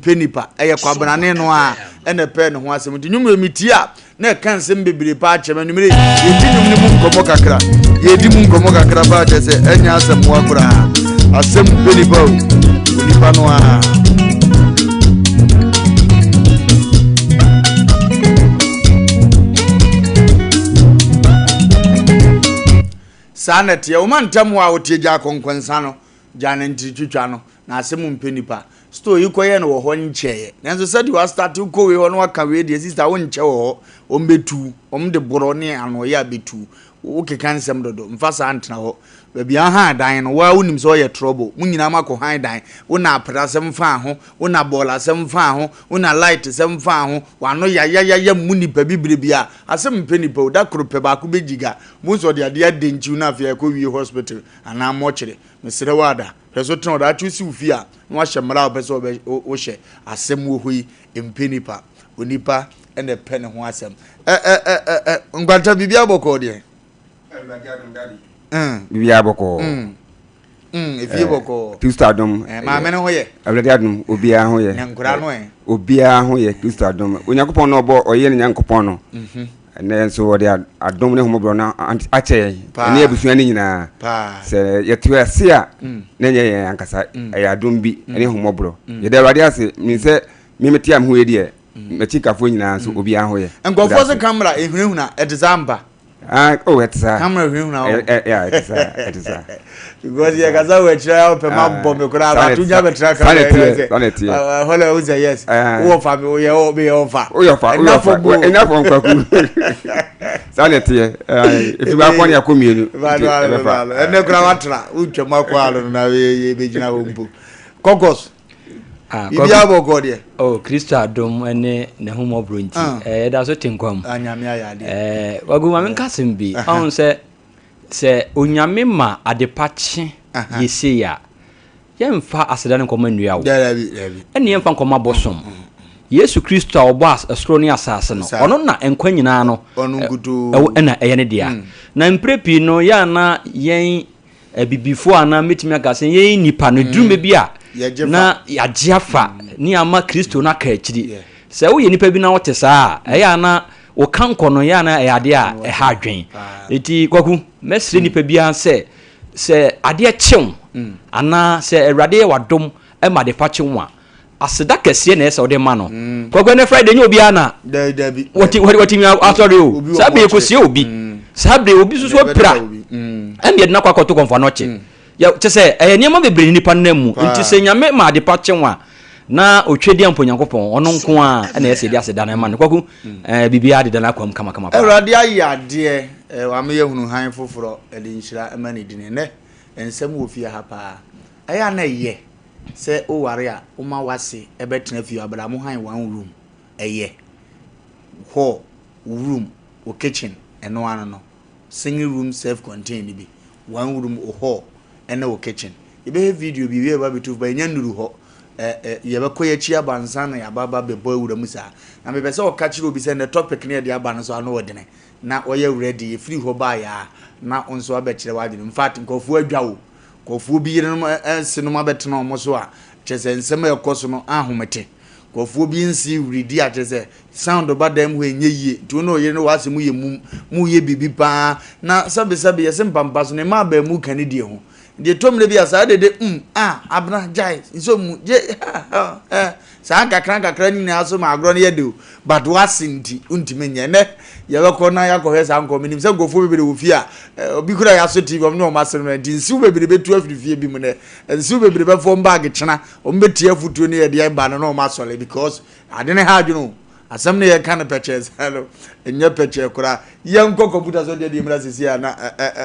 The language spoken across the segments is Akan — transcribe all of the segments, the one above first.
Pɛ nipa, ɛyɛ kwabrane no a ɛna ɛpɛ ne ho asɛm. Nti nnwom yɛ metie a na ɛka nsɛm bebree paa kyerɛ me. Anwummere yɛdi nnwom no mu nkɔmmɔ kakra, yɛdi mu nkɔmmɔ kakra paa kyerɛ sɛ ɛnyɛ asɛm wa koraa. Asɛm pɛ nipa o, onipa no a. Saa na ɛteɛ, woma ntam hɔ a wotie gya akɔnkɔnsa no, gya no ntiritwitwa no, Na asɛm mpɛ nipa. Store yi kɔyɛ no wɔ hɔ nkyɛeɛ. Nanso sɛdeɛ wastate wokɔ wei hɔ na waka wei deɛ sister wonkyɛ wɔ hɔ. Wɔn bɛtu. Wɔn de borɔ ne anoɔyɛ a bɛtu. Wokeka nsɛm dodo. Mfa saa ntena hɔ. Baabi a han dan no, wo ara wonim sɛ ɔyɛ trouble. Mo nyinaa moakɔ han dan. Wo na aprɛ asɛm faa ho. Wo na bɔɔl asɛm faa ho. Wo na light sɛm faa ho. W'ano yayayaya mmu nipa bi berɛ biara. Asɛm mpɛ nipa o. Da koro pɛ baako bɛgyiga. Bohu sɛ ɔde adeɛ adɛnkyiw na afei akɔ wie hospital anaa mɔkyere. Mesrɛ wo ada. Hwɛ so tena hɔ daakye wosi wo fie a na wahyɛ mmara a wopɛ sɛ wɔbɛ wohyɛ. Asɛm wɔ hɔ yi, mpɛ nipa. Onipa na ɛpɛ ne ho asɛm. Ɛ ɛ ɛ ɛ ɛ Nkwanta biribiara bɔkɔɔ deɛ? Awurade adom daddy. Mm. Biribiara bɔkɔɔ. Mm. Mm, efie bɔkɔɔ. Kristo adom. Eh, maame no ho yɛ. Awurade adom, obiara ho yɛ. Na nkura no ɛ. Obiara ho yɛ Kristo adom. Onyankopɔn na ɔbɔ ɔyɛ ne Nyankopɔn no. Mhm. Ɛnnɛ nso wɔde adom ne ahummɔborɔ no akyɛ yɛn ɛne abusua no nyinaa. Sɛ yɛte ase a mm. na ɛnyɛ yɛn ankasa, mm. ɛyɛ adom bi mm. ɛne ahummɔborɔ. Yɛda Awurade ase min sɛ memete a me ho yɛ deɛ, m'akyikafoɔ nyinaa nso obiara ho yɛ. Nkurɔfoɔ sɛ kamera ehunahuna ɛte saa mpa? Ah, oh, ɛte saa. Camera hunahuna o. Ɛ ɛ ɛte saa, ɛte saa. Because yɛ kasa wɔ akyire a ɔpɛ ma bɔ me koraa ba to nya bɛtena camera yɛ sɛ. Saa na ɛteɛ. Hɔ na ɛho sɛ yes. Wowɔ fa me woyɛ wɔ meyɛ wɔ fa. Woyɛ fa woyɛ fa ɛnafɔ nkwaku. Saa na ɛteɛ. Efi baako ne akɔ mmienu. Ɛbɛfa. Ɛnɛ koraa watena wotwa mu akɔ ano na yɛ bɛgyina hɔ mpo. Kɔkɔs. Ah, Biribiara bɔkɔɔ deɛ. Oh, Kristo adom ne n'ahummɔborɔ nti, Ah. eh, yɛda so te nkwa mu. Ah, Nyame ayɛ adeɛ. Eh, Wagu ma menka asɛm bi. Ɔhu sɛ, sɛ Onyame ma adepa kye Aha. yɛ sei a, yɛmfa aseda no nkɔma nnua o. Dabi, dabi. Ɛne yɛmfa nkɔma bosom. Yesu Kristo a ɔbɔ as- ɛsoro ne asase no, Saa. ɔno na nkwa nyinaa no, Ɔno ɛ- nkutoo. ɛwɔ- ɛna ɛyɛ ne dea. Na mprɛ pii no, yɛ a na yɛn Abibifoɔ anaa mɛtumi aka sɛ yɛn nnipa no duru mɛ bi a na yɛagye afa ne ama Kristo no aka akyiri. Sɛ woyɛ nipa bi na wote saa a, ɛyɛ a na woka nkɔ no yɛ a na ɛyɛ adeɛ a ɛha adwen. Eti Kwaku, mɛsrɛ mm. nipa biara sɛ sɛ adeɛ kyew mm. anaa sɛ Awurade yɛ wadom ma ade pa kyew a, aseda kɛseɛ na ɛsɛ wode ma no. Mm. Kwaku ɛnɛ Friday nyɛ obiara na wɔtumi asɔre o. Saa bere kɔsie obi. Mm. Saa bere obi nso so apira. Mm. Ɛna yɛde no akɔ akɔto kɔmfa no ɔkye. Kyɛ sɛ ɛyɛ nneɛma bebree ne nipa nam mu. Nti sɛ Nyame ma adepa kye wo a na otwa di ampa Onyankopɔn ɔno nko a ɛna ɛsɛ yɛde aseda no ma no. Kwaku ɛɛ biribiara deda n'akwam kamakama paa. Awurade ayɛ adeɛ, wama yɛahunu hann foforɔ, ɛde nhyira ma ne dini. Ɛnnɛ nsɛm wɔ fie ha paa. Ɛyɛ a na ɛyɛ Sɛ wo ware a woma w'ase bɛtena fie abra mo han one room ɛyɛ hall wo room wo kitchen ɛno ano no single room self contained no bi one room wo hall ɛne wo kitchen yɛbɛhwɛ video bi wie yɛba bɛtu ba yɛnya nnuru hɔ ɛ ɛ yɛbɛkɔ yɛakyi aba nsa na yɛaba ba bɛbɔ awura mu saa na mepɛ sɛ ɔka kyerɛ obi sɛ nnɛ topic no yɛde aba no so ano ɔdene na ɔyɛ ready yɛfiri hɔ baeɛ a na wo nso abɛkyerɛ w'adwene in fact nkurɔfoɔ adwa wo Nkurɔfoɔ bi yerenom nsenom abɛtena wɔn so a, kyerɛ sɛ nsɛm a ɛkɔ so no ahomete. Nkurɔfoɔ bi nse redi a, kyerɛ sɛ sound ba dan mu hɔ ɛnyɛ yie. Nti wo ne wo yere no w'asɛm yɛ mum, moreyɛ biribi paa. Na sɛbesɛbe yɛse mpampa so no, mmaa baamu ka ne die ho. Nti ɛtɔ mmerɛ bi a saa dede mm ah abena gyae nsɔ mu gye ha ha eh Saa nkakra nkakra no nyinaa so ma agorɔ no yɛ dɛ o, but w'ase nti wontumi nyɛ. Ɛnnɛ yɛbɛkɔ na yɛakɔhwɛ saa nkɔmmɔ. Menim sɛ nkurɔfoɔ bebree wɔ fie a, obi kura yɛaso TV, wɔn ne wɔn asere no, nti nsiw bebree bɛtu afiri fie bi mu nnɛ. Nsiw bebree bɛfa wɔn baage kyena, wɔn bɛtie afotuo ne yɛde ɛba no na wɔn asɔre because ade no ha adwene o. Asɛm no yɛka no pɛkyɛɛ saa no, ɛnyɛ pɛkyɛɛ koraa. Yɛnkɔ kɔmputa so deɛ deɛ mmra sisi a na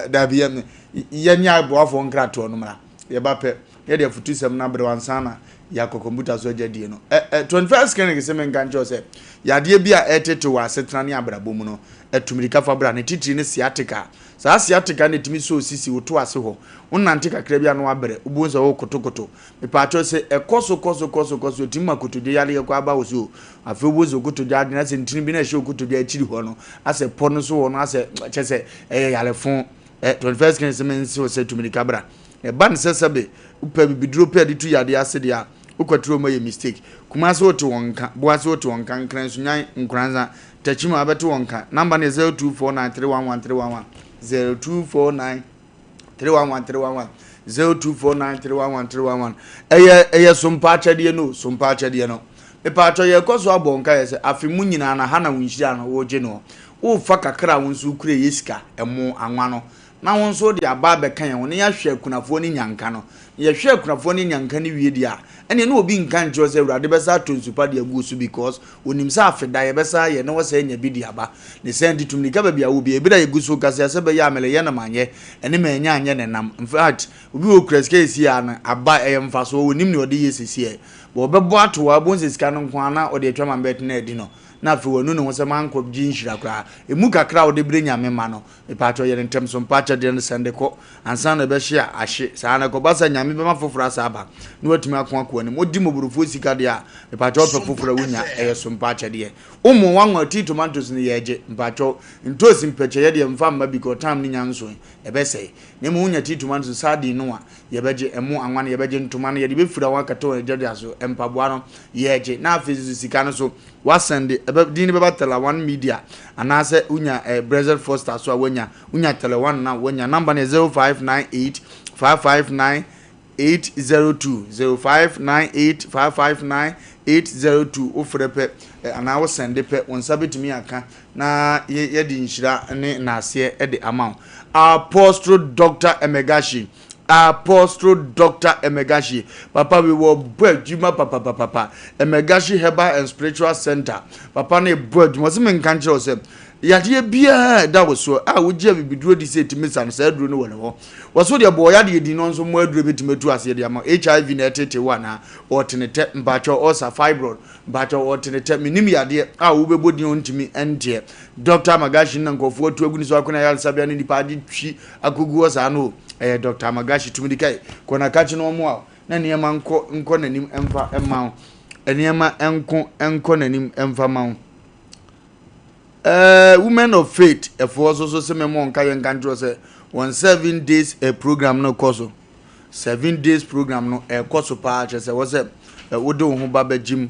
daabi yɛnyɛ aboafoɔ nkratoɔ no mmra. Yɛba pɛ. Yɛde afutusɛm no abrɛ wo ansa na yɛakɔ kɔmputa so agyadie no. Ɛ ɛ 21st Clinic se menka nkyerɛ wo sɛ, yadeɛ bi a ɛretetew wɔ asetena ne abrabɔ mu no, atu mmirika fa bra. Ne titiri ne sciatica. Saa sciatica no ɛtumi sɔ wo sisi, wo to ase hɔ. Wonante kakra bi a na woabrɛ, wobɛhu sɛ worekotokoto. Mepaakyɛw, sɛ ɛkɔ so kɔ so kɔ so kɔ so, ɛtumi ma kotodwe yadeɛ koraa ba wo so o. Afei wobɛhu sɛ wo kotodwe adwene asɛ ntini bi na ɛhyɛ wo kotodwe akyiri hɔ no, asɛ pɔ no so hɔ no asɛ kyerɛ sɛ ɛyɛ yarefo. Ɛ 21st Clinic se mense wo sɛ tu mmirika bra. Ɛba no sɛ sɛbe wopɛ abibiduro pɛ de tu yadeɛ ase deɛ a, Wokwatiri wɔn ayɛ mistake. Kumasi wote wɔn nka, Boase wote wɔn nka, Nkran Sunyani, Nkoranza, Techiman wobɛte wɔn nka. Number no yɛ 0249 311 311, 0249 311 311, 0249 311 311. Ɛyɛ ɛyɛ sompa akyɛdeɛ no o, sompa akyɛdeɛ no. Mepaakyɛw yɛkɔ so abɔ nkaeɛ sɛ afe mu nyinaa no ha na wo nhyira no wogye noɔ. Wofa kakra a wo nso wokura ɛyɛ sika, ɛmo, anwa no, na wo nso wode aba abɛka yɛn ho na yɛahwɛ akunafoɔ ne nnyanka no. Na yɛhwɛ akunafoɔ ne nnyanka no wie deɛ a, ɛneɛ na obi nka nkyerɛ wo sɛ Awurade bɛsan atɔ nsu pa de agu wo so because ɔnim sɛ afe da yɛbɛsan ayɛ na wasan anya bi de aba. Ne saa nti tu mmirika baabi a wowɔ biara. Ebi da yɛgu so rekasa yi a sɛ ɛbɛyɛ a mereyɛ na manyɛ, ɛne mannya anyɛ na ɛnam. In fact, obi wɔ hɔ ɔkura sika seesei ara no, aba, ɛyɛ mfasoɔ, ɔnnim deɛ ɔde yɛ seesei. But ɔbɛbɔ ato hɔ a, wobɛhu sɛ sika no nko ara na ɔde atwa ma bɛtena adi no, na afei wanu ne ho sɛ mankɔgye nhyira koraa. Ɛmu kakra a wode brɛ Nyame mma no, Mepaakyɛw yɛ no ntɛm so mpa akyɛdeɛ no sɛnde kɔ ansa na ɛbɛhye a ahye saa na ɛkɔba sɛ Nyame bɛma foforɔ asa aba na watumi ako akɔ anim wodi mmɔborofoɔ sika deɛ a mepaakyɛw wopɛ foforɔ a wonya ɛyɛ so mpa akyɛdeɛ womo wanwa tea tomatoes no yɛgye mpaakyɛw ntoosi mpɛkyɛyɛ deɛ mfa mma because time no nya nsoe ɛbɛsɛe na mmom wonya tea tomatoes sardine no a yɛbɛgye ɛmo anwa no yɛbɛgye ntoma no yɛde bɛfira wɔn akata wɔn agyadwa so mpaboa no yɛgye na afei nso sika no so Woasɛnde, ɛbɛ, din no bɛba Tele One Media, anaasɛ wonya eh, Brexit Foster so a woanya, wonya Tele One na woanya. Number no yɛ 0598 559 802, 0598 559 802. Wofrɛ pɛ, eh, anaa wosɛnde pɛ, wo nsa bɛtumi aka na yɛ, yɛde nhyira ne naaseɛ de ama wo. Apostle Dr. Emegashi. Apostle Doctor Emegashi, papa wei wɔbɔ adwuma papapapapa. Emegashi Herbal and Spiritual Center, papa no bɔ adwuma. Ɔsɛ menka nkyerɛ wo sɛ yadeɛ biara a ɛda wo soɔ a wogye abibiduro di sɛ ɛtumi sa no, saa aduro no wɔ ne hɔ. Wɔso deɛ bɔ yadeɛ din no nso mmɔ aduro bɛtumi atu aseɛ de ama. HIV na ɛtete wo anaa? Ɔtene tɛ, mpakyɛw ɔsa fibroid, mpakyɛw ɔtene tɛ. Menim yadeɛ a wobɛbɔ din a ɔntumi nteɛ. Doctor Magashi na nkurɔfoɔ atu agu ne so akɔ ne ayaresabea ne nipa agye twi akogu hɔ saa no o, ɛyɛ Doctor Amagashi tumi de kae, kɔ na kakye na ɔmmoa wo na nneɛma nkɔ nkɔ n'anim mfa mma wo. Nneɛma nko nkɔ n'anim mfa mma wo. Eh, Women of Faith ɛfoɔ so so se me mo nka yɛn nka nkyerɛ sɛ wɔn 7 days program no kɔ so. 7 days program no ɛkɔ so paa, kyerɛ sɛ wɔ sɛ wode wo ho ba bɛgyim.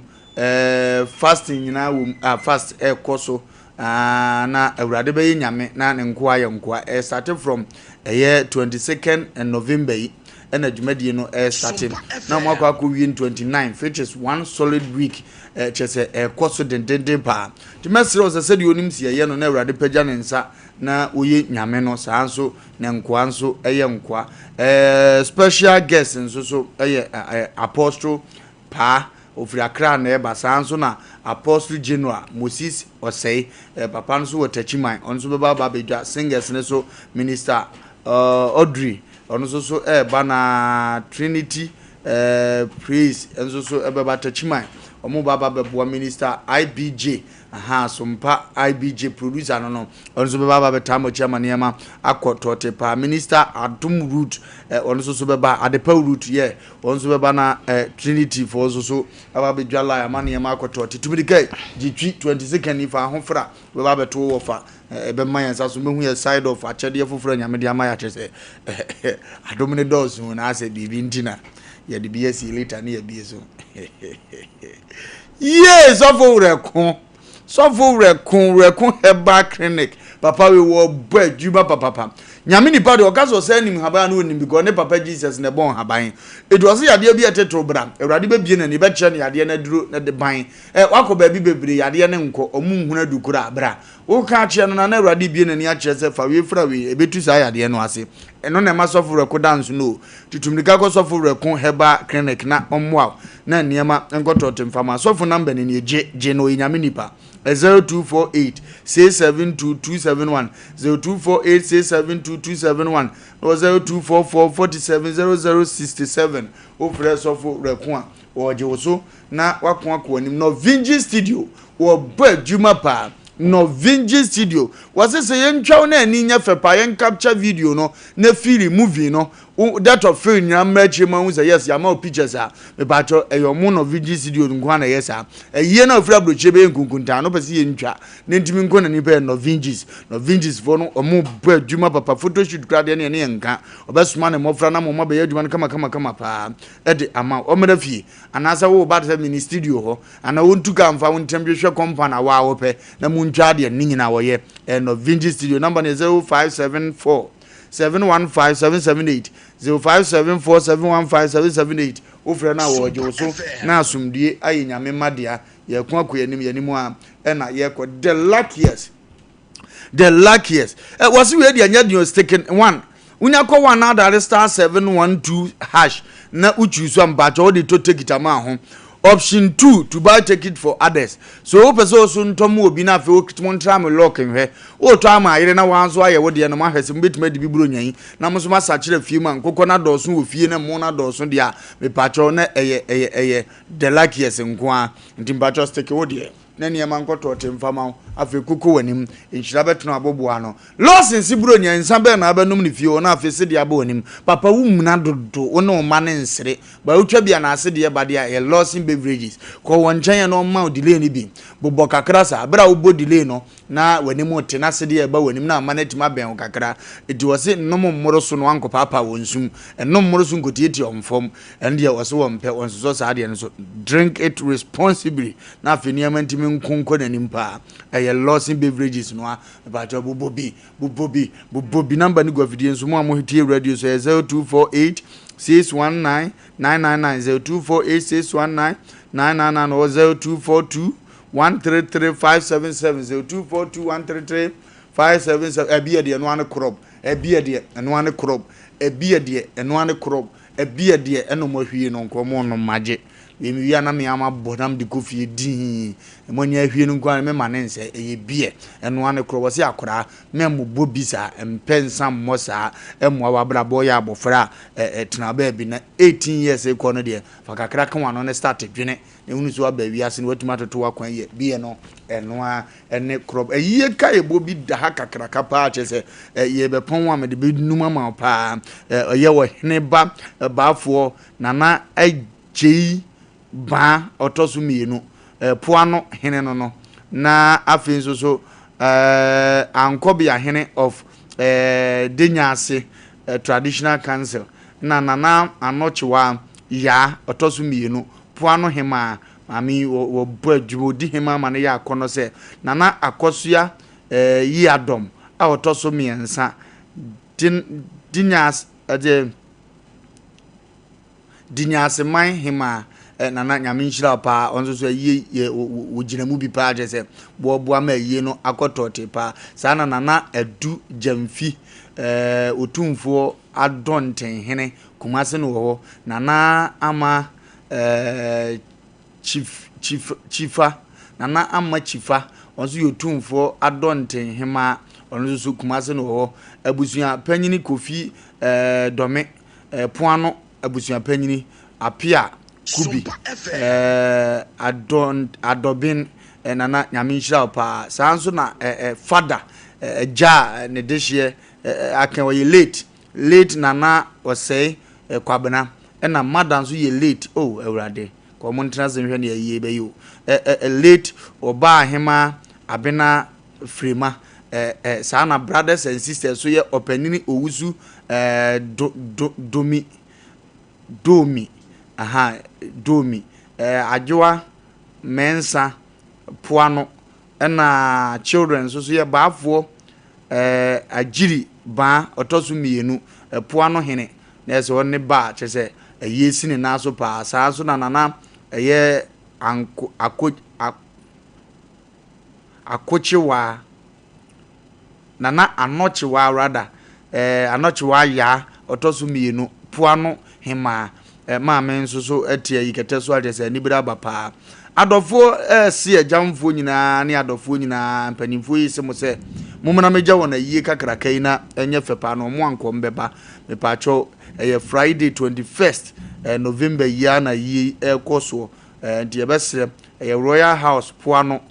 Fasting nyinaa wɔ mu, ah, fast ɛkɔ so. Ah, na Awurade bɛyɛ Nyame na ne nkoa yɛ nkoa. Ɛstart from ɛyɛ 22nd November yi ɛna dwumadie no ɛstart na wɔn akɔ akɔ wie 29, which is one solid week. Ɛkyɛ sɛ ɛkɔ so dendenden paa. Nti mɛsrɛ wo sɛ sɛdeɛ onim si ɛyɛ no na Awurade pagya ne nsa na ɔyɛ Nyame no, saa nso na nkoa nso ɛyɛ nkoa. Special guest nso so ɛyɛ Apostle Paa, ofiri Accra na ɛba. Saa nso na Apostle General Moses Osei, papa no nso wɔ Techiman, ɔno nso bɛba aba abɛdwa. Singers no so Minister Audrey, ɔno nso so ɛreba, na Trinity Praise nso so ɛbɛba Techiman. Wɔn ba aba bɛboa Minister IBJ, aha, Sompa IBJ producer no, ɔno nso bɛba aba bɛtaa mo akyi ama nneɛma akɔ tɔɔte paa. Minister Adom Root, ɔno nso so bɛba, Adepa Root, yɛ wɔn nso bɛba, na Trinity foɔ nso so aba abɛdwa line ama nneɛma akɔ tɔɔte. Tumi de kai gye twi 22nd yi fa ahofra bɛba abɛto wɔ fa ɛbɛma yɛn nsa so bɛhu yɛ side of akyɛdeɛ foforɔ a Nyame de ama yɛ, akyerɛ sɛ adom ne dɔɔso na asɛ biribi nti na yɛde bi asi later ne yɛbie so. Yie, sɔfo werɛ ko, sɔfo werɛ ko, werɛ ko herbal clinic, papa wei wɔ bɔ adwuma papapa. Nyame nipa deɛ ɔka sɛ ɔsɛ nim haban a na ɔnim because ne papa Jesus na ɛbɔ nhaban. Ɛti ɔsɛ yadeɛ bi a ɛtetew bra, Awurade bɛbie n'ani bɛkyerɛ no yadeɛ no aduro na de ban. Wakɔ baabi bebree, yadeɛ no nkɔ, ɔmo nhunu adu koraa bra. Woka akyerɛ no na na Awurade bie n'ani akyerɛ sɛ fa wei fra wei, ɛbɛtu saa yadeɛ no ase. Ɛno na ɛma sɔfo werɛ ko da nso no o. Tutu mmirika kɔ sɔfo werɛ ko herbal clinic na ɔmmoa wo na nneɛma nkɔtɔ te mfa ma. Sɔfo number no nie, gye, gye no, ɔyɛ Nyame nipa. 0248 672 271, 0248 672 271, na 0244 47 0067. Wofrɛ sɔfo werɛ ko a, wɔgye wo so na wako akɔ anim. Norvingi Studio, wɔbɔ adwuma paa. Norvingi Studio. Wɔse sɛ yɛntwa wo na ani nyɛ fɛ paa, yɛn capture video no na fili movie no, wo depth of field nyinaa mmra akyire ma wohu sɛ yes yɛama wo pictures a, mepaakyɛw ɛyɛ ɔmo Norvingi Studio nko ara na ɛyɛ saa. Ayie no a ofiri abrokyire bɛyɛ nkunkuntaa no wopɛ sɛ yɛntwa na ntumi nkɔ n'anim pɛ yɛ Norvingis. Norvingis foɔ no ɔmo bɔ adwuma papa, photo shoot koraa deɛ ne yɛne yɛnka. Ɔbɛsoma ne mmɔfra no ama ɔmo abɛyɛ adwuma no kama kama kama paa de ama wo. Ɔmmra fie anaasɛ wo ba te sɛ mini studio hɔ Anaa wontu car mfa wo ntɛm hwehwɛ compound a waa wopɛ na muntwa adeɛ no ne nyinaa wɔyɛ ɛyɛ Norvinci studio number no yɛ 0574 715 778 0574 715 778 wofrɛ no a wɔgye wo so na asomdue ayɛ nyame mma dea yɛko akɔ yɛn anim yɛn anim a ɛna yɛkɔ the luckiest the luckiest ɛ wɔsi wei deɛ nyɛ deɛ sticking one wonya kɔ one na adare star 712 hash na wotwi so a mpakyɛ wode tɔ ticket ama ho option two to buy ticket for others so wopɛ sɛ oso ntɔ mu obi na afei wotumi ntra me lock nhwɛ wotɔ ama ayere na wɔn nso ayɛ wo deɛ no mahwɛ sɛ mobɛtumi adi bi buro nyan na mo nso masakyerɛ fie mu a nkokɔ no adɔɔso wɔ fie na mo no adɔɔso deɛ a mepakyɛw na ɛyɛ ɛyɛ ɛyɛ the luckiest nko a nti mpakyɛw stick wo deɛ na nneɛma nkɔtɔ te mfa ma wo. Afei koko w'anim, nhyira bɛtena w'abobow ano. Lawson se Buronya, nsa bɛn na wobɛnom no fie hɔ na afei sedeɛ aba w'anim. Papa wo muna dodo, wo ne wo mma no nsere. Ba wotwa bi anaa sedeɛ ba deɛ a, ɛyɛ Lawson Beverages. Kɔ wɔn nkyɛn na wɔmma wo delay no bi. Bobɔ kakra saa. Berɛ a wobɔ delay no, na w'anim rete na sedeɛ reba w'anim na ama no atumi abɛn wo kakra. Enti wɔse nnom mmoro so na woankɔpaapaa wɔn nsum. Nnom mmoro so nkɔtiatia wɔn fam. Ɛno deɛ wɔse wɔmpɛ, wɔnsosɔ saa adeɛ no so. Drink it responsibly. Na afei nneɛma ntumi nko nkɔ n'anim paa. Ɛyɛ Lawson Beverages no a, mepakyɛw bobɔ bi, bobɔ bi, bobɔ bi. Number no gu afidie nso mo a motie radio so ɛyɛ 0248 619 999, 0248 619 999 or 0242 133 577, 0242 133 577. Ɛbi yɛ deɛ ɛno ano korɔb, ɛbi yɛ deɛ ɛno ano korɔb, ɛbi yɛ deɛ ɛno ano korɔb, ɛbi yɛ deɛ ɛna ɔmo ahwie no nka ɔmo nom magye. Wei mewie a na me ara mabɔ na mede kɔ fie dinn. Mo ani ahwie no nko ara me ma ne nsɛ. Ɛyɛ beer. Ɛno ara ne korɔ. Wɔse akoraa mɛmmobɔ bi saa. Mpɛ nsa mmɔ saa. Ɛmmoa w'abrabɔ. Woyɛ abɔfra a ɛ tena baabi na 18 years rekɔ no deɛ fa kakra ka w'ano ne start dwene na hunu sɛ woaba wiase no woatumi atoto w'akwan yie. Beer no ɛno ara ne korɔ. Ayie kaebɔ bi da ha kakraka paa kyerɛ sɛ yɛrebɛpɔn a mede bɛnum ama wo paa. Ɛyɛ ɔhene ba baafoɔ Nana Agyei Baa ɔtɔ so mmienu, Poano hene no no, na afei nso so Ankɔbea hene of Denyase Traditional Council, na Nana Anɔkyewaa Yaa ɔtɔ so mmienu, Poano hemaa, maame yi wɔbɔ adwuma, ɔdi hemaa ma no yɛ akɔnnɔ sɛ Nana Akɔsoa Yiadɔm a ɔtɔ so mmiɛnsa, Denyase, Dinyaseman hemaa eh, Nana Nyame nhyira wo paa, ɔno nso so ayie yɛ wɔgyina mu bi paa kyerɛ sɛ boaboa ma ayie no akɔ tɔɔtee paa. Saa na Nana Adu Gyamfi eh, Otumfoɔ Adɔntenhene Kumase no wɔ hɔ. Nana Ama eh, Chief, Chief, Chifa, Nana Ama Chifa, ɔno nso yɛ Otumfoɔ Adɔntenhemaa, ɔno nso so Kumase no wɔ hɔ. Abusua Panyini Kofi eh, Dɔme Poano abusuapanyini, Apia Kubi, Adɔ Adɔben, Nana Nyame nhyira wo paa. Saa nso na Fada, agya a ne dehyeɛ aka ɔyɛ late, late Nana Ɔsɛe Kwabena, ɛna Mother nso yɛ late, oh Awurade, ka wɔn ntena ase nhwɛ nea ayie bɛyɛ o, late Ɔbaahemaa Abena Frema, eh, eh, saa na brothers and sisters so yɛ ɔpanini Owusu eh, do, do, domi, domi, aha, domi, eh, Adwoa Mɛnsa Poano, ɛna children nso so yɛ Baafoɔ eh, Agyiri Baa ɔtɔ so mmienu, eh, Poano hene, na ɛsɛ ɔne ba kyerɛ sɛ ɛyɛ si ne nan so paa, saa nso na nana ɛyɛ anko, ako, ako Akokyewaa, Nana Anɔkyewaa rather, eh, Anɔkyewaa Yaa, ɔtɔ so mmienu, Poano Hemaa, eh, maame nso so te ayi kɛtɛ so a kyerɛ sɛ anibere aba paa. Adɔfoɔ eh, se agyamfoɔ nyinaa ne adɔfoɔ nyinaa, mpanimfoɔ yi se mo sɛ mommra mmɛgya wɔn ayie kakraka yi na ɛnyɛ fɛ paa na wɔn ankɔ mbɛba. Mepaakyɛw, ɛyɛ Friday 21st eh, November yi ara na ayie yi ɛrekɔ soɔ. Eh, nti yɛbɛsrɛ, ɛyɛ Royal House Poano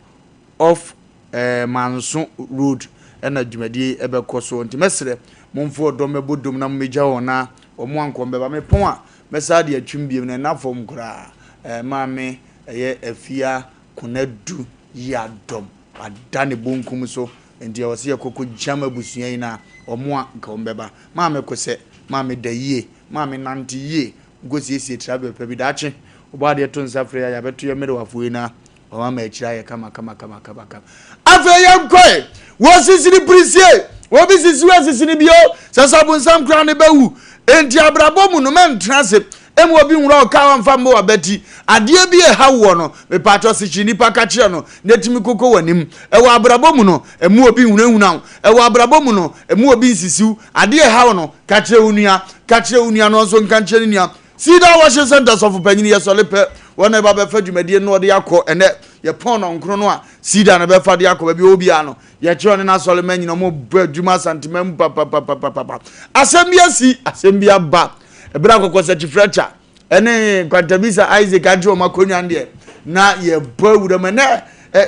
off Ɛɛ Manso road ɛna dwumadie yi ɛbɛkɔ soɔ nti mɛsrɛ momfa ɔdɔ mmɛbɔ dom na mommɛgya wɔn na wɔn ankɔ mbɛba. Mepɔn a mɛsan de atwim biom na ɛnna fam koraa. Ɛɛ Maame ɛyɛ Afia Konadu Yiadom wada ne bonkum so nti ɛwɔ sɛ yɛkɔ kɔ gyam abusua yi na wɔn a nka wɔn bɛba. Maame Kosɛ, Maame da yie, Maame nante yie, nkɔ siesie trabea pa bi daakye wobɔ adeɛ to nsa frɛ yɛ a yɛabɛto yɛ mmerewafoɔ yi na Wɔn ama akyiri ayɛ kama kama kama kama kama. Afei yɛnkɔe. Wɔsisi no pirisie. Obi sisi wo asisi no bio. Sɛ sɛ abonsam koraa no bɛwu. Enti abrabɔ mu no mɛntena ase mma obi nwura wo kaa ɔmfa mmɔ w'abati. Adeɛ bi ɛha woɔ no, mepatwɔ sekyere nipa ka kyerɛ no na ɛtumi koko w'anim. Ɛwɔ abrabɔ mu no, mma obi nhunahuna wo. Ɛwɔ abrabɔ mu no, mma obi nsisi wo. Adeɛ ɛha wo no, ka kyerɛ wo nua. Ka kyerɛ wo nua na ɔnso nka nkyerɛ ne nua. Cedar Worship Center sɔfo panyin yɛ sɔre pɛ wɔn na ɛba bɛfa dwumadie no ɔde akɔ ɛnɛ yɛpɔn nɔnkron no a Cedar na bɛfa de akɔ baabi ɔwɔ biara no yɛkyerɛ ɔne n'asɔre ma nyina ɔmo bɔ adwuma Asantema mu papapapapapa asɛm bi asi asɛm bi aba ɛberɛ akɔkɔ sɛkyifrɛkya ɛne Nkwantabisa Isaac agye wɔn akonnwa no deɛ na yɛbɔ awura mu ɛnɛ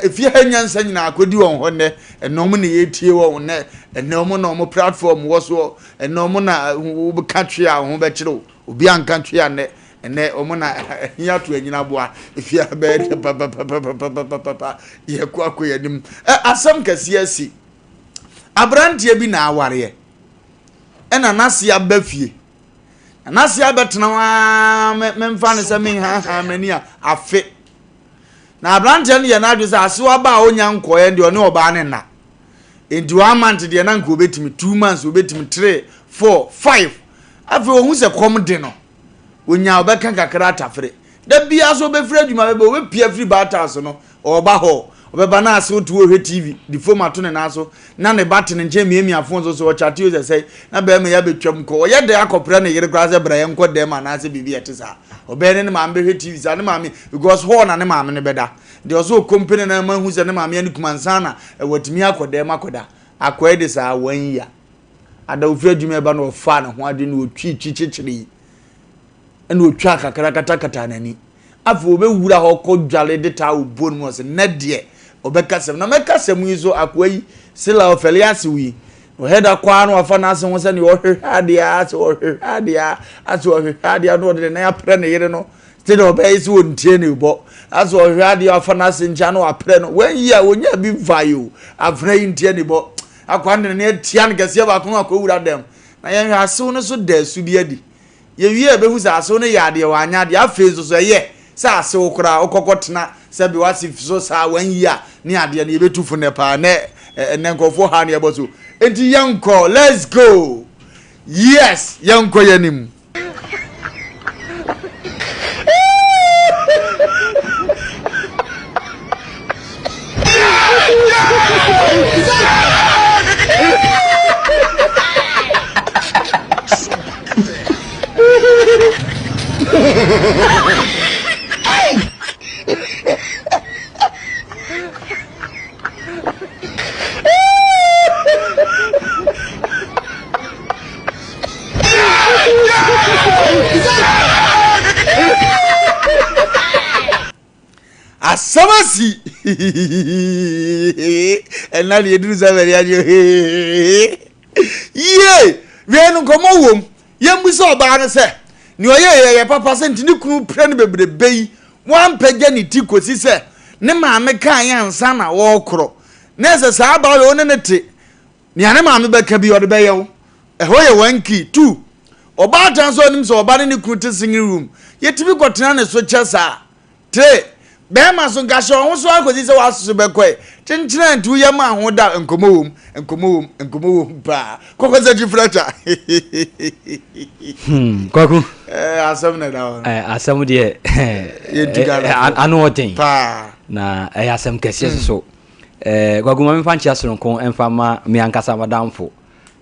efie ha nyansa nyinaa akɔdi wɔn hɔ nnɛ ɛnɛ wɔn na yɛtie wɔn nnɛ ɛnɛ wɔn na wɔn platform wɔ soɔ ɛnɛ wɔn na wɔka twe a wɔn ho bɛkyerɛw Obi anka ntwe a nnɛ ɛnɛ wɔn na ɛhe ato anyina aboa efi abɛyɛ dɛ papapapapapapa yɛkɔ akɔ yɛn anim ɛ asɛm kɛseɛ asi aberanteɛ bi na awareɛ ɛna n'ase aba fie na n'ase abɛtena hɔ ara memfa no sɛ menhaha m'ani a afe na aberanteɛ no yɛ n'adwene sɛ asew aba a ɔnya nkɔɛ deɛ ɔne ɔbaa ne nna nti one month deɛ na nka obɛtumi two months obɛtumi three four five Afei ohu sɛ kɔm de no, onya a ɔbɛka kakra atafere. Da biara nso ɔbɛfiri adwuma bɛba, ɔbɛpue afiri bath no, ɔreba hɔ. Ɔbɛba na asew te hɔ rehwɛ TV, de fom ato ne nan so, na ne ba te ne nkyɛn miamia fon so, sɛ ɔkyate o sɛ sɛn, na barima yi abɛtwam kɔ. Ɔyɛ dɛn akɔpra ne yere koraa sɛ bra yɛnkɔ dan mu anaasɛ biribi a ɛte saa. Ɔbɛyɛ ne ne maame bɛhwɛ TV saa, ne maame, because hɔ na ne maame no bɛda. Deɛ ɔsɛ ɔkompe ne nan ma hu sɛ ne maame ani kum ansa na watumi akɔ dan mu akɔda. Akoa yi de saa, one year. Ada ofiri adwuma ɛba na ɔfaa ne ho ade na otwi twi kyekyere ɛna otwa kakra katakata n'ani. Afei ɔbɛwura hɔ kɔ dwale de taa obuo no mu ɔsɛ nnɛ deɛ ɔbɛka sɛm na mɛka sɛm yi so akoa yi sila ɔfɛle asew yi ɔhɛ da kɔ ara na wafa n'ase ho sɛ nea ɔhwehwɛ adeɛ asɛ ɔhwehwɛ adeɛ asɛ ɔhwehwɛ adeɛ na ɔde ne nan aprɛ ne yere no sɛdeɛ ɔbɛyɛ sɛ ɔntie ne bɔ asɛ ɔhwehwɛ adeɛ wafa n'ase nkyɛn na waprɛ no wɔn yi a wɔnya bi mfa yi o afena yi ntie ne bɔ Akoa no de n'ani atia no kɛseɛ baako no akɔwura dɛm. Na yɛnhwɛ asew no so da su bi adi. Yɛwie a yɛbɛhu sɛ asew no yɛ adeɛ wanyɛ adeɛ. Afei nso so ɛyɛ sɛ asew koraa wokɔkɔ tena sɛ bi wase so saa wanyi a ne adeɛ no yɛbɛtu fo nnɛ paa. Nnɛ ɛnnɛ nkurɔfoɔ ha ne yɛbɔ so. Enti yɛnkɔ let's go. Yes yɛnkɔ yɛn anim. Asɛm asi ɛna deɛ ɛduru sɛ bɛde agye yie wei no nkɔmmɔ wom yɛmmu sɛ ɔbaa no sɛ nea ɔyɛ yɛ yɛ papa sɛ nti ne kunu pira no bebrebe yi wampagya ne ti kɔsi sɛ ne maame kaa yɛ ansa na wɔrekorɔ na ɛsɛ saa abaa wei wo ne ne te Nea ne maame bɛka bi ɔde bɛyɛ wo. Ɛhɔ yɛ one key. Two, ɔbaatan sɛ ɔnim sɛ ɔba ne ne kunu te singing room, yɛtumi kɔtena ne so kyɛ saa. Three, bɛrima so nka hyɛ ɔho so ara kɔsi sɛ w'aso bɛkɔe. Kyenkyena nti woyɛ maa ho da nkɔmmɔ wom, nkɔmmɔ wom, nkɔmmɔ wom paa. Kɔkɔ sɛ kyifrata. Hmm, Kwaku. Eh, asɛm na ɛda hɔ no. Eh, asɛm deɛ Yɛntu Ghana fo. ano ɔden. Paa. Na ɛyɛ asɛm kɛseɛ soso. Eh, Kwaku ma memfa nkyea soronko mfa ma me ankasa madamfo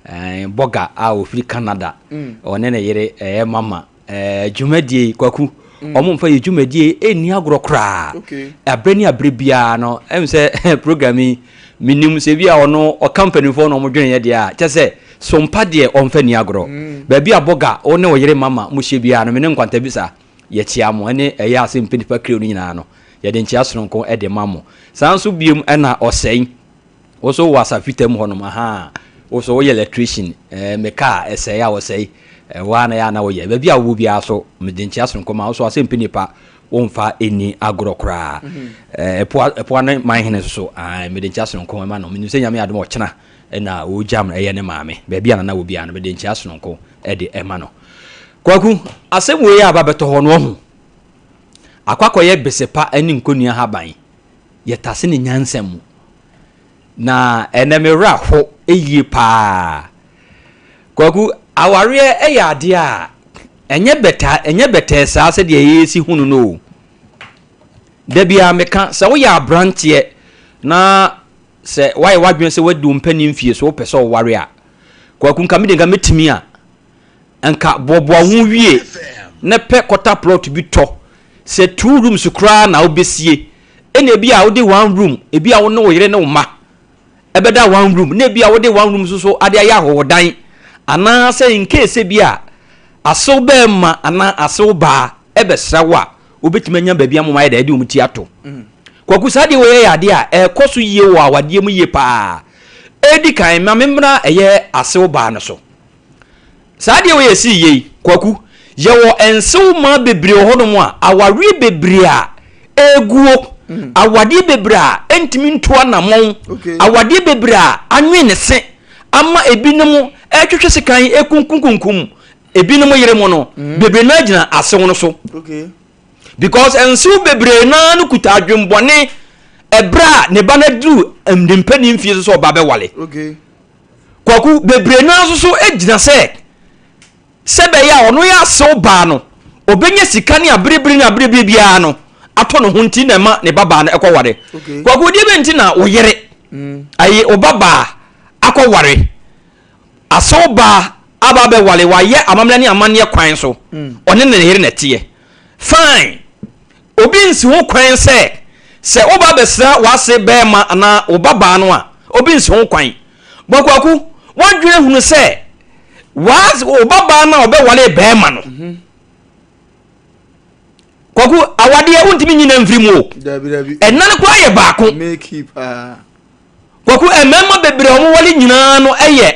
eh, Bɔga a ɔfiri Canada. Mm. Ɔne ne yere ɛyɛ eh, mama. Eh, dwumadie yi, Kwaku, mm. ɔmo mfa yɛ dwumadie yi ɛnni agorɔ koraa. Okay. Aberɛ ne aberɛ biara no, ɛm sɛ program yi, menim sɛ bi a ɔno ɔka mpanimfoɔ na ɔmo dwene yɛ deɛ a, kyɛ sɛ sompa deɛ ɔmfa nni agorɔ. Mm. Baabi a Bɔga, wo ne wo yere mama mo hyɛ biara no, me ne nkwantabisa yɛkyea mo ɛne ɛyɛ ase mpɛ nipa krio no nyinaa no, yɛde nkyea soronko de ma mo. Saa nso biom ɛna ɔsɛe. Wo nso wowɔ Asafita mu hɔnom, ahaa. Wo nso woyɛ electrician, ɛɛ me car ɛsɛe a wɔsɛe, ɛhɔ ara na ɛyɛ a na woyɛ. Baabi a wowɔ biara so, mede nkyea sononko ma wo so asɛmpi nipa, womfa nni agorɔ koraa. Ɛɛ Ɛpoa, Ɛpoa ne man hene nso so, ae, mede nkyea sononko ma no. Menim sɛ Nyame adom a ɔkyena na ɔregyam no, ɛyɛ ne maame. Baabi a Nana wɔ biara no, mede nkyea sononko de ma no. Kwaku, asɛm wei a aba bɛtɔ hɔ no, wahu? Akɔ akɔyɛ besepa ne nkonnua haban. Yɛtase no nyansa mu. Na ɛnɛ me werɛ aho yie paa. Kwaku, awareɛ yɛ adeɛ a ɛnyɛ bɛtaa, ɛnyɛ bɛtɛɛ saa sɛdeɛ yɛsi hunu no o. Da biara meka sɛ woyɛ aberanteɛ na sɛ woayɛ w'adwene sɛ woadi wo mpanin mfie so wopɛ sɛ ɔware a, Kwaku nka me deɛ nka mɛtumi a, nka boaboa wo ho wie na pɛ kɔta plot bi tɔ. Sɛ two rooms koraa na wobɛsie, ɛna ebi a wode one room, ebi a wo ne wo yere ne wo mma ɛbɛda one room, na ebi a wode one room nso so ade ayɛ ahɔhodan, anaasɛ in case ebi a asew bɛrima anaa asew baa ɛbɛsra wo a, wobɛtumi anya baabi ama wɔayɛ dɛ ɛde wɔn ti ato. Kwaku, saa adeɛ wei yɛ adeɛ a ɛrekɔ so yie wɔ awadeɛ mu yie paa. Ɛdi kan, ma memmra ɛyɛ asew baa no so. Saa adeɛ wei a ɛsii yei, Kwaku, yɛwɔ nsew mmaa bebree wɔ hɔnom a awareɛ bebree a ɛreguo, mm. awadeɛ bebree a ɛntumi ntu anammɔn, awadeɛ bebree a anwe ne se ama ebinom ɛretwetwe sekan ɛkunkunkunkum ebinom yere mu no, mm. bebree no agyina asew no so. Because nsew bebree naa no kuta adwembɔne ɛberɛ a ne ba no aduru ne mpanin mfie so sɛ ɔba bɛwale. Okay. Kwaku, bebree no ara nso so gyina sɛ, sɛ ɛbɛyɛ a ɔno yɛ asew baa no, ɔbɛnya sika ne aberebere ne aberebere biara no atɔ ne ho nti na ɛma ne babaa no kɔware. Kwaku, deɛ bɛn nti na wo yere, mm. ayi, wo babaa akɔware, asew baa aba abɛware, wayɛ amammerɛ ne amanneɛ kwan so, mm. ɔne ne yere na ɛteɛ. Fine. Obi nsi ho kwan sɛ, sɛ woba abɛsra w'ase barima anaa wo babaa no a, obi nsi ho kwan. Bɔ Kwaku, w'adwene hunu sɛ w'ase, wo babaa no a ɔbɛwaree barima no. Mhm. Kwaku, awadeɛ wontumi nyi na mfiri mu o. Dabi dabi. Ɛna no koraa yɛ baako. Meki paa. Kwaku, mmarima bebree a wɔware nyinaa no yɛ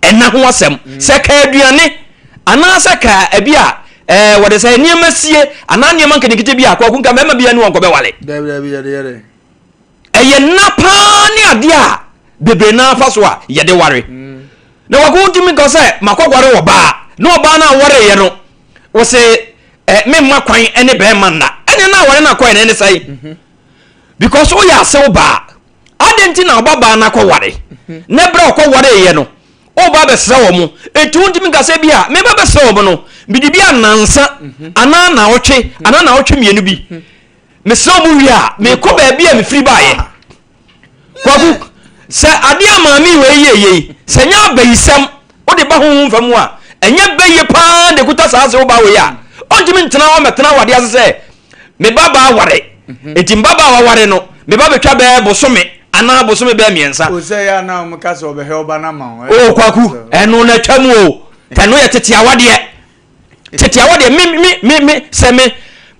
ɛna ho asɛm. Mm. Sɛ ka aduane anaasɛ ka ebi a ɛɛ wɔde sɛ nneɛma sie anaa nneɛma nketenkete bi a kwaku nka mmarima bi ne wɔn kɔbɛwale. Dabi dabi yɛde yɛde. Ɛyɛ nna paa ne adeɛ a bebree naa fa so a yɛde ware. Mm. Na kwaku ntumi nka sɛ makɔware ɔbaa na ɔbaa no a wɔreyɛ no wɔsɛ ɛ memma kwan ne bɛrima nna ɛne na aware no akɔɛ na ɛne sɛe. Mm-hmm. Because woyɛ asew baa Adɛn nti na ɔbabaa no akɔware? Na berɛ a ɔkɔwareeɛ no, ɔreba abɛsra wɔn. Enti wontumi nka sɛ bi a meba bɛsra wɔn no, mede bi a nnansa anaa naawɔtwe anaa naawɔtwe mmienu bi. Mesrɛ wɔn wie a, mekɔ baabi a mefiri baeɛ. Kwaku, sɛ adeɛ a maame wei yɛ yei, sɛ nyɛ abayisɛm wode ba honhom fa mu a, ɛnyɛ bɛyɛ paa na ɛkuta saa ase wo ba wei a, ɔntumi ntena hɔ mmɛtena awadeɛ ase sɛ me ba baa ware mhm. nti mba baa waware no me ba bɛtwa bɛɛ bosome anaa bosome bɛɛ mmiɛnsa. o sɛ yɛ anaa wɔn ka sɛ ɔbɛhwɛ ɔba na ma wɔn. o kwaku ɛno na atwa mu o tɛno yɛ tete awadeɛ tete awadeɛ me me me me sɛ me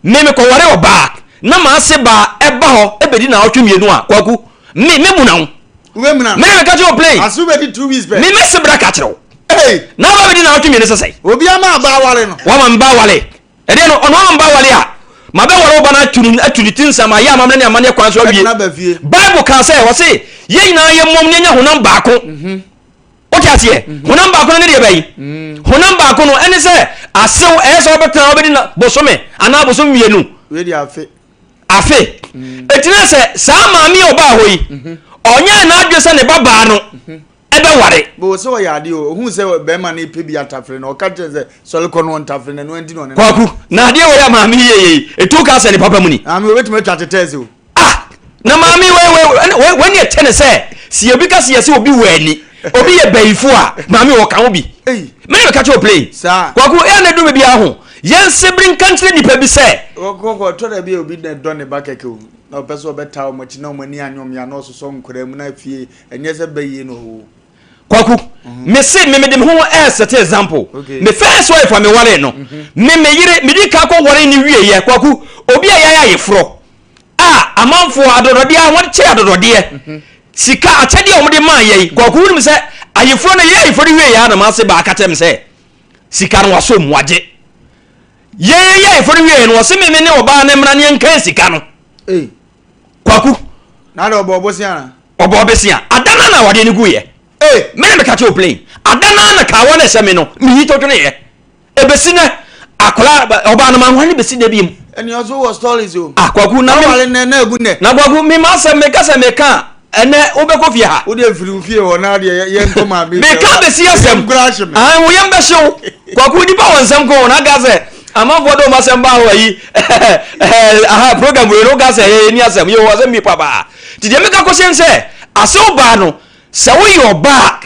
me me kɔware ɔbaa na maa se baa ɛba hɔ ɛbɛdi na ɔtwe mmienu a kwaku me me mu na wo. Wobɛmuna. Me na meka kyerɛ wo plane. Aso bɛdi two weeks pɛ. Me mɛse bra ka kyerɛ wo. Na ɔba bɛdi na ɔtwe mmienu sɛsɛe. Obi ama aba aware no. Wama mba aware. Ɛdeɛ no, ɔno ama mba aware a, mabɛware wo ba no atu ne atu ne ti nsam ayɛ amammerɛ ne amanneɛ kwan so awie. Bible kaa sɛ, ɔse, yɛn nyinaa yɛmmom na yɛnyɛ honam baako. Mhm. Wote aseɛ? Mhm. Honam baako no ne deɛ bɛyi. Mm. Honam baako no ɛne sɛ asew ɛyɛ sɛ wobɛtena wobɛdi na bosome anaa bosome mmienu. Afe. Mm. Enti na sɛ saa maame a ɔbaa hɔ yi, mhm. ɔnyɛɛ n'adwene sɛ ne ba baa no mhm. ɛbɛware. Bo sɛ ɔyɛ adeɛ o, ohun sɛ bɛrima no pɛ bi atafere no, ɔka kyerɛ sɛ sɔre kɔ no ɔntafere no, ɛno nti na ɔne no. Kwaku, na adeɛ wei a maame yi yɛ yei, etu ka sɛ ne papa mu ni. Maame obetumi atwa tetɛɛse o. Ah! Na maame wei wei wei wei ne ɛkyɛ ne sɛ, si obi ka si yɛ sɛ obi wɔ ani, obi yɛ bayifo a, maame ɔka ho bi. Me na meka kyerɛ wo plane. Kwaku, ɛyɛ na ɛduru baabi a ho, yɛn sebere nka nkyerɛ nipa bi sɛ. Kɔkɔ, ɛtɔ da bi a obi na ɛdɔ ne ba kɛkɛ o, na ɔpɛ sɛ ɔbɛtaa wɔn akyi na wɔn ani anyɛ wɔn ya na ɔsosɔ nkwadaa mu na afie ɛnyɛ sɛ bɛyie na ɔwɔ. Kwaku, me se me mede me ho ɛɛsɛte example. Me first wife a me waree no, me me yere, me di kan kɔ waree no wieɛ, Kwaku, obi a yɛayɛ ayeforɔ a amanfoɔ adɔdɔdeɛ a wɔde kyɛ adɔdɔdeɛ. Sika akyɛdeɛ a wɔde maa yɛn, Kwaku wonim sɛ ayeforɔ no yɛyɛ ayeforɔ no wie yɛ a na m'ase baa ka kyerɛ me sɛ sika no wasɔ mu wagye. Yɛyɛ ayeforɔ no wie yɛ no wɔse me me ne ɔbaa no mmra ne yɛnkan sika no. Ei. Kwaku. Na de ɔbɔ ɔbosea na. Ɔbɔ ɔbosea. Ada no na awadeɛ no guiɛ. Ei. Me na meka kyerɛ wo plain. Ada no na kawa no ɛhyɛ me no meyi to dweneeɛ. Ebesi nɛ akwadaa ɔbaa no manware no besi nɛ biem. Ɛni ɔso wɔ stories o. Ah Kwaku na me. Waware nɛ na egu nɛ. Na Kwaku me ma asɛm meka sɛ meka a ɛnɛ wobɛkɔ fie ha. Wo deɛ firi wo fie hɔ na deɛ yɛ nkɔ maame. Meka besi asɛm. Yɛm kura ahye me. Ah wo yam bɛhye wo. Kwaku nipa wɔ nsɛm ko na aka sɛ amanfoɔ de wɔn asɛm ba hɔ ayi aha program wei no woka sɛ yɛ ni asɛm yɛ wɔ asɛm bi pabaa. Ti deɛ meka kɔhyɛn sɛ asew baa no sɛ woyɛ ɔbaa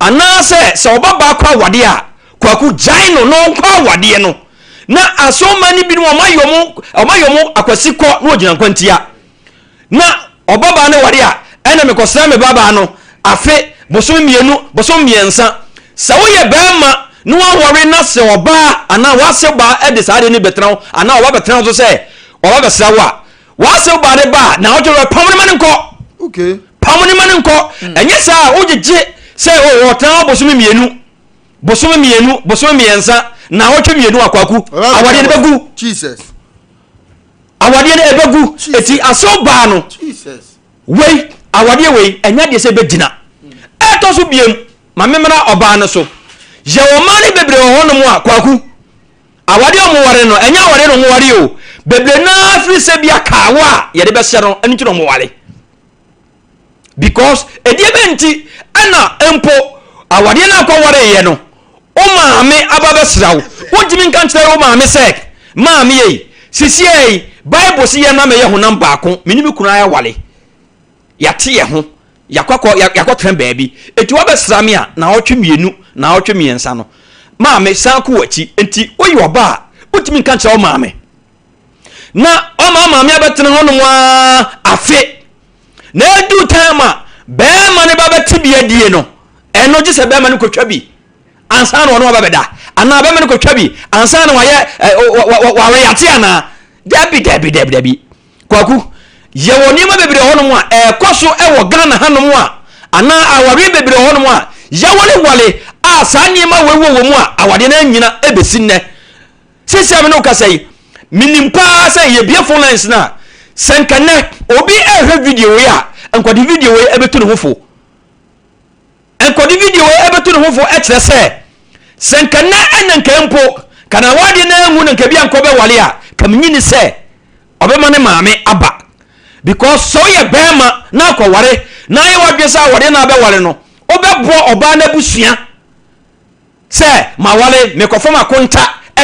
Anaasɛ sɛ ɔbabaa kɔ awadeɛ a, Kwaku, gyae no na ɔnkɔ awadeɛ no. Na asɔmma no binom wɔayɛ wɔn wɔayɛ wɔn akwasi kɔ na wɔgyina nkwantia. Na ɔbabaa no ware a, ɛna mekɔsra me babaa no afe, bosome mmienu, bosome mmiɛnsa. Sɛ woyɛ barima na woaware na sɛ ɔbaa anaa w'ase baa de saa adeɛ no bɛtena wo anaa ɔba bɛtena wo so sɛ ɔba bɛsra wo a, W'asew ba ne ba a, naawɔtwe wɛ, pam no ma no nkɔ. Okay. Pam no ma no nkɔ. Ɛnyɛ saa a, wogyegye sɛ o ɔtena hɔ bosome mmienu, bosome mmienu, bosome mmiɛnsa, naawɔtwe mmienu akwaku. Awadeɛ no bɛgu. Jesus. Awadeɛ no ɛbɛgu. Eti asew baa no. Jesus. Wei, awadeɛ wei, ɛnyɛ adeɛ sɛ ɛbɛgyina. Ɛtɔ so biem, ma memmra ɔbaa no so. Yɛwɔ mmaa no bebree wɔ hɔnom a, kwaku. Awadeɛ a wɔware no, ɛnyɛ awadeɛ na wɔware o. Bebree no ara firi sɛ bi a kaawa a yɛde bɛhyɛ no, ɛno nti na wɔware. Because ɛdeɛ bɛ nti ɛna mpo awadeɛ no akɔwareeɛ no, wo maame aba bɛsra wo. Wontumi nka nkyerɛ wo maame sɛ, maame ei, sisiɛ yi, Bible se yɛn na mɛyɛ honam baako, me ne me kunu ayɛ Yɛate yɛn ho, yɛakɔ akɔ yɛakɔtena baabi. Enti woabɛsra me a, naawɔtwe mmienu, naawɔtwe mmiɛnsa no, maame, san kɔ w'akyi. Enti woyɛ ɔba a, wontumi nka nkyerɛ wo maame. Na ɔma wo maame abɛtena hɔnom ara afe. Na ɛdu time a bɛrima no ba bɛte bi adie no, ɛno gye sɛ bɛrima no kɔtwa bi ansa na ɔne ɔba bɛda anaa bɛrima no kɔtwa bi ansa na wayɛ waweyate anaa. Dabi, dabi, dabi, dabi. Kwaku, yɛwɔ nneɛma bebree wɔ hɔnom a ɛrekɔ so wɔ Ghana hanom a, anaa awareɛ bebree wɔ hɔnom a yɛawalewale a saa nneɛma wei wɔ wɔ mu a awadeɛ no anyina ɛbɛsi nnɛ. Seesei a me ne wo kasa yi, menim paa sɛ yɛbie phone lines no a, sɛ nka nnɛ obi ɛrehwɛ video wei a, nka ɔde video wei ɛbɛtu ne ho fo. Nkɔde video yi bɛto ne ho fo kyerɛ sɛ, sɛ nka nnɛ ɛna nka mpo ka na awadeɛ no angu na nka bi ankɔ bɛwale a, ka menyi ne sɛ ɔbɛma ne maame aba. Because sɛ woyɛ bɛrima na akɔware na ayɛ w'adwene sɛ awadeɛ na abɛware no, wobɛboa ɔbaa no abusua sɛ maware mekɔfa m'akonta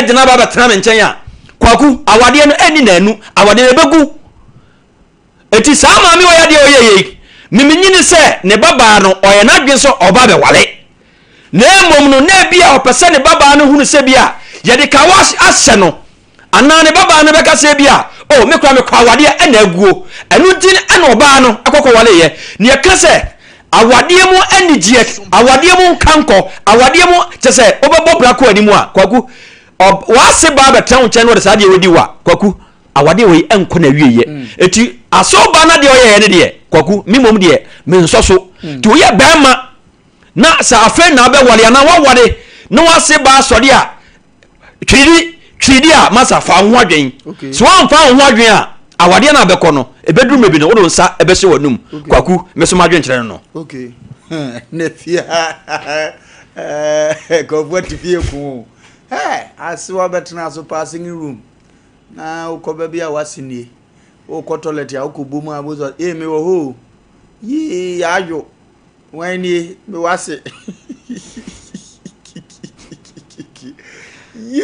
de no aba abɛtena me nkyɛn a, Kwaku, awadeɛ no ɛnni naanu, awadeɛ no ɛbɛgu. Enti saa maame wei adeɛ ɔyɛ yei, me menyini sɛ ne babaa no ɔyɛ n'adwene sɛ ɔba bɛware. Na mmom no na ebia ɔpɛ sɛ ne babaa no hunu sɛ bia yɛde kawa ahyɛ no anaa ne babaa no bɛka sɛ bia oh me koraa mekɔ awadeɛ ɛna aguo. Ɛno nti ɛna ɔbaa no ɛkɔkɔwaleeɛ. Nea ɛka sɛ awadeɛ mu anigyeɛ, awadeɛ mu nkankɔ, awadeɛ mu kyɛ sɛ wobɛbɔ bra kɔ anim a, Kwaku, w'ase baa bɛtena wo nkyɛn na ɔde saa adeɛ wei di wo a, Kwaku, awadeɛ wei nkɔ n'awieɛ. Eti asew ba no adeɛ ɔyɛeɛ no deɛ, Kwaku, me mmom deɛ, mensɔ so. Nti woyɛ bɛrima na sɛ afei na wobɛware anaa woaware na w'ase ba asɔre a, twiridi twiridi a masa fa wo ho adwen. Sɛ woamfa wo ho adwen a, awadeɛ no a bɛkɔ no, ɛbɛduru mmerɛ bi no, wode wo nsa ɛbɛhyɛ w'anum. Kwaku, me so m'adwenkyerɛ no no. Okay. Na fie ha, nkurɔfoɔ ate fie ko o. Hey, asewa bɛtena so paa singing room. Na wokɔ baabi a w'ase nie. Wokɔ toilet a wokɔ bom a wosɔ ee mewɔ hɔ o. Yii adwo. Wɔn nie me w'ase. Yi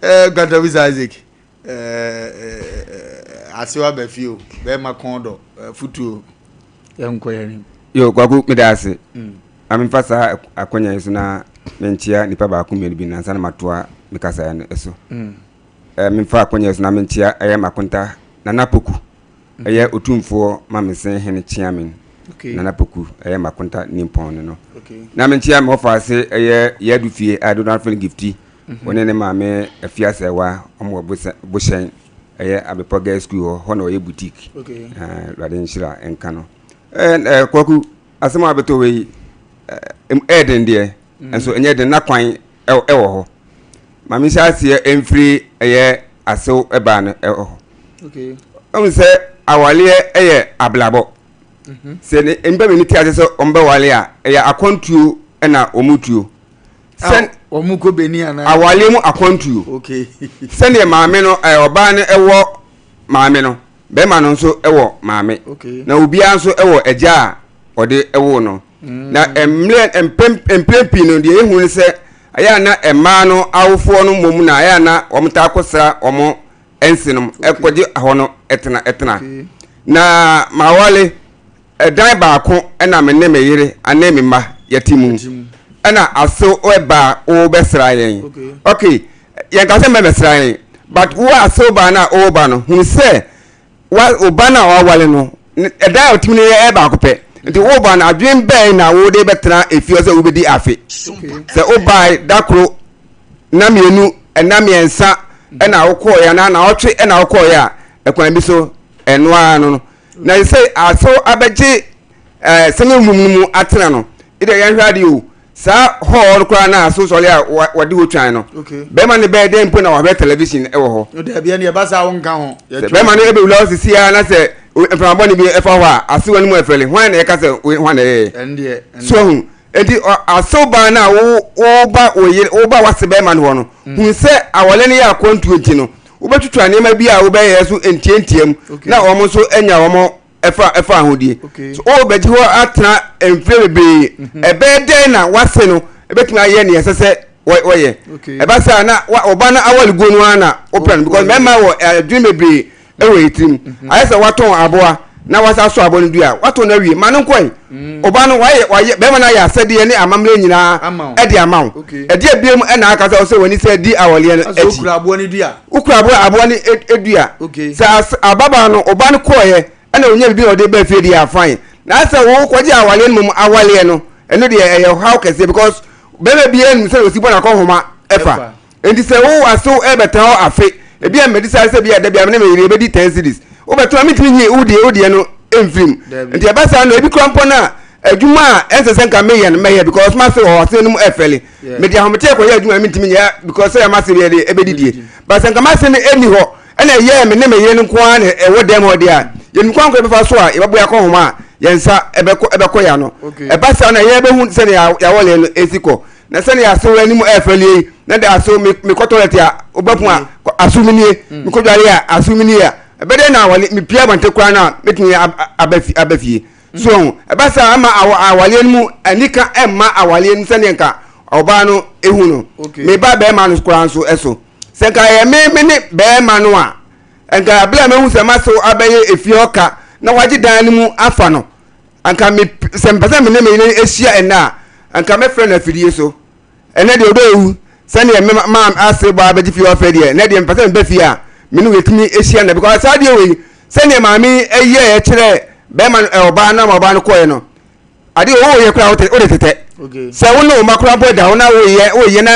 ɛɛ Kwantawisa Isaac ɛɛ ɛɛ asewa bɛ fie o. Bɛrima kɔn dɔ futuo yɛn nkɔ yɛn anim. Yo Kwaku meda ase. Mm. Ma memfa saa akwanya yi so na menkyea nipa baako mmienu bi nansa na matoa me kasaeɛ no so. Mm. Eh, memfa akwanya yi so na menkyea ɛyɛ m'akonta Nana Poku, ɛyɛ Otumfoɔ Mamesen Hene Kyeamen. Okay. Nana Poku, ɛyɛ m'akonta nimpɔn no no. Okay. Na menkyea me wɔfa ase ɛyɛ Yadu Fie a dodoɔ afrɛ no Gifti. Wɔne ne maame Afiasɛwa, wɔn wɔ Bohyɛn, ɛyɛ Abepɔ Girls School hɔ, hɔ na ɔyɛ boutique. Okay. Eh, Awurade nhyira nka no. Ɛɛ Kwaku, asɛm a abɛtɔ wei ɛyɛ den deɛ, nso ɛnyɛ den na kwan ɛwɔ hɔ. Ma menhyɛ aseɛ mfiri ɛyɛ asew baa no ɛwɔ hɔ. Ɛhu sɛ awaleɛ ɛyɛ abrabɔ. Mhm. Sɛ nnipa mmienu te ase sɛ wɔn bɛwale a, ɛyɛ akwantuo ɛna wɔn tuo. Sɛ wɔn kɔ Benin anaa? Awaleɛ mu akwantuo. Sɛdeɛ maame no ɛɛ ɔbaa no ɛwɔ maame no, bɛrima no nso ɛwɔ maame. Na obiara nso ɛwɔ agya a ɔde ɛwoo no. Na mmerɛ mpɛn pii no deɛ ehu ne sɛ ɛyɛ a na mmaa no awofoɔ no mmom na ɛyɛ a na wɔn taa kɔsra wɔn nsenom ɛkɔgye hɔ no ɛtena ɛtena. Na mawale ɛdan baako ɛna me ne me yere ane me mma yɛte mu ɛna asew ɛba wɔbɛsra yɛn. Okay, yɛn ka sɛ mmɛbɛsra yɛn but wo asew baa no a wɔba no hunu sɛ wa wo ba no a wawale no ɛdan a ɔtumi no yɛ baako pɛ nti wo ba no adwene bɛn na wode bɛtena efie sɛ wobɛdi afe sɛ wobae da koro na mmienu ɛna mmiɛnsa ɛna wokɔɔeɛ anaa na ɔtwe ɛna wokɔɔeɛ a ɛkwan bi so ɛno ara no no na sɛ asew abɛgye ɛɛ sɛnɛ mum no mu atena no ɛdeɛ yɛnhwɛ adeɛ o Saa hall no koraa na so sɔre a wɔde hɔ twan no. Bɛrima no bɛyɛ dɛn mpo na wahwɛ television wɔ hɔ? Dabi ɛne ɛba saa wonka ho. Sɛ bɛrima no ɛbɛwura hɔ sisi ara na sɛ mframa bɔne bi ɛfa hɔ a asewa no mu ɛfɛle hwan na ɛka sɛ hwan na ɛyɛ? So ahu nti asew baa no a woba wo yere woba wase bɛrima no hɔ no mm. hu sɛ awɔle no yɛ akwantuo nti no wobɛtwitwa nneɛma bi a wobɛyɛ so ntiantiam na wɔn nso anya wɔn ɛfa ɛfa ahodie so o bɛgye hɔ atena mfie bebree mhm. ɛbɛyɛ dɛn na wase no ɛbɛtumi ayɛ nea ɛsɛ sɛ wɔyɛ ɛba saa na ɔba no awɔleguo no ara na wopɛ no because mmarima wɔ adwene bebree ɛwɔ yɛ tirim mhm. ayɛ sɛ watɔn aboa na wasa so aboa no dua watɔn no awie ma no nkɔe mm. ɔba no wayɛ wayɛ bɛrima no ayɛ asɛdeɛ ne amammerɛ nyinaa ɛde ama wo ɛde abiem ɛna aka sɛ ɔsɛ w'ani sɛ di awɔleɛ no akyi wokura aboa no dua Wokura aboa aboa no dua. Sɛ ababaa no ɔba no kɔɔeɛ ɛna ɔnya biribi na ɔde ba fie deɛ a fine. Na sɛ wokɔgye awaleɛ no mmom awaleɛ no ɛno deɛ ɛyɛ ɔhaw kɛseɛ because bɛrima biara nim sɛdeɛ ɔsi bɔ n'akɔnhoma ɛfa. Nti sɛ wo asew ɛbɛtena hɔ afe ebi a mɛdi saa sɛ bi a da bi a me ne me yere yɛbɛdi ten cedis wobɛtena mentumi nyi wo deɛ wo deɛ no mfiri mu. Nti ɛba saa no ebi kora mpo no a adwuma a ɛnsɛ sɛ nka meyɛ no mɛyɛ because mase wɔ hɔ ase no mu ɛfɛle. mede ahometeɛ kɔyɛ adwuma mentumi nyɛ because sɛ mase deɛ de ɛbɛdidie but sɛ nka mase no ɛnni hɔ ɛna ɛyɛɛ me ne me yere no nko ara na ɛwɔ dɛm hɔ deɛ a yɛnim kwan kɔ yɛbɛfa so a yɛbɛbɔ yɛakɔ homa a yɛn nsa ɛbɛkɔ ɛbɛkɔ yɛ ano ɛba saa na yɛbɛhu sɛdeɛ yɛawɔleɛ no ɛsi kɔ na sɛdeɛ asew anim ɛɛfɛlie yi na de asew mekɔ toilet a wobɛpo a asew me nie mm. mekɔdware a asew me nie a ɛbɛdɛn na awɔle mepia abɔnte koraa no a mɛtumi aba fie So ho? Ɛba saa ama awaleɛ no mu anika mma awaleɛ no sɛdeɛ nka ɔbaa no ehu no. Me ba bɛrima no koraa nso ɛso. Sɛ nka ɛyɛ me me ne bɛrima no a, nka abere a mehu sɛ masew abɛyɛ efie hɔ ka na wagye dan no mu afa no, anka me sɛ mpɛ sɛ me ne me yere ahyia ɛnna a, anka mɛfrɛ no afidie so. Ɛnɛ deɛ ɔdɔ ewu sɛdeɛ me maa ase bɔ abɛgye fie ɔfɛ deɛ ɛnɛ deɛ mpɛ sɛ meba fie a me ne yɛtumi ahyia no because saa deɛ wei sɛdeɛ maame yi yɛɛ kyerɛ bɛrima no ɔbaa no ama ɔbaa no kɔɛ no adeɛ ɔwɔ yɛ koraa wode tetɛ sɛ wo ne wo mma koraa bɔ da wo na woyɛ woyɛ na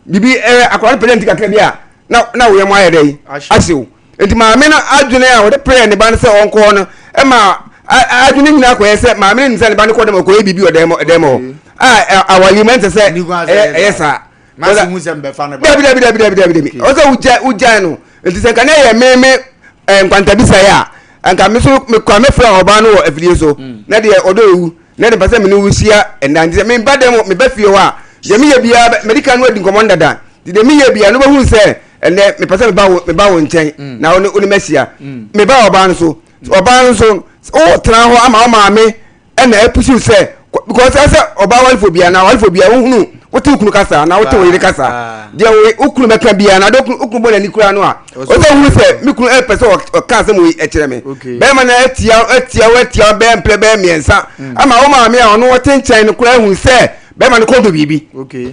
biribi ɛɛ akwadaa no pɛgya ne ti kakra bi a na na woyɛ mo ayɛ dɛ ahyew nti maame no adwene a wɔde pɛɛ ne ba no sɛ ɔnkɔ no ɛma adwene nyinaa kɔyɛ sɛ maame no nim sɛ ne ba no kɔ dɛm ɔkɔyɛ biribi wɔ dɛm dɛm hɔ a awale mu ɛnsɛ sɛ ɛyɛ saa dabi dabi dabi dabi dabi dabi ɔsɛ wogya wogyae no nti sɛ nka ne yɛ me me nkwantabisa yɛ a nka me so mekɔ mefrɛ ɔbaa no wɔ afidie so mm. na deɛ ɔdɔ ewu na de mpɛ sɛ me ne wo hyia ɛnna nti sɛ meba dɛm meba fie hɔ a deɛ meyɛ biara mɛdi kan no adi nkɔmmɔ no dada nti deɛ meyɛ biara no bɛhunu sɛ ɛnɛ mepɛ sɛ meba wo meba wo nkyɛn mm. na wo ne wo ne mɛhyia mm. meba ɔbaa no so ɔbaa no so wotena hɔ ama wo maame ɛna ɛpusiw sɛ because ɛsɛ ɔbaa warefo bia na warefo bia wohunu wote wo kunu kasa na wote wo yere kasa deɛ wo kunu bɛka bia na de wo kunu bɔ n'ani koraa no a ɔsɛ wohunu sɛ me kunu ɛpɛ sɛ ɔka asɛm wei ɛkyerɛ me bɛrima no atia atia atia bɛyɛ mprɛ bɛyɛ mmiɛnsa mm. ama wo maame a ɔno ɔte nkyɛn no koraa hu sɛ bɛrima no kɔdɔ biribi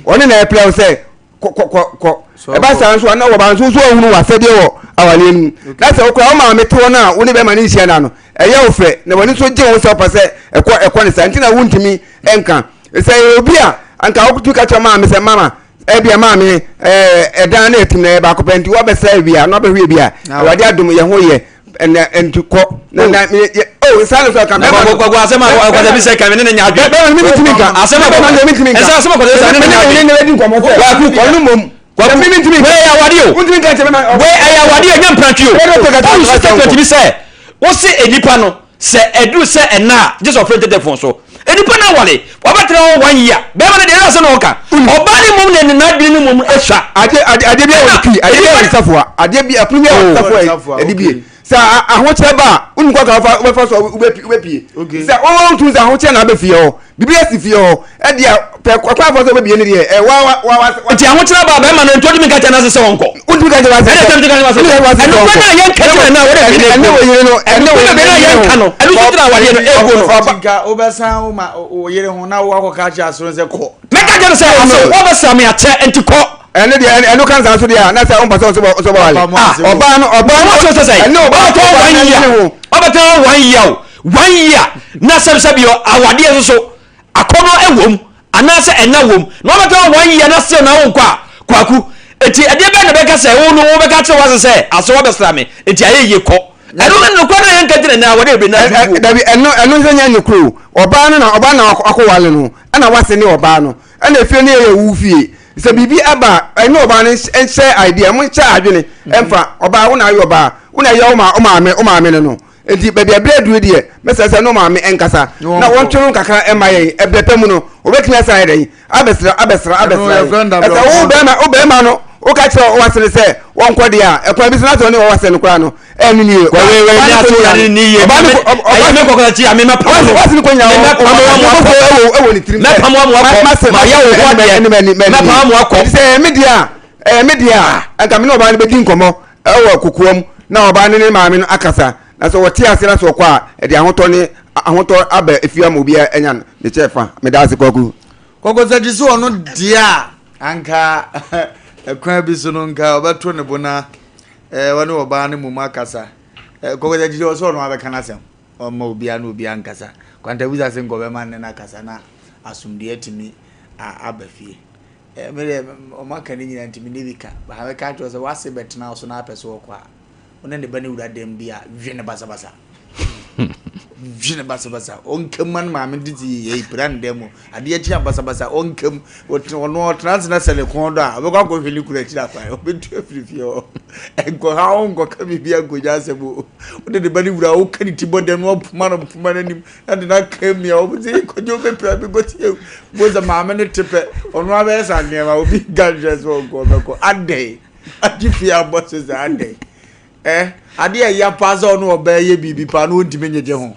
ɔne na ɛpɛ wo sɛ kɔ kɔ kɔ ɛba saa nso ana wɔba nso nso ɔhunu w'asɛdeɛ wɔ awareɛ no mu na sɛ wokora wo maame te hɔ no a wo ne bɛrima no nhyia no ano ɛyɛ wo fɛ na w'ani nso gye wo sɛ wopɛ sɛ ɛkɔ ɛkɔ ne saa nti na wontumi nka sɛ ɛyɛ obi a anka wotumi ka kyerɛ maame sɛ mama ɛbia maame ɛɛ ɛdan na ɛtim na ɛyɛ baako pɛ nti wabɛsra ebi a na wabɛhwɛ ebi a awurade adom yɛ ho yɛ. Ɛnɛ nti kɔ na na yɛ yɛ o saa na sɛ ɔka bɛrima no. Kwaku asɛm a Kwasi bi sɛ kan ne ne nya adwene. Bɛrima no mi ntumi nka. Asɛm a bɛrima no mi ntumi nka. Ɛsɛ asɛm a Kwasi sɛ ne ne nya adwene. Ne ne di nkɔmɔ sɛ. Kwaku ɔno mom. Kwaku mi ntumi nka. Wei yɛ awadeɛ o. Ntumi nka kyɛ bɛrima. Wei ɛyɛ awadeɛ ɛnyɛ mprantwe o. Ɔn sɛ statement bi sɛ wose nipa no sɛ ɛduru sɛ ɛna a gye sɛ ɔfrɛ tetefon so. Nipa no aware wabɛtena hɔ one year bɛrima no deɛ ɛna sɛ na ɔka ɔbaa no mmom na n'adwene no mmom asua. Adeɛ adeɛ adeɛ bi a wɔde pii adeɛ bi a wɔde safoa adeɛ bi ɛpono bi a wɔde safoa ɛde bie sɛ ahokyerɛ ba a wonim kɔ ka wobɛfa so a wobɛpie sɛ wontum sɛ ahokyerɛ na abɛ fie hɔ biribi asi fie hɔ ɛdeɛ pɛ kwan fa sɛ wobɛbie no deɛ ɛ wa wa wa wa nti ahokyerɛ ba a bɛrima no nti wotumi ka kyerɛ no ase sɛ ɔnkɔ wotumi ka kyerɛ no ase ɛne sɛm ka kyerɛ ase ɛno kwan a yɛnka kyerɛ no a wɔde ɛne ɛne wɔ yere no ɛne wɔ yere no yɛnka no ɛno so gyina awadeɛ no ɛgu no nka wobɛsan wo ma wo yere ho na woakɔka akyerɛ asoro sɛ kɔ mɛka kyerɛ no sɛ ase wobɛsra me akyɛ nti kɔ ɛne deɛ ɛno ka nsa so deɛ a na sɛ wompɛ sɛ ɔsɛ ɔbɛwale ɔbaa no ɔbaa no sɛ sɛ ɛne ɔbaa ɔbɛtɔn one year ɔbɛtɔn one year o one year na sɛbsɛbi awadeɛ nso so akɔnɔ ɛwom anaasɛ ɛna wom na ɔbɛtɔn one year na still na wonkɔ a kwaku eti ɛdeɛ bɛn na bɛka sɛ wo no wobɛka kyerɛ wase sɛ asɛ wabɛsra me eti ayɛ yie kɔ ɛno ne nokorɛ no a yɛnka gyina nɛ awadeɛ bebree na so dabi ɛno ɛno nso nyɛ nokorɛ o ɔbaa no na ɔbaa na akɔwale no ɛna wase ne ɔbaa no ɛna efie no yɛ wo fie Sɛ biribi ba a, ɛne ɔbaa no nhyɛ idea, mo nhyɛ adwene ɛmfa ɔbaa wo na ayɛ ɔbaa, wo na ɛyɛ wo ma wo maame wo maame no no. Nti baabi a ɛberɛ aduru deɛ, mɛsrɛ sɛ ne maame ɛnkasa na wɔntwe no kakra ɛma yɛn. Ɛberɛ pa mu no, wɔbɛtumi asan ayɛ dɛn abɛsra abɛsra abɛsra yɛn. Ɛsɛ wo bɛrima wo bɛrima no woka kyerɛ w'asene sɛ wɔnkɔ deɛ a, ɛkwan bi so na sɛ ɔne w'asene no koraa no ɛne nie. Ɔbaa no kɔ nyina ɔbaa no ɔbaa no kɔ kyi ame mɛpam no. W'asene kɔ nyina ɛwɔ ɛwɔ ne tirim. Mɛpam amu akɔ ma yɛ wo ho adeɛ mɛpam amu akɔ. Ɛti sɛ ɛyɛ me deɛ a ɛyɛ me deɛ a nka me ne ɔbaa no bɛdi nkɔmmɔ ɛwɔ kokoam na ɔbaa no ne maame no akasa na sɛ wɔte ase na sɛ ɔkɔ a ɛde ahotɔ ne ahotɔ aba efie ama obiara anya ne kyɛ fa. Meda ase Kwaku. Kɔkɔsakyi sɛ ɔno deɛ a anka ɛkwan bi so no nka ɔbɛto ne bo na Eh, ɔne ɔbaa no mmom akasa. Eh, kɔkɔsɛ gyigye ɔsɛ ɔno abɛka n'asɛm. Ɔmma obiara ne obiara nkasa. Kwantabusa se nkɔbɛma ne no akasa na asomdue atumi aba fie. Eh, me deɛ, ɔmo aka ne nyinaa nti me ne bi ka. Baa mɛka akyerɛ sɛ wase bɛtena wo so na apɛ sɛ ɔkɔ a, wo ne ne ba no wura dɛm bi a, dwe ne basabasa. Dwene basabasa ɔnkam ma no maame de ti yɛ pira ne dan mu adeɛ kyi a basabasa ɔnkam ɔno ɔtena ase na sɛ ne kɔn dɔ a ɔbɛkɔ akɔhwɛ ne kura akyiri akwan ɔbɛtu afiri fie hɔ nkɔha wo nkɔka biribi ankɔgya asɛm o wode ne ba ne wura woka ne ti bɔ dɛm na wapoma no poma no anim na de no aka mi a wɔbɛsɛ kɔgye wobɛpira bi kɔtie bo sɛ maame ne te pɛ ɔno abɛyɛ sa nneɛma obi nka nkyerɛ sɛ ɔnkɔ ɔbɛkɔ adɛn agye fie abɔ so sɛ adɛn Eh, adeɛ a ɛya paa sɛ ɔne ɔbaa yɛ biribi paa na ɔntumi nyegye ho.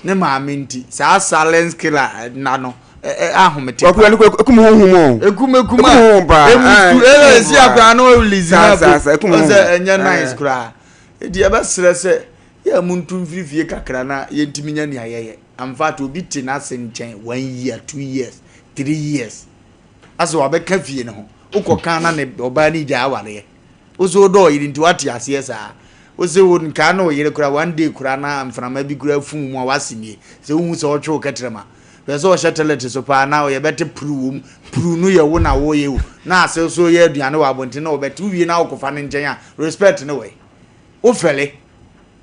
Ne maame nti, saa silence killer na no, ahomete paa. Wakura no ekum honhom o. Ekum ekum a. Ekum honhom paa. Emu tu ɛna esi akora no release na po. Ɔsɛ ɛnyɛ nice koraa. Eti ɛbɛsrɛ sɛ yɛ mu ntu mfiri fie kakra na yɛntumi nya nea yɛyɛ. In fact, obi te n'ase nkyɛn one year, 2 years, 3 years. Asɛ wabɛka fie no ho. Wokɔ kan na ne ɔbaa ne gya awareɛ. Wo se wodɔ ɔyere nti wate aseɛ saa. Wo se wo nkaa ne ɔyere koraa one day koraa na mframa bi koraa fuu mu a wase nie. Sɛ wohu sɛ ɔtwe wo kɛtrɛma. Pɛ sɛ ɔhyɛ toilet so paa na yɛbɛte pru wom. Pru no yɛ wo na woyɛ o. Na ase so yɛ aduane wɔ abɔnten na wɔbɛte. Wowie na wokɔfa ne nkyɛn a respect ne wɔ he? Wo fɛle.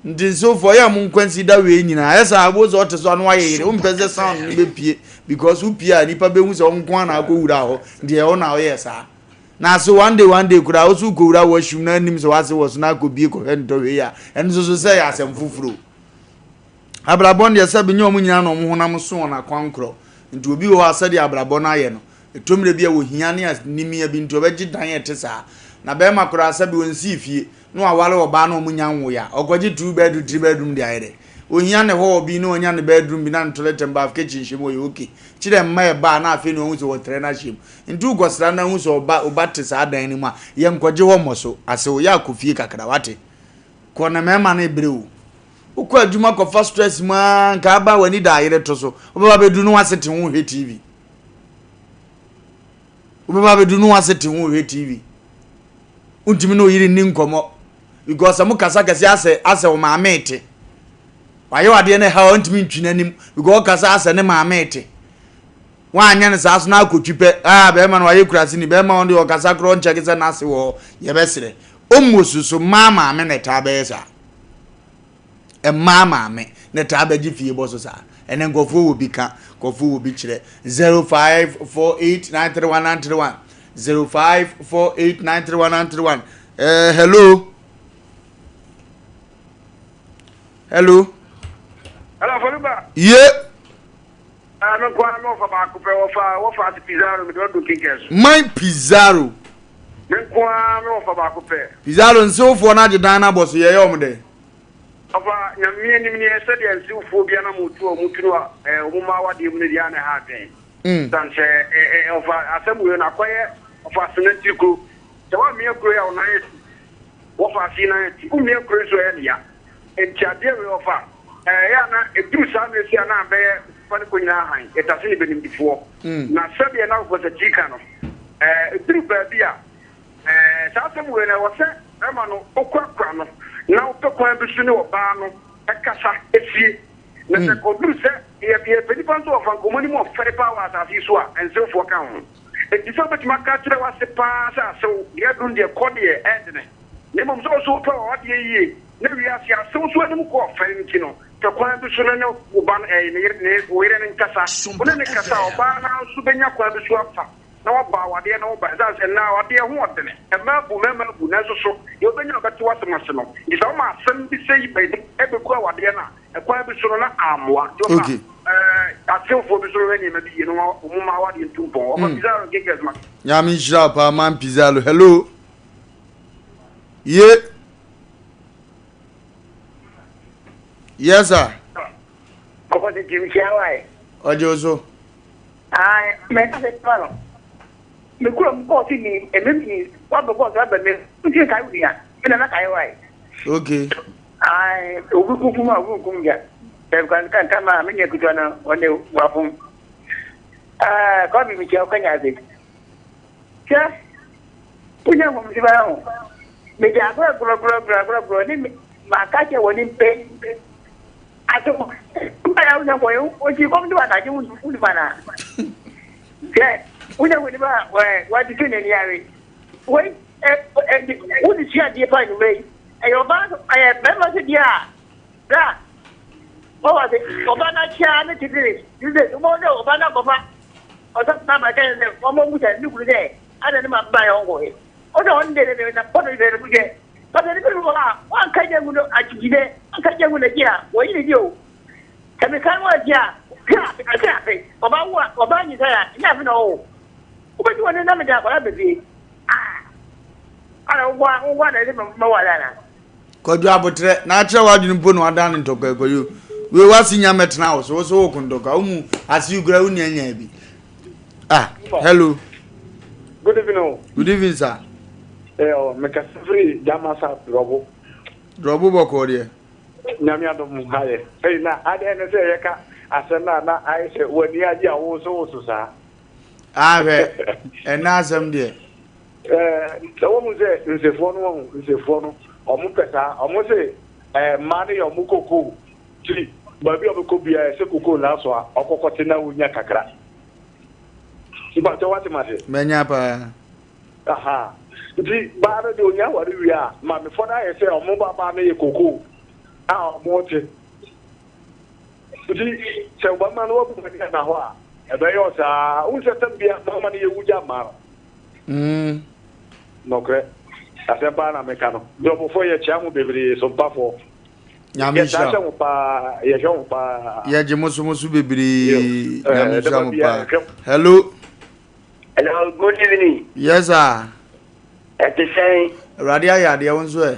Nti nsofoɔ yɛ mo nkwansi da wei nyinaa. Ɛyɛ saa wobɛhu sɛ ɔte so a na wayɛ yere. Wompɛ sɛ sound no bɛpie because wopie a nnipa bɛhu sɛ wo nko ara na akɔwura hɔ. Nti ɛyɛ wo na woyɛɛ saa. Na ase one day one day koraa wo so wokɔwura washroom na anim sɛ wase wɔ so na akɔbie kɔhwɛ ntɔhwɛ yi a, ɛno nso so sɛ yɛ asɛm foforɔ o. Abrabɔ no deɛ sɛ nyɛ wɔn nyinaa na wɔn honam so wɔn akwankorɔ. Nti obi wɔ hɔ a sɛdeɛ abrabɔ no ayɛ no, ɛtɔ mmerɛ bi a wɔhia ne animia bi nti ɔbɛgye dan a ɛte saa. Na bɛrima koraa sɛbe ɔnsii fie na waware ɔbaa na wɔn nya nwoeɛ a, ɔkɔgye two bedroom, three bedroom de ayɛ dɛ. Ohia ne hall bi na wanya ne bedroom bi na ne toilet and bath, kitchen hyɛ mu ɔyɛ okay. Kyerɛ mma ɛba a na afei na wahu sɛ wɔtrɛ no ahyɛ mu. Nti wokɔsra no na hu sɛ ɔba wo ba te saa dan no mu a, yɛnkɔgye hɔ mmɔ so. Asew, yɛ a kɔ fie kakra, wate? Kɔ na mmarima no rebrɛ o. Wokɔ adwuma kɔfa stress mu ara nka aba a w'ani da ayere to so. Wobɛba abɛduru no w'ase te ho rehwɛ TV. Wobɛba abɛduru no w'ase te ho rehwɛ TV. Wontumi ne wo yere nni nkɔmmɔ because sɛ mokasa kɛse asɛ asɛ wo maame rete. Wayɛ wo adeɛ no ɛha wo a ɔntumi ntwi n'anim because ɔkasa asɛ ne maame rete. Woanyɛ no saa so na akɔtwi pɛ, ah bɛrima no wayɛ kuraseni, bɛrima ɔno deɛ ɔkasa koraa ɔnkyɛke sɛ n'ase wɔ hɔ, yɛbɛsrɛ. Almost so mmaa maame na ɛtaa bɛyɛ saa. Mmaa maame na taa bɛgye fie bɔ so saa. Ɛnɛ nkurɔfoɔ wɔ bi ka, nkurɔfoɔ wɔ bi kyerɛ. 0548931931 0548931931 Eh, hello. Hello. Hello, Foluba. Ye. Ah, me kwa no fa baako pɛ wɔfa wɔfa ase Pizarro me de ɔdo kinkɛs. Man Pizarro. Me nko ara me wɔfa baako pɛ. Pizarro nsewfoɔ no agye dan no abɔ so yɛyɛ wɔn dɛ. Ɔfa Nyame anim neɛ sɛdeɛ nsewfoɔ bi anamɔtu a wɔtu no a wɔn mma awadeɛ mu no deɛ a na ɛha adwen. Sane sɛ ɔfa asɛm wei no akɔyɛ ɔfa asenantiri kuro. Sɛ woammia kuro yi a wo nan asi. Wɔfa ase yi nan ati. Wommia kuro yi nso ɛyɛ ne ya. Enti adeɛ wei ɔfa ɛyɛ a na ɛduru saa mmerɛ sei a na abɛyɛ fa ne kɔ nyinaa hann. Yɛtase ne bɛnimdifoɔ. Na sɛdeɛ na Ɔfasakyi ka no ɛduru baabi a Ɛɛ, saa asɛm wei no, ɛwɔ sɛ barima no wokurakura no na wopɛ kwan bi so ne ɔbaa no kasa sie. Na sɛ kɔduru sɛ yɛ yɛpɛ nnipa nso wɔfa nkɔmmɔ no mu ɔfɛre paa wɔ asase yi so a, nsewfoɔ ka ho. Enti sɛ wobɛtumi aka akyerɛ w'ase paa sɛ asew deɛ aduru no deɛ kɔ deɛ ɛɛdene. Na mmom sɛ wo nso wopɛ w'awadeɛ yie na wiase asew nso anim kɔ ɔfɛre nti no, pɛ kwan bi so na ne wo ba no ɛɛ ne yere ne wo yere no nkasa. Wo ne no kasa a, ɔbaa no ara nso bɛnya kwan bi so afa na wabɔ awadeɛ na woba. Ɛsiane sɛ nnɛ awadeɛ ho ɔdene, mmaa bu, mmarima bu, nanso so deɛ wobɛnya a ɔbɛte w'asɛm ase no? Nti sɛ woma asɛm bi sɛi ba bɛgu awadeɛ no a, ɛkwan bi so no na ammoa. Nti ɔfa ɛɛ asewfoɔ bi so nhwɛ nneɛma bi yie na wɔn mma awadeɛ ntu mpɔn. Ɔfa Pizarro Gengers ma. Nyame nhyira wo paa man Pizarro. Hello. Ye. Yes sir. Kɔkɔ tete nhyia wa ɛ. Ɔgye wo so. Ae, mɛka sɛ ma no. Me kurom kɔɔ so ni, ɛmɛ pii, wabɛ kɔɔ so abɛ me, nti nkae wo nua, me na mɛkae wo ae. Okay. Ae, obi kum fum a, obi nkum gya. Sɛ kan kan kan ma me nua ketewa no, ɔne wafom. Ah, kɔbi mi kyɛ ɔkanya ase. Kyɛ, wonya nhomsi bɛyɛ ho. Mede agorɔ gorɔ gorɔ gorɔ gorɔ gorɔ ne maka kyɛ wɔ ne mpɛ. Aso mma ya wonya kɔ osi kɔm de anadwo wo nipa na. Hwɛ wonya wo nipa wɔ watutu n'ani awe. Wei ɛ ɛ wo de sua adeɛ pa anwummerɛ yi. Ɛyɛ ɔbaa ɛyɛ bɛrima so deɛ a bra wɔwɔ ase ɔbaa no akyia ne titiri titiri wobɛhu sɛ ɔbaa no akɔfa ɔsɔfo no aba kyɛ sɛ wɔmmɔ mu sɛ ne kunu sɛ adɛn ne ma ba yɛ ɔnkɔ he. Ɔsɛ ɔno deɛ ne na pɔtɔ deɛ ne mu deɛ Papa nipa bi wɔ hɔ a wanka gya ngu no akyikyidɛ wanka gya ngu n'akyi a wɔyi ne di o. Sɛ meka no akyi a hwɛ afe ase afe ɔba wo a ɔba nyinsɛn a ɛnyɛ afe na ɔwo. Wobɛdi wɔn na mede akwadaa ba fie. Ah! Ana wo nko wo nko na ɛsɛ ma ware ana? Kwadwo abotrɛ na akyerɛ w'adwene mpo na wadan ne ntɔkwa yi kwadwo wei w'ase nya mɛtena wo so wo so wo ko ntɔkwa wo mu ase yi kura wo nua nyaa bi ah hello. Good evening. Good evening sir. Eh, oh, mekasa firi Gyama South Drɔbo. Drɔbo bɔkɔɔ deɛ. Nyame adom ha yɛ. Ei na adɛn ne sɛ yɛka asɛm no a na ayɛ sɛ w'ani agye a wowosowoso saa. Ah hwɛ, ɛnɛ asɛm deɛ. Eh, sɛ wɔhu sɛ nsefoɔ no wɔhu nsefoɔ no wɔn pɛ saa wɔn se eh, mmaa no yɛ wɔn kokoo ti baabi a wɔbɛkɔ biara ɛsɛ kokoo na aso a ɔkɔkɔte na wonya kakra. Mpakyɛ wate mase. Manya paa. Ahaa nti baa no deɛ onya aware wie a mamefoɔ no ayɛ sɛ ɔmo ba baa no yɛ kokoo a ɔmo te nti sɛ ɔbɛma no wabu n'ani ana hɔ a ɛbɛyɛ ɔsaa wohu sɛ tɛm bia mama no yɛwu gya mmaa no mm. Nɔkorɛ asɛm paa na meka no dɔbɔfoɔ yɛkyea mo bebree so mpafoɔ Nyame nhyira yɛhwɛ mo paa yɛhwɛ mo paa yɛgye mo so mo so bebree Nyame nhyira mo paa hello Hello, good evening. Yes, sir. Ɛte sɛn? Awurade ayɛ adeɛ wo nso ɛ?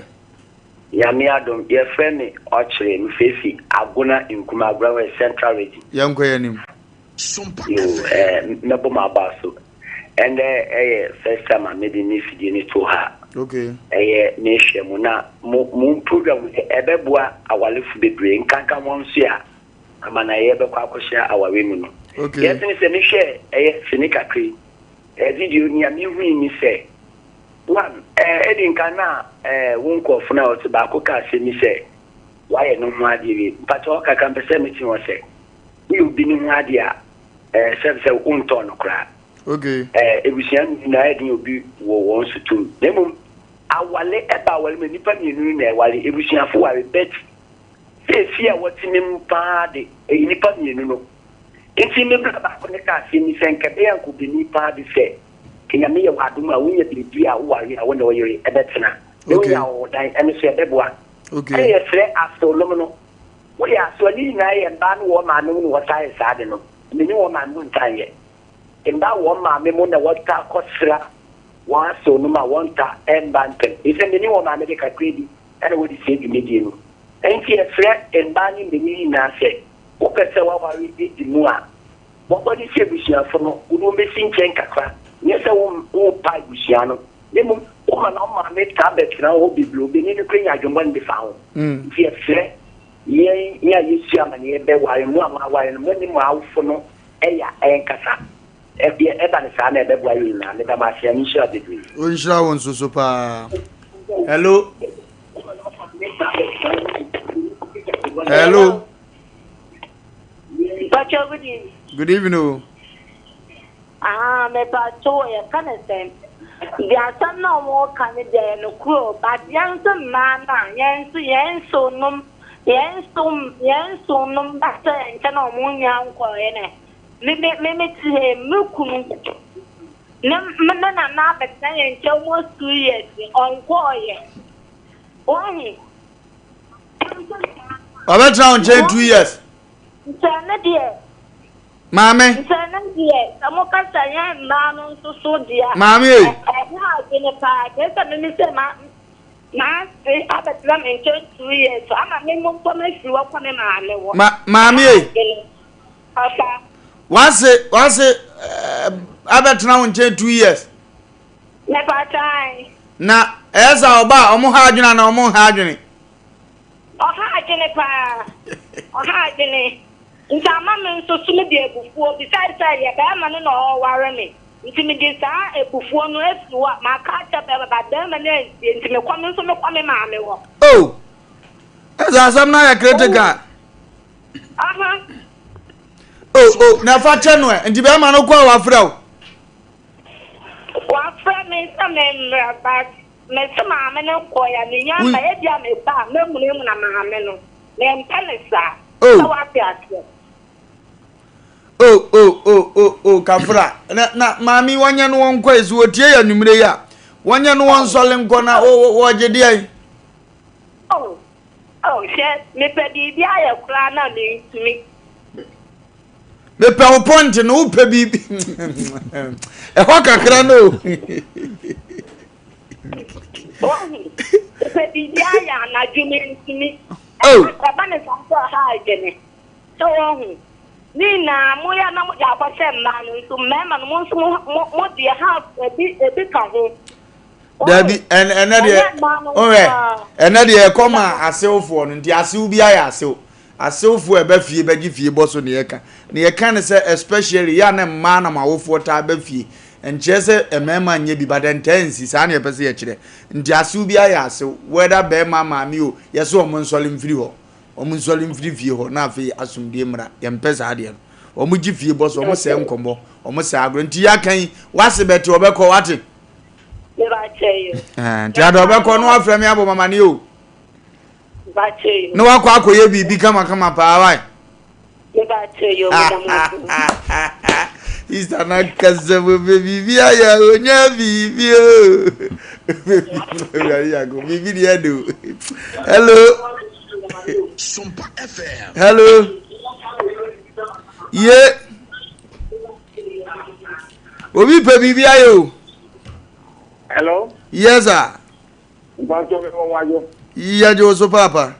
Nyame adom, yɛfrɛ me Ɔkyere, mefeefi Agona Nkum, Agona West, Central Region. Yɛnkɔ yɛn anim. Yo, eh, mɛbɔ m'aba so. Ɛndɛ ɛyɛ first time a mede me fidie no to ha. Okay. Ɛyɛ mehwɛ mo na mo mo program yi ɛbɛboa awalefo bebree nkanka wɔn nso a ama na yɛbɛkɔ akɔhyɛ aware mu no. Okay. Deɛ ɛte ne sɛ mehwɛ ɛyɛ sini kakra yi, ɛɛ video nea mehui ne sɛ, one, ɛɛ edi nkan na ɛɛ wo nkurɔfo no a wɔte baako ka asɛm bi sɛ wayɛ ne ho adeɛ wie. Mpakyɛ hɔ kakra mpɛ sɛ mete hɔ sɛ woyɛ obi ne ho adeɛ a ɛɛ sɛbi sɛ wontɔn no koraa. Okay. Ɛɛ ebusua nyinaa yɛ den obi wɔ wɔn so tum. Na mmom awale ɛba awale mu nnipa mmienu no na ɛwale, ebusuafo ware but. Sɛ efie a wɔte me mu paa de, ɛyɛ nnipa mmienu no. Enti me bra baako no kaa asɛm yi sɛ, Nka ɛbɛyɛ anka obeni paa de sɛ, nka Nyame yɛ wo adom a wonya baabi a woware a wo ne wo yere bɛtena, na wonya ahɔhodan, ɛno nso ɛbɛboa. Ɛna yɛsrɛ asew nom no, woyɛ asew a, ne nyinaa yɛ mmaa ne wɔn maame mo na wɔtaa yɛ saa ade no. Menni wɔn maame mo ntaa nyɛ. Mmaa wɔn maame mo na wɔtaa kɔsra wɔn asew nom a wɔnta mma ntɛm. Efisɛ menni wɔn maame de kakraa bi na wɔde sie dwumadie no. Enti yɛsrɛ mmaa ne mmanin nyinaa sɛ, wopɛ sɛ w'aware di mu a, bɔ mmɔden sɛ abusuafo no, wode wɔn bɛsi nkyɛn kakra. Nyɛ sɛ worepa abusua no, na mmom woma na wo maame taa bɛtena wo hɔ bebree. Obanin no koraa nya adwemmɔne de fa ho. Enti yɛsrɛ yɛn a yɛsua amanneɛ bɛware, mo a moaware no, mo ne mo awofo no yɛ a ɛnkasa. Ɛdeɛ ɛba no saa na ɛbɛboa yɛn nyinaa. Meda mo ase. Nyame nhyira bebree. Ɔnhyira wo nso so paa. Hello. Hello. Pacho, good evening. Good evening. O. Ah, me pacho, yɛ ka ne sɛn. Di asɛm na wɔn ka ne deɛ yɛ no kuro, but yɛn nso mmaa no a, yɛn nso yɛn nso nom, yɛn nso yɛn nso nom ba sɛ yɛn nkyɛn na wɔn nyɛ nkɔɛ nɛ. Me me me me te hɛ me kunu ne me ne nana abɛtena yɛn nkyɛn almost 2 years ɔnkɔɔyɛ. Wahu? Ɔbɛtena wo nkyɛn 2 years. Nkyɛn ne deɛ. Maame. Nkyɛn ne deɛ sɛ mo kasa yɛn mmaa no nso so deɛ. Maame ei. Ɛho adwene paa kyerɛ sɛ me me sɛ ma m'ase abɛtena me nkyɛn 2 years ama me mo mpo mafiri hɔ kɔ me maame hɔ. Ma maame ei. Papa. Wase wase ɛɛ abɛtena wo nkyɛn 2 years. Mepatae. Na ɛyɛ sɛ ɔba a ɔmo ha adwene anaa ɔmo nha adwene? Ɔha adwene paa. Ɔha adwene. Nti ama me nso so mede abufuo besides sɛ ɛyɛ bɛrima no na ɔreware me nti mede saa abufuo no afiri hɔ a maka akyerɛ bɛrima but bɛrima no antie nti mekɔ me nso mekɔ me maame hɔ. Oh! Ɛsɛ asɛm no ayɛ critical. Aha. Oh oh na fa kyɛ no ɛ nti bɛrima no kɔ a wafrɛ wo. Wafrɛ me sɛ memmra but mese maame no nkɔeɛ a menya mma ebia meba a mɛmunamuna maame no mempɛ no saa Oh. sɛ wate aseɛ. Oh oh oh oh oh kafra na na maame yi wɔnyɛ no wɔnkɔ yi so wɔtie yɛ anwummerɛ yi a wɔnyɛ no wɔnsɔle nkɔ na wɔgye deɛ yi. Oh oh hwɛ mepɛ biribi ayɛ koraa na mentumi. Mepɛ wo point no wopɛ biribi ɛhɔ kakra no o. Wahu mepɛ biribi ayɛ anadwo mentumi. Oh. Ɛba ne saa sɛ ɔha adwene sɛ wahu ne nyinaa moyɛ na mode akɔhyɛ mmaa no nso mmarima no mo nso mo mo mo deɛ half ebi ebi ka ho. Dabi ɛnɛ deɛ ɔhwɛ ɛnɛ deɛ ɛkɔ ma asewfoɔ no nti asew bi ayɛ asew asewfoɔ a ɛba fie bɛgye fie bɔ so ne yɛka ne yɛka ne sɛ especially yɛ a na mmaa na mo awofoɔ taa ba fie nkyerɛ sɛ mmarima nyɛ bi but ɛntaa nsi saa na yɛpɛ sɛ yɛkyerɛ nti asew bi ayɛ asew whether bɛrima maame o yɛsɛ wɔn nsɔle mfiri hɔ wɔn nsɔle mfiri fie hɔ na afei asomdue mmra yɛmpɛ saa deɛ no wɔn gye fie bɔ so wɔn sɛ nkɔmmɔ wɔn sɛ agorɔ nti yɛaka yi wase bɛte wɔbɛkɔ wate nti ada ɔbɛkɔ na wafrɛ me abɔ mamane o na wakɔ akɔyɛ biribi kamakama paa wae Easter na kasa mu bɛ biribi ayɛ onya biribi o awurade yako biribi deɛ de o hello hello ye obi pɛ biribi ayɛ o. Hello. Yes sir. Mpatsɔ mi wɔ wadwo. Yɛgye wo so paapa.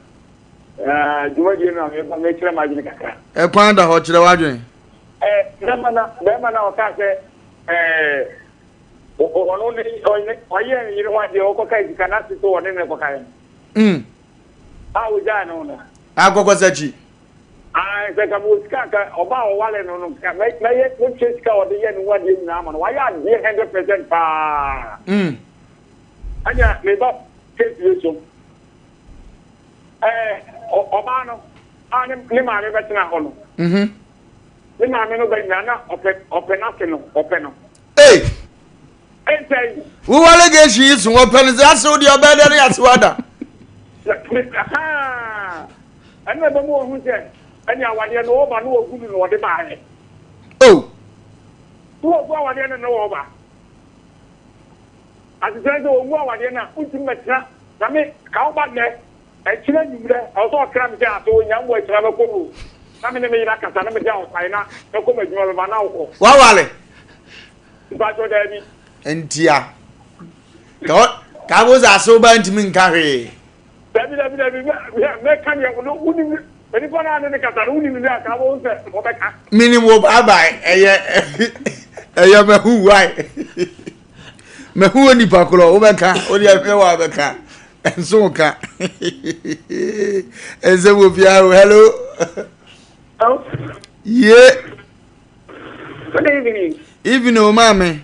Ɛɛ dwumadie no a meba mekyerɛ m'adwene kakra. Ɛkwan da hɔ kyerɛ w'adwene. Ɛɛ bɛrima na bɛrima na ɔka sɛ ɛɛ ɔno ne ɔyɛ ne yere ho adeɛ ɔkɔka sika n'ase so ɔne ne kɔka yɛ no. Mm. A ogyaa no no. Akɔkɔsakyi. Aane, sɛ nka mewɔ sika a nka ɔbaa a ɔware no no nka mɛyɛ mɛtua sika a ɔde yɛ ne ho adeɛ nyinaa ama no. Wayɛ adeɛ 100% paa. Mm. Ɛnna meba case wei so. Ɛɛ ɔbaa no a ne ne maame bɛtena hɔ no. Mhm. Ne maame no bɛ nyinaa na ɔpɛ ɔpɛ n'ase no ɔpɛ no. Ee. Ɛnsɛn. Wo allegation yi so wɔpɛ no sɛ asew deɛ ɔbɛyɛ dɛ ne asew ada. Haa. Ɛno na ɛbɛma wahu sɛ ɛne awadeɛ no ɔba na wagu no na ɔde baeɛ. Oh! So wagu awadeɛ no na ɔba. Asekyerɛ ne sɛ ɔngu awadeɛ no a, wontumi mmɛtena na me ka wo ba nnɛ, ɛkyena anwummerɛ, ɛwɔ sɛ ɔkra me sɛ aso ɔnya mmoa akyina mɛkɔ o, na me ne me yere akasa na mede ahopae na mɛkɔ m'adwuma bɛba na wokɔ. Waware? Mpakyɛw daabi. Ntia. Ka ka wo sɛ aso ba ntumi nka hwee. Dabi dabi dabi mɛka deɛ no wonim nipa no a ne ne kasa no wonim ne a ka wo sɛ wɔbɛka. Menim wo bye bye ɛyɛ ɛyɛ mahu why mahu wɔ nipa korɔ wobɛka wode ahwɛ wɔ abɛka ɛnso wo ka ɛnsɛ wɔ biara o hello ye Good evening. Evening o maame.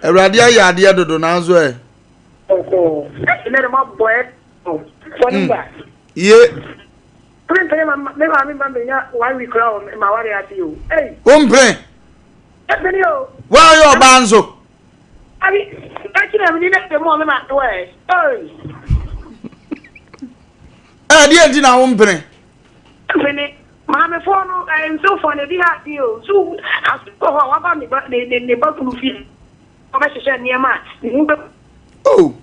Awurade ayɛ adeɛ dodo nanso ɛ. Ye. Wompene. Woayɛ ɔbaa nso. Ɛdeɛ nti na wompene. Mpene. Maamefoɔ no, nsewfoɔ no, ebi ha adwene o. So aso wɔ hɔ a waba ne ba ne ne ne ba kunu fie ɔbɛhyehyɛ nneɛma a ne ho bɛ. Oh.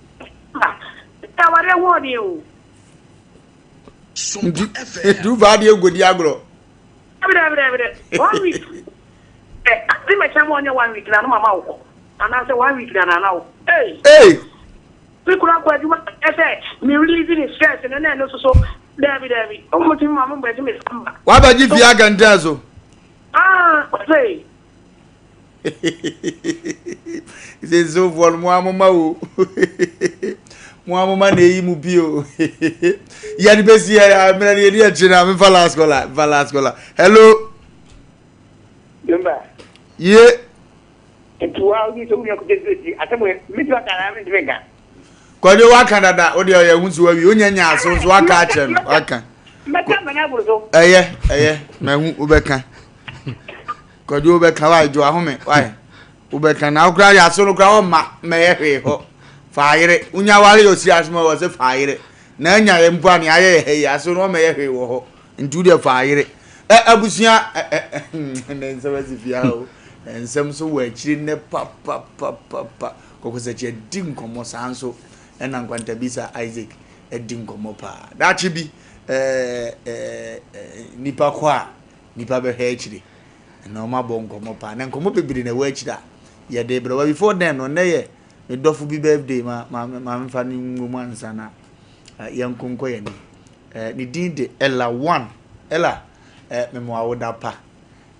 Awareɛ ho ɔden o. Nti nti wofa adeɛ nkɔdi agorɔ. Dabi dabi dabi dabi one week. Ɛ ade mɛkyɛ ma ɔnyɛ one week na no mama wokɔ anaasɛ one week na na wokɔ. Ei. Ei. Me kunu akɔ adwuma ɛsɛ me release ne stress no na ɛno soso daabi daabi ɔmo tumi ma mo mbɛgye me samba. Wabɛgye fie akɛntɛn so. Ah ɔsɛ. Sɛ nsofoɔ no mo amoma o mo amoma na eyi mu bi o yɛde bɛsi ɛ mmerɛ no yɛdi akyire na mefa last caller mefa last caller hello. Jumba. Ye. Nti wa wodi sɛ wo nua kɔgye nsuo ti asɛm wei mɛtumi aka anaa mentumi nka. Kwadwo waka dada wo deɛ ɔyɛ ho so awie wonya nya aso nso waka akyerɛ no waka. Mɛka mɛna aboro so. Ɛyɛ ɛyɛ mahu wobɛka Kwadwo wobɛka wae dwo ahome wae wobɛka na wokora yɛ aso no kora wɔmma mɛyɛ hwee hɔ fa ayere wonya ware yɛ osi asoma wɔ sɛ fa ayere na anya yɛ mpo a nea ayɛ yɛ ha yi aso no wɔmɛyɛ hwee wɔ hɔ Nti wo deɛ fa yere. Ɛ abusua ɛ ɛ ne nsɛm asi fie ha o. Nsɛm nso wɔ akyire nnɛ papapapapa. Kɔkɔsakyi adi nkɔmmɔ saa nso ɛna Nkwantabisa Isaac adi nkɔmmɔ paa. Daakye bi ɛɛ ɛɛ nipa kɔ a nipa bɛhwɛ akyire. Ɛna wɔn abɔ nkɔmmɔ paa. Na nkɔmmɔ bebree na ɛwɔ akyire a yɛde brɛ. But before then no nnɛ yɛ me dɔfo bi birthday ma ma ma mfa ne ngu mu ansa na yɛnko nkɔ yɛn anim. Eh, ne din de Ella One. Ella, eh, mema wo da pa.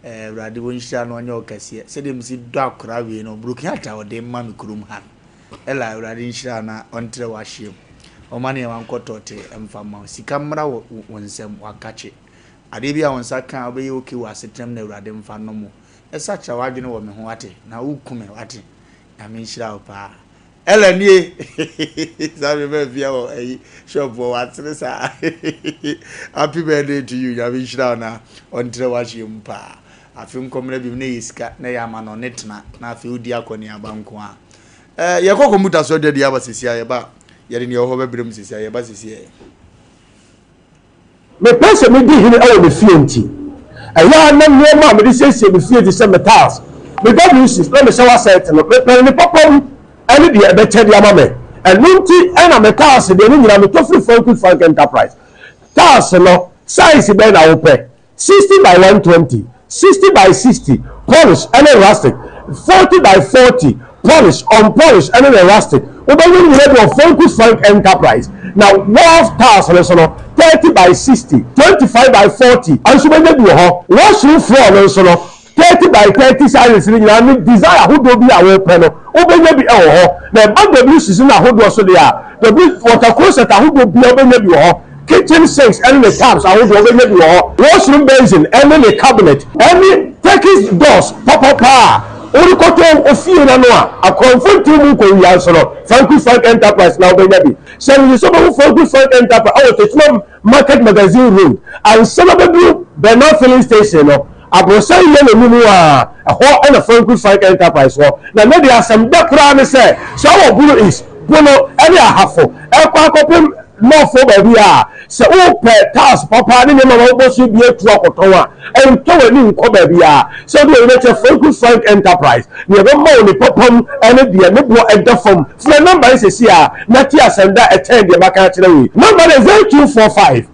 Eh, Awurade wɔnhyira no ɔnyɛ wo kɛseɛ. Sɛdeɛ mesi dɔ akora wei no, broken heart a ɔde ma me kurom ha no. Ella, Awurade nhyira na ɔntrɛ w'ahyeɛ mu. Ɔma nneɛma nkɔ tɔɔte mfa mma wo. Sika mmra wɔ wo nsam, wakakye. Adeɛ bi a wo nsa ka a wobɛyɛ okay wɔ asetenam na Awurade mfa nnom wo. Ɛsakyera w'adwene wɔ me ho wate, na woku me wate. Nyame nhyira wo paa. Ella nie saa mi bɛ fia wɔ ɛyi shop wɔ wasere saa happy birthday to you nyame nhyira wo na ɔntrɛ w'ahyeɛ mu paa afe nkɔmmerɛ bi mu na ɛyɛ sika na ɛyɛ ama no ne tena na afei wodi akɔneaba nko a ɛɛ yɛkɔ kɔmputa so aduadi aba sisi a yɛba yɛde nea ɛwɔ hɔ bɛbrɛ mu sisi a yɛba sisi ɛ. Mepɛ sɛ midi hene wɔ me fie nti, ɛyɛ a na nneɛma a mede siesie me fie te sɛ me tiles, me WCs, na me shower set no, mepɛ no ne papa mu ne deɛ ɛbɛkyɛ de ama me. Ɛno nti na me tiles deɛ ne nyinaa metɔ firi Franklin Frank Enterprise. Tiles no, size bɛn na wopɛ? 60 by 120, 60 by 60, polish ne rustic, 40 by 40, polish, unpolish ne ne rustic. Wobɛnya ne nyinaa bi wɔ Franco Frank Enterprise. Na wharf tiles no nso no, 30 by 60, 25 by 40 nso wobɛnya bi wɔ hɔ. Washroom floor no nso no, 30 by 30 sizes no nyinaa ne design ahodoɔ bi a wopɛ no, wobɛnya bi wɔ hɔ. Na ɛba WCs no ahodoɔ so deɛ a, W water closet ahodoɔ biara wobɛnya bi wɔ hɔ. Kitchen sinks ne ne taps ahodoɔ wobɛnya bi wɔ hɔ. Washroom basin ne ne cabinet ne Turkish doors papapa a worekɔtɔ wo fie no ano a akorɔmfo ntew mu nkɔwia nso no, Franco Frank Enterprise na wobɛnya bi. Hyɛ no nso wobɛhu Franco Frank Enterprise wɔ Techiman Market Magazine Road ansa na wobɛduru Bernard Filling Station no. Aborosan yellow no mu a, ɛhɔ na Franco Frank Enterprise wɔ. Na ne deɛ asɛm dɛ koraa ne sɛ, sɛ ɔwɔ Bono East, Bono ne Ahafo ɛkɔ akɔpem North hɔ baabi a, Sɛ wopɛ tiles papa ne nneɛma ma wobɔ so bi atu akɔtɔn a, ɛntɔ w'ani nkɔ baabiara. Sɛ wode w'ani bɛkyerɛ Franco Frank Enterprise, nea ɛbɛma wo ne papa mu ne deɛ ne boɔ ɛda fam. Frɛ nɔmba yi seesei ara na te asɛm da a ɛkyɛn deɛ maka akyerɛ wo yi. Nɔmba no yɛ 0245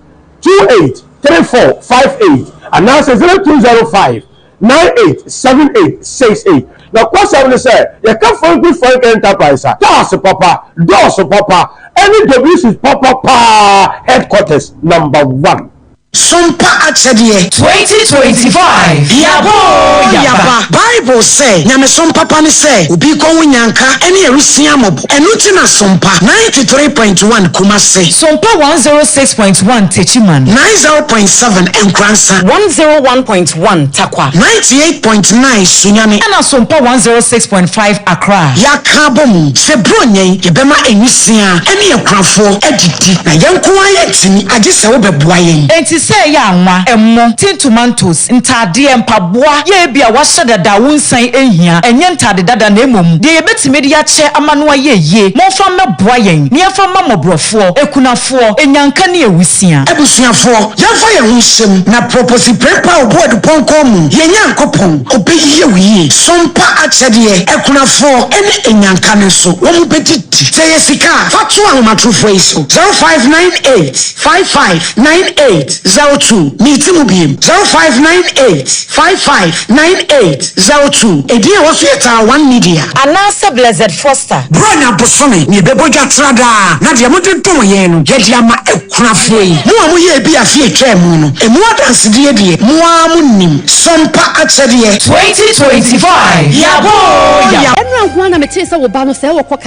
28 34 58 anaasɛ 0205 98 78 68. Nokwasɛm ne sɛ, yɛka Franco Frank Enterprise a, tiles papa, doors papa, ɛne WCs papa paa, headquarters number one. Sompa akyɛdeɛ. 2025 Yaba oo yaba. Bible sɛ, Nyamesom papa ne sɛ obi rekɔhu nyanka ne awisia mmɔbɔ. Ɛno nti na Sompa 93.1 Kumase. Sompa 106.1 Techiman. 90.7 Nkoransa. 101.1 Tarkwa. 98.9 Sunyani. Ɛna Sompa 106.5 Accra. Yɛaka abɔ mu sɛ Buronya yi yɛbɛma nwisiaa ne akunafoɔ adidi, na yɛn nko ara yɛntumi, agye sɛ wobɛboa yɛn. Enti sɛ ɛyɛ anwa, ɛmo, tin tomatoes, ntaadeɛ, mpaboa, yɛ ebia wɔahyɛ dada a wonsan nhia, ɛnyɛ ntaade dada na mmom deɛ yɛbɛtumi de akyɛ ama no ayɛ yie, momfa mmɛboa yɛn na yɛmfa mma mmɔborɔfoɔ, akunafoɔ, anyanka ne awusia. Abusuafoɔ, yɛmfa yɛn ho nhyɛ mu na proposi prempa a ɔbu adupɔnkɔn mu, yɛn Nyankopɔn, ɔbɛyɛ wo yie. Sompa akyɛdeɛ, akunafoɔ ne anyanka no nso, wɔn bɛdidi. Sɛ ɛyɛ sika a, fa to ahomatorofoɔ yi so, 0598 55 98 02. Meti mu biem, 0598 55 98 02. Edin a ɛwɔ so yɛ Tara One Media. Anaasɛ Blessed Foster. Buronya bosome na yɛbɛbɔ dwa tra daa, na deɛ mode dom yɛn no, yɛde ama akunafoɔ yi. Mo a moyɛɛ bi afe a ɛtwaa mu no, emu adansedie deɛ, mo ara monim. Sompa akyɛdeɛ. 2025 Yaba oo yaba. Ɛnora nko ara na metee sɛ wo ba no sɛɛ ɔkɔ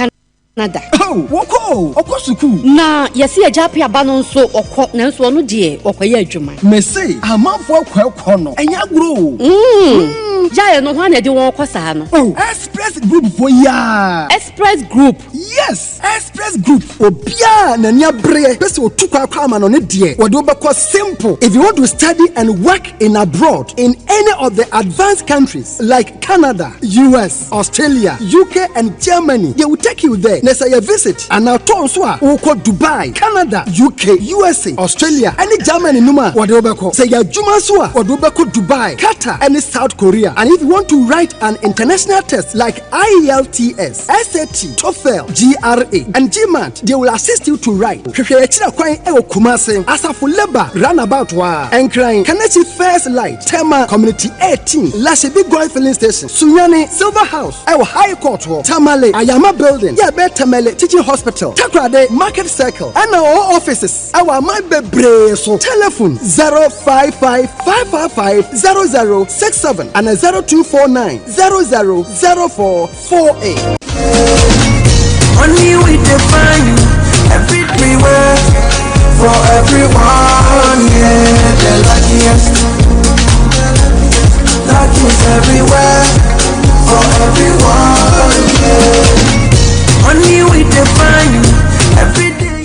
Canada. Oh, wɔkɔ o, ɔkɔ sukuu. Na yɛse agya Appiah ba no nso ɔkɔ nanso ɔno deɛ ɔkɔyɛ adwuma. Mese amanfoɔ akɔ ɛkɔ no, ɛnyɛ agorɔ o. Mm, gyae no, hwan na ɛde wɔn kɔ saa no? Oh, Express Group foɔ yi aa. Express Group. Yes, Express Group. Obiara a n'ani abereɛ pɛ sɛ ɔtu kwan kɔ amanɔne deɛ, wɔde wo bɛkɔ simple. If you want to study and work in abroad in any of the advanced countries like Canada, US, Australia, UK and Germany, they will take you there. Na sɛ yɛ visit anaa tour nso a, wokɔ Dubai, Canada, UK, USA, Australia ɛne Germany nom a, wɔde wo bɛkɔ. Sɛ yɛ adwuma nso a, wɔde wo bɛkɔ Dubai, Qatar ɛne South Korea. And if you want to write an international test like IELTS, SAT, TOEFL, GRA, and GMAT, they will assist you to write. Hwehwɛ yɛn akyiri kwan wɔ Kumasi, Asafo Labour Runabout hɔ ara, Nkran, Kaneshie First Light, Tema Community 18, Lashibi Goil Filling Station, Sunyani, Silver House wɔ High Court hɔ, Tamale, Ayama Building, yɛ ɛbɛn Tamale Teaching Hospital, Takoradi, Market Circle, ɛna wɔwɔ offices wɔ aman bebree so. Telephone 055 555 0067 ana 0249 00 04 48. Only we define everywhere for everyone. Yeah, the luckiest. Luck is everywhere for everyone. Yeah. Only we define every day.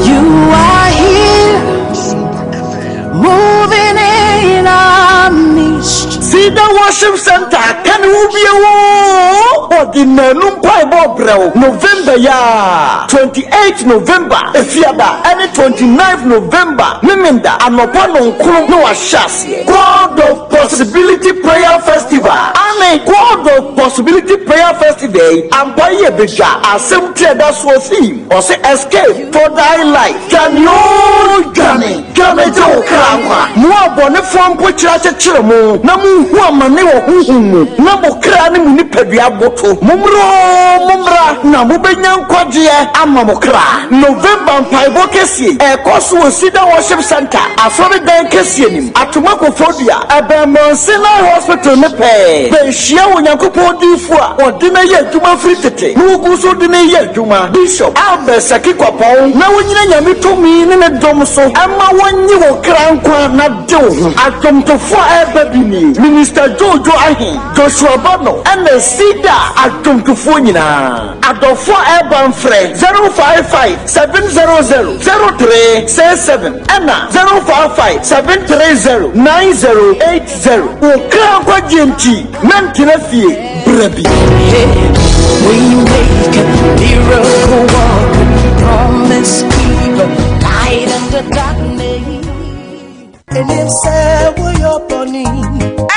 You are here, moving in our midst. Cedar Worship Center ka ne ho bio oo, ɔde nnanu mpaebɔ rebrɛ wo November yi ara, 28 November, Efiada, ɛne 29 November, Memenda, anɔpa nnɔnkron na wɔahyɛ aseɛ. God of Possibility Prayer Festival, Aane, God of Possibility Prayer Festival yi, ampa yi ɛbɛdwa, asɛm ti a ɛda soɔ theme, ɔse Escape for thy life, dwane oo dwane. Dwane gye wo kra nkwa. Mo abɔnefoɔ mpokyerɛ akyekyere mo, na mohu amane wɔ honhom mu, na mo kra ne mo nipadua aboto. Mommra oo, mommra, na mobɛnya nkwagyeɛ ama mo kra. November mpaebɔ kɛseɛ yi ɛrekɔ so wɔ Cedar Worship Center, Asɔredan kɛseɛ no mu, Atoma Koforidua, ɛbɛn Mount Sinai Hospital no pɛɛ. Bɛhyia Onyankopɔn diyifoɔ a wɔde no ayɛ adwuma firi tete na wɔgu so de no reyɛ adwuma, Bishop Albert Saki Kwapong, na wonyina Nyame tumi ne ne dom so mma wɔnnye wo kra nkwa na de wo ho. Adwomtofoɔ a ɛreba bi nie, Minister Jojo Ahe, Joshua Bano ɛna Cedar adwomtofoɔ nyinaa. Adɔfoɔ a ɛreba mfrɛ 055 700 0367 ɛna 055 730 9080. Wo kra nkwagyeɛ nti, mɛntena fie, bra bi. We make a miracle work. Promise keeper, light in the darkness.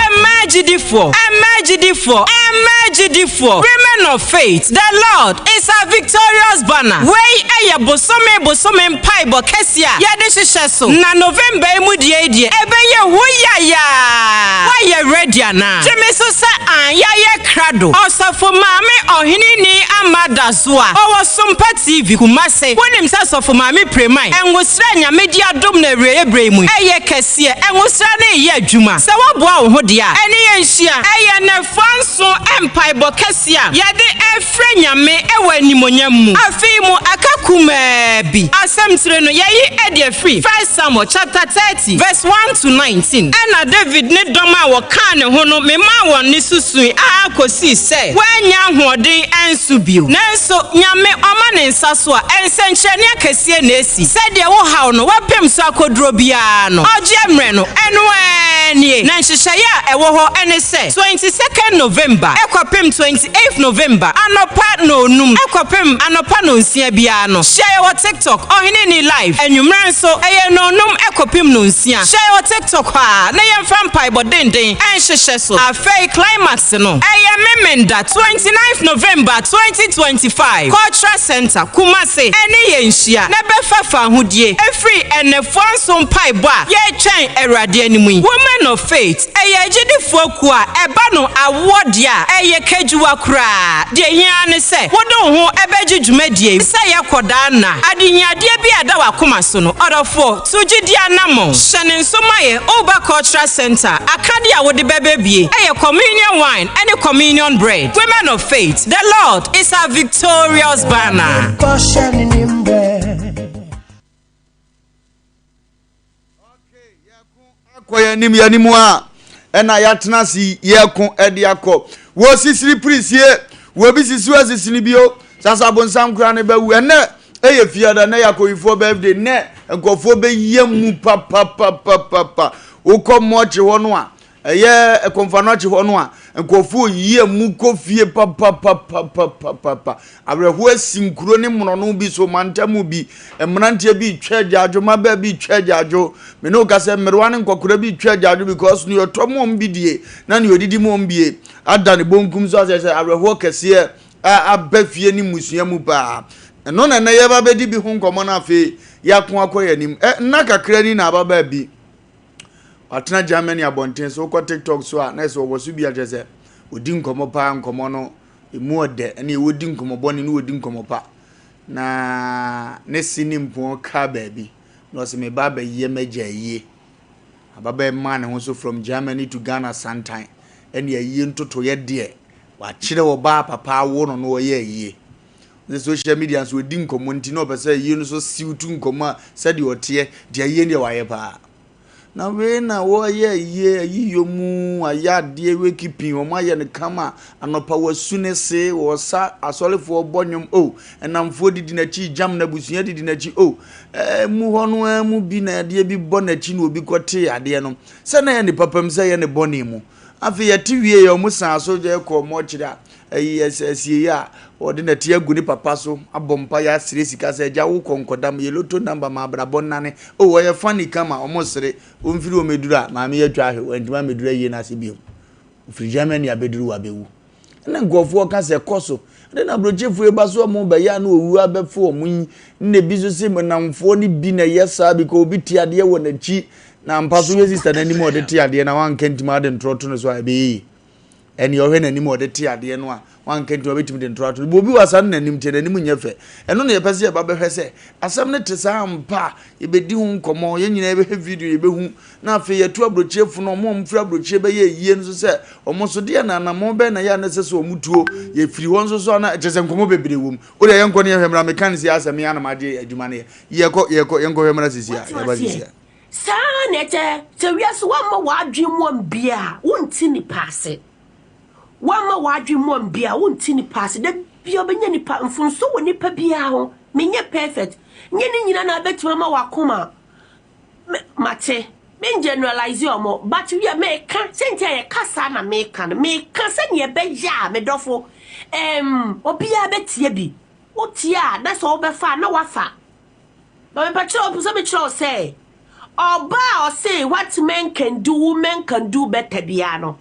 Ɛmmaa agyidifoɔ, ɛmmaa agyidifoɔ, ɛmmaa agyidifoɔ, Women of faith, the Lord is our victorious banner. Wei yɛ bosome bosome mpaebɔ kɛseɛ a yɛde hyehyɛ so, na November yi mu deɛ yi deɛ ɛbɛyɛ hu yayaa. Woayɛ ready anaa? Gye me so sɛ aane, yɛayɛ krado. Ɔsɔfo Maame Ɔheneni Ama Dazoa, ɔwɔ Sompa TV, Kumase. Wonim sɛ Sɔfo Maame Preman, Ngosra a Nyame de adom no awieɛ berɛ yi mu yi, ɛyɛ kɛseɛ. Ngosra no reyɛ adwuma. Sɛ woaboa wo ho deɛ a, ɛne yɛn nhyia. Ɛyɛ nnafua nson mpaebɔ kɛseɛ a yɛde refrɛ Nyame wɔ animuonyam mu. Afe yi mu aka kumaa bi. Asɛmtire no, yɛayi de afiri First Samuel chapter 30 verse 1 to 19. Ɛnna Dawid ne dɔm a wɔkaa ne ho no memaa wɔn nne so sui ara kosii sɛ wɔannya ahoɔden ansu bio. Nanso Nyame ɔma ne nsa so a, nsɛnkyerɛnne akɛseɛ na esi. Sɛdeɛ wo haw no wapem so akoduro biara no, ɔgyeɛ mmerɛ no, ɛno ara nie. Na nhyehyɛeɛ a ɛwɔ hɔ ne sɛ, 22nd November kɔpem 28th November anɔpa nnɔnnum kɔpem anɔpa nnɔnsia biara no, hyia yɛ wɔ TikTok, Ɔhene Ni Live. Anwummerɛ nso, ɛyɛ nnɔnnum kɔpem nnɔnsia. Hyia yɛ wɔ TikTok hɔ ara na yɛmfa mpaebɔ denden nhyehyɛ so. Afei climax no, ɛyɛ Memenda, 29th November 2025, Cultural Centre, Kumasi, ɛne yɛn nhyia na bɛfa fahodie ɛfiri ɛnnɛfoa nso mpaebɔ a yɛretwɛn Awurade anim yi. Women of Faith, ɛyɛ agyidifoɔ kuo a ɛba no awoɔ deɛ a, ɛyɛ kadwuwa koraa. Deɛ ɛhia ara ne sɛ wode wo ho bɛgye dwumadie yi sɛ yɛkɔ daa nna. Adehiadeɛ bi a ɛda w'akoma so no, ɔdɔfoɔ, Tu gyidi anammɔn. Hyɛ ne nso ma yɛn Oba Cultural Centre akadeɛ a wode bɛba bie yɛ Communion Wine ne Communion Bread. Women of Faith, the Lord is our victorious banner. Akɔ yɛn anim yɛn anim a ɛna yɛatena ase yɛko ɛde akɔ wɔ sisiri pirisie wɔ bi sisi wɔ sisiri bio sasa bonsam koraa ne bɛwu ɛnɛ ɛyɛ fiada nɛ yɛ akɔyifoɔ birthday nɛ nkurɔfoɔ bɛyɛ mu papapapapa wokɔ mɔkye hɔ no a ɛyɛ kɔmfanɔkye hɔ no a nkurɔfoɔ yɛ mu kɔ fie papapapapapa awerɛhoɔ asi nkuro ne mmorɔno bi so mantamu bi mmeranteɛ bi retwa agyaadwo mmabaa bi retwa agyaadwo me ne wo ka sɛ mmerewa ne nkɔkora bi retwa agyaadwo because nea ɔtɔ mu ɔm bi die na nea ɔdidi mu ɔm bie ada ne bonkum so asɛ sɛ awerɛhoɔ kɛseɛ a aba fie ne mmusua mu paa. Ɛno na ɛnɛ yɛba bɛdi bi ho nkɔmmɔ no afei yɛako akɔ yɛn anim. Ɛ nna kakra ni na ababaa bi watena Germany abɔnten so wokɔ TikTok so a na ɛsɛ ɔwɔ so bi akyerɛ sɛ ɔdi nkɔmmɔ paa nkɔmmɔ no ɛmu ɔdɛ ɛne ɛwɔ nkɔmmɔ bɔne ne wɔdi nkɔmmɔ pa na ne se ne mpɔn kaa baabi na ɔsɛ me ba abɛyɛ m'agya ayie ababaa maa ne ho so from Germany to Ghana santan ɛne ayie ntotoyɛ deɛ Wakyerɛ ɔbaa papa awo no na ɔyɛ ayie. Ne social media nso ɔdi nkɔmmɔ nti na ɔpɛ sɛ ayie no so siw tu nkɔmmɔ a sɛdeɛ ɔteɛ nti ayie no deɛ wayɛ paa. Na wei na wɔyɛ ayie ayiyɔ mu ayɛ adeɛ weki pii wɔn ayɛ no kama anɔpa wasu ne se wɔsa asɔrefoɔ bɔ nnwom o oh, ɛnamfoɔ didi n'akyi gyam n'abusua didi n'akyi o oh, ɛɛ mu hɔ no ara mu bi na adeɛ bi bɔ n'akyi na obi kɔtee adeɛ no sɛ na yɛ ne papam sɛ yɛ ne bɔne mu Afei yɛte wieeɛ wɔn san so yɛ kɔɔ mɔkyere a ɛyi asieeɛ a wɔde nɛteɛ agu ne papa so abɔ mpa yɛ asere sika sɛ agya wo kɔ nkɔda mu yɛ loto namba ma abrabɔ nnane o ɔyɛ funny kama wɔn sere wɔn firi wɔn aduru a maame yɛ atwa ahwɛ wɔn ntoma ameduru ayie no ase biom ofiri Germany abɛduru wabɛwu ɛna nkurɔfoɔ ka sɛ kɔ so ɛde na aburokyefoɔ yi ba so wɔn bɛyɛ a na owu abɛfo wɔn yi na ebi nso se menamfoɔ no bi na ɛyɛ saa bi kɔ obi te adeɛ wɔ n'akyi Na ampa so wohwɛ sista no anim a ɔde te adeɛ na wanka ntimi ade ntorɔ to no so a ɛbɛyɛ yie. Ɛne ɔhwɛ n'anim a ɔde te adeɛ no a wanka ntimi ɔbɛtumi de ntorɔ ato no. Obi wɔ asa no n'anim te n'anim nyɛ fɛ. Ɛno na yɛpɛ sɛ yɛba bɛhwɛ sɛ asɛm no te saa ampa a yɛbɛdi ho nkɔmmɔ yɛn nyinaa yɛbɛhwɛ video yɛbɛhu na afei yɛtu aburokyirefo no wɔn a wɔfiri aburokyire bɛyɛ yie nso sɛ wɔn nso deɛ na anammɔn bɛn na yɛ a na ɛsɛ sɛ wɔn tuo yɛfiri hɔ nso so ana kyerɛ sɛ nkɔmmɔ bebree wɔ mu o deɛ yɛnkɔ ne yɛhwɛ mmra meka ne sɛ asɛm yɛ anam agye adwuma no yɛ yɛkɔ yɛkɔ yɛnkɔhwɛ mmra sisi a yɛba sisi a Saa ara na ɛkyɛ sɛ wiase woamma w'adwene mu ambue a, wonte nnipa ase. Woamma w'adwene mu ambue a, wonte nnipa ase. Da biara wobɛnya nnipa, mfomso wɔ nnipa biara ho. Menyɛ perfect. Nyɛ ne nyinaa na abɛtumi ama w'akoma. Mate. Me generalize ɔmo, but wia meka, sɛ nti a yɛka saa na meka no. Meka sɛnea ɛbɛyɛ a, me dɔfo, ɛm, obiara bɛtie bi. Wotie a na sɛ wobɛfa a na woafa. But mepɛ kyerɛ wo sɛ mekyerɛ wo sɛ ɔbaa a ɔse what men can do women can do better biara no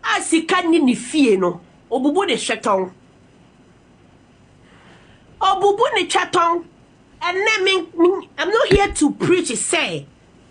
a sika nni ne fie no obubu ne hwɛtɔn. Obubu ne twɛtɔn. Ɛnɛ me, me I'm not here to preach sɛ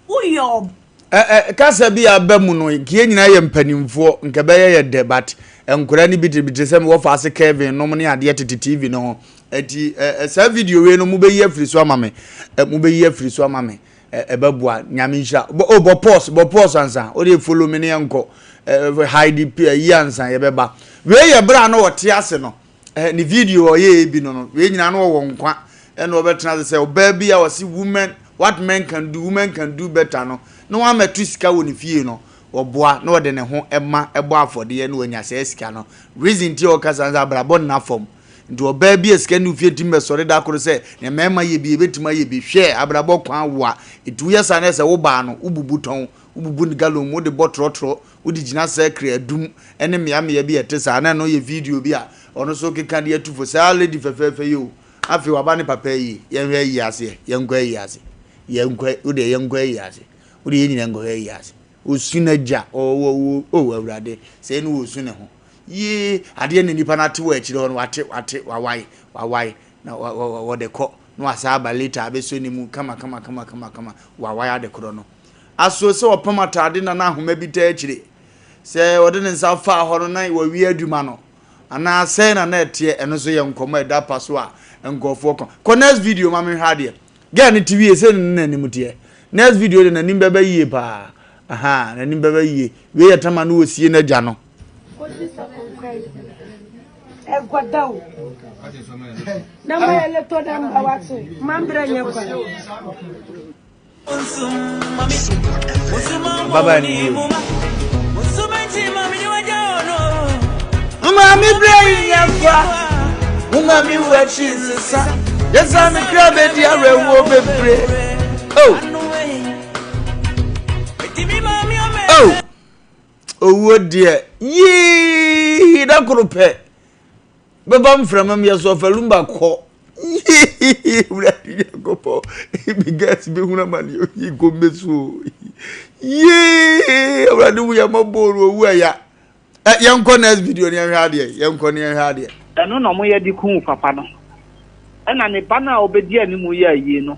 woyɛ ɔb. Ɛ ɛ kasa bi a aba mu no nka yɛn nyinaa yɛ mpanimfoɔ nka ɛbɛyɛ yɛ dɛ but nkwadaa no bi te bi te sɛ wɔfa ase Kevin nom ne adeɛ tete TV no ho ɛti ɛ ɛ saa video wei no mobɛyi afiri so ama me ɛ mobɛyi afiri so ama me ɛ ɛbɛboa nyame nhyira bɔ o bɔ pause bɔ pause ansa o de follow me ne yɛn kɔ ɛ hide yi ansa yɛbɛba wei yɛ berɛ a na ɔte ase no Eh, ne video a ɔyɛɛ bi no no, wei nyinaa no ɔwɔ nkwa ɛna ɔbɛtena ase sɛ ɔbaa bi a ɔse women what men can do women can do better no na wamɛto sika wɔ ne fie no ɔboa na ɔde ne ho ɛma ɛbɔ afɔdeɛ na wanya saa sika no reason ti a ɔkasa sɛ abrabɔ nna fam nti ɔbaa bi a sika ne ofie tumi bɛsɔre da koro sɛ ne mmarima yɛ bi ebɛtumi ayɛ bi hwɛ abrabɔ kwan wa ɛti woyɛ saa na sɛ wobaa no wobubu tɔn wobubu ne galon mu wode bɔ trɔtrɔ wode gyina sɛkre adum ne mmeammea bi a ɛte saa, na ɛno yɛ video bi a ɔno nso keka de atu fo. Saa lady fɛfɛɛfɛ yi o, afei waba ne papa ayie, yɛnhwɛ ayie aseɛ, yɛnkɔ ayie ase, yɛnkɔ, wo deɛ yɛnkɔ ayie ase, wo deɛ yɛn nyinaa nkɔhwɛ ayie ase. Osu n'agya, ɔwɔ wo, o awurade, sɛ ɛne wɔsu ne ho. Yee, adeɛ na nipa no ate wɔ akyire hɔ no, wate, wate, wawae, wawae, na wɔde kɔ, na wasa aba later abɛsɔ ne mu kama kama kama kama kama, wawae ade korɔ no. Aso sɛ ɔpam atade na na ahoma bi taa akyire, sɛ ɔde ne nsa faa hɔ no na wawie adwuma no, anaa sɛn na na ɛteɛ, ɛno nso yɛ nkɔmmɔ a ɛda pa so a nkurɔfoɔ ka. Kɔ next video ma menhwɛ adeɛ. Girl no te wie sɛ ne n'anim teɛ. Next video de n'anim bɛba yie paa. Aha, n'anim bɛba yie. Wei yɛ tama no wɔsie n'agya no. Ɛgɔda o. Na ma yɛ letɔ dɛ mba wakye. Ma mbrɛ nyɛ kwan. Ababaa ni yie o. Maame bere yi nyɛ kwa, wo maame wu akyi nsesa, yɛsa me kra bɛdi awerɛhoɔ bebree. Oh. Oh. Owuo deɛ yii da koro pɛ. Bɛba mframa mu yɛsɔ falumba kɔ. Yii Awurade Nyankopɔn mi girls bɛhunu amane oyi nkɔmmɛ so o. Yii Awurade wu yɛ mmɔbɔ o owu ɛya. Ɛ yɛnkɔ next video ne yɛnhwɛ adeɛ yɛnkɔ ne yɛnhwɛ adeɛ. Ɛno na wɔyɛ de kuu papa no. Ɛna ne ba no a ɔbɛdi anim yɛ ayie no,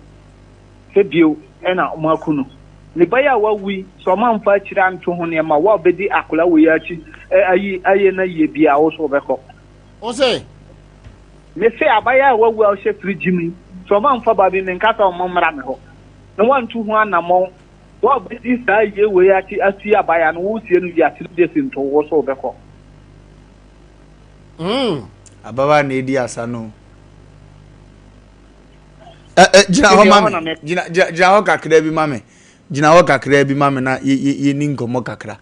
sɛ bio na wɔaku no. Ne ba yi a wawu yi, sɛ wɔamfa akyire anto ho nneɛma, wo a wobɛdi akwadaa wei akyi ayi ayɛ no ayie biara, wo nso wobɛkɔ. Wo se? Mese abaayewa a wawu a ɔhyɛ fridge mu yi, sɛ wɔamfa ba bi, menka sɛ wɔmmra me hɔ, na wɔantu ho anammɔn, wo a wobɛdi saa ayie wei akyi asie abaayewa no, woresie no wie a, three days nto wo so wobɛkɔ. Mm. Ababaawa na edi asa no. Ɛ ɛ gyina hɔ ma me. Gyina gyina gyina hɔ kakra bi ma me. Gyina hɔ kakra bi ma me na yɛ yɛ yɛ ni nkɔmɔ kakra.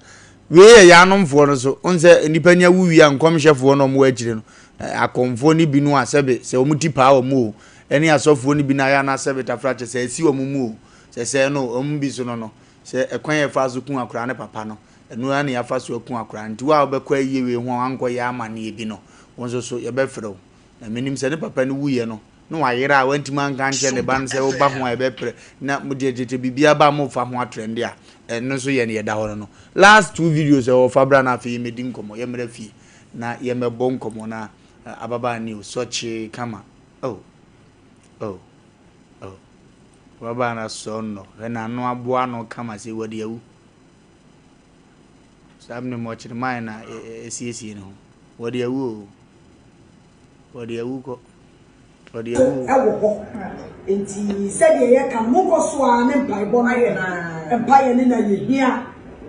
Wei yɛ yanomfoɔ no so. N sɛ nnipa nya wu wie a nkɔmhyɛfoɔ na wɔn wɔ akyire no. Akɔmfoɔ no bi no a sɛbe sɛ wɔn ti paa wɔn o. Ɛne asɔfoɔ no bi no ayɛ anaa sɛbe tafra kyɛ sɛ asi wɔn mu o. Sɛ sɛ no wɔn bi so no no. Sɛ ɛkwan yɛ fa so kun akora ne papa no. Ɛno ara na yɛafa so aku akora no. Nti wo a wobɛkɔ ayie wei ho a wankɔyɛ amanneɛ bi no, wo nso so yɛbɛfrɛ wo. Na menim sɛ ne papa no wuiɛ no, na wayera a wantumi anka ankyerɛ ne ba no sɛ woba ho a yɛbɛprɛ na mo deɛ tete biribiara ba a mofa ho atrɛnde a, ɛno nso yɛ no yɛda hɔ no no. Last two videos ɛwɔ fa bra na afei yɛmmɛdi nkɔmmɔ, yɛmmra fie na yɛmmɛbɔ nkɔmmɔ na ababaa ni o, sɔkyee kama. Oh, oh, oh. Ababaa no asɔ nnɔ, hwɛ n'ano aboa ano kama sɛ wadi awu. Saa mene mɔkyerɛman na ɛsiesie ne ho. Wɔde awu o. Wɔde awu kɔ. Wɔde awu o. Ɛwɔ hɔ. Enti sɛdeɛ yɛka no, monkɔ so ara ne mpaebɔ no yɛ. Mpaeɛ no na yɛhia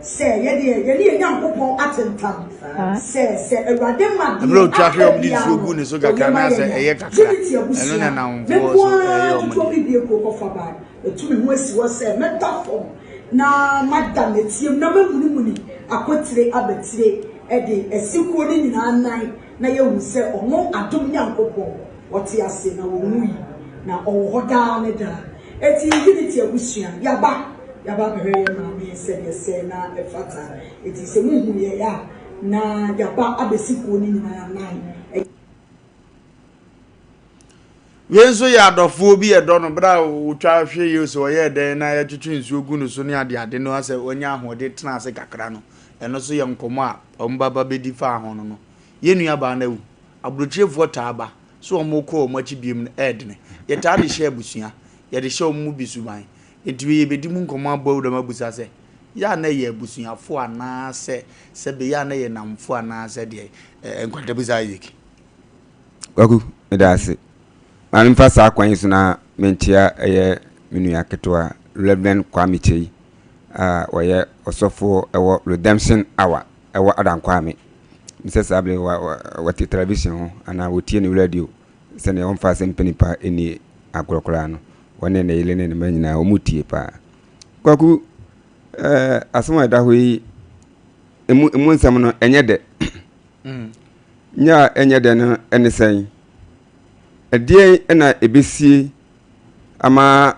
sɛ yɛdeɛ yɛne yɛn Nyankopɔn atentam sɛ sɛ Awurade ma Ɛberɛ deɛ otwa hwɛ aka wɔn de biara nsuo no gu ne so kakra ɔyɛ ma na sɛ yɛn a. ɛyɛ kakra. Unity Ɛno abusua, na me nnamfoɔ nko so ara ɛyɛ wɔn ketewa deɛ. bi bie kuro kɔfa baa. Matu me ho asi hɔ sɛ mɛda fam na mada nɛteɛ mu na mamunimuni akɔtire abatire de asi kuo no nyinaa nan na yɛahu sɛ ɔno adom Nyankopɔn ɔte ase na ɔnwui na ɔwɔ hɔ daa ne daa. Enti Unity abusua yɛaba yɛaba abɛhwɛ yɛn maame sɛdeɛ ɛsɛ na ɛfata. Enti sɛ mohu yɛn a na yɛaba abɛsi kuo no nyinaa nan. Wei nso yɛ adɔfoɔ bi ɛdɔ no berɛ a wɔtwa hwɛ yie sɛ ɔyɛɛ dɛn na yɛtwetwe nsuo gu no so ne adeade no asɛ wanya ahoɔden tena ase kakra no, ɛno nso yɛ nkɔmmɔ a wɔn ba ba bɛdi faa ho no no. Yɛn nuabaa no awu. Aburokyirefoɔ taa ba sɛ wɔrekɔ wɔn akyi biom no ɛɛdene. Yɛtaa de hyɛ abusua, yɛde hyɛ wɔn mu bi suban. Enti wei yɛbɛdi mu nkɔmmɔ abɔ awuram abusa sɛ, yɛ a na ɛyɛ abusuafoɔ anaasɛ sɛbe yɛ a na ɛyɛ nnamfoɔ anaasɛ deɛ? Ɛɛ Nkwantabusa Isaac. Kwaku, meda ase. Ma memfa saa kwan yi so na menkyea ɛyɛ me nua ketewa Rev. Kwame Kyei a ɔyɛ ɔsɔfoɔ ɛwɔ Redemption Hour ɛwɔ Adankwame. Mesɛ saa bere wa wɔte television ho anaa wɔtie ne radio sɛdeɛ wɔmfa asɛm pɛ nipa nni agorɔ koraa no. Wɔne ne yere ne ne mma nyinaa wɔn tie paa. Kwaku, ɛɛ asɛm a ɛda hɔ yi emu emu nsɛm no ɛnyɛ dɛ. Nyɛ a ɛnyɛ dɛ no ne sɛn? Ɛdeɛn na ɛbɛsie ama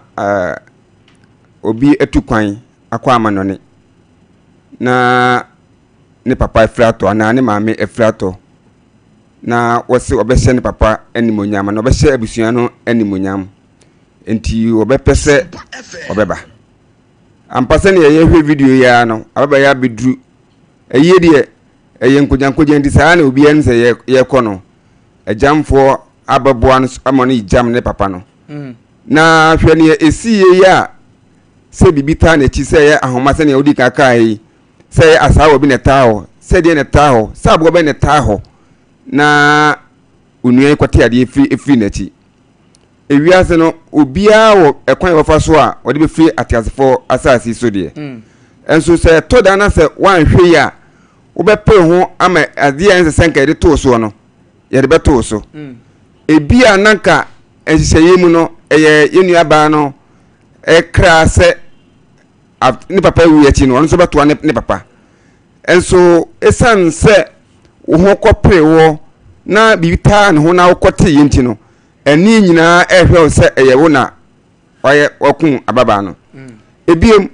obi atu kwan akɔ amanɔne na ne papa afiri atɔ anaa ne maame afiri atɔ na wɔse ɔbɛhyɛ ne papa animuonyam anaa ɔbɛhyɛ abusua no animuonyam nti wɔbɛpɛ sɛ ɔbɛba. Ampa sɛdeɛ yɛhwɛ video yi ara no, ababaa yi abɛduru. Ayie deɛ ɛyɛ nkogyankogya nti saa na obiara nim sɛ yɛkɔ no agyamfoɔ abɛboa no ama no gyam ne papa no mm. Na hwɛ neɛ ɛsi yie yi a sɛ biribi taa n'akyi sɛ ɛyɛ ahoma sɛdeɛ wodi kan kaa yi sɛ ɛyɛ asaawa bi na ɛtaa hɔ sɛ deɛ na ɛtaa hɔ sɛ aboɔ bɛn na ɛtaa hɔ na onua yi kɔte adeɛ firi firi n'akyi Ewiase no, obiara wɔ ɛkwan a ɔbɛfa so a ɔde bɛfiri ateasefoɔ asase so deɛ. Nso sɛ ɛtɔ da na sɛ woanhwɛ yie a, wobɛpere ho ama adeɛ a ɛnsɛ sɛ nka yɛde too soɔ no, yɛde bɛto wo so. Ebia na nka nhyehyɛeɛ mu no, ɛyɛ yɛn nuabaa no kra sɛ ne papa awu akyi no, ɔno nso bɛtoa ne papa. Nso ɛsiane sɛ wo ho kɔpere woɔ na biribi taa ne ho na wokɔteeɛ nti no, Ani nyinaa rehwɛ wo sɛ ɛyɛ wo na wayɛ wakum ababaa no. Ebiem,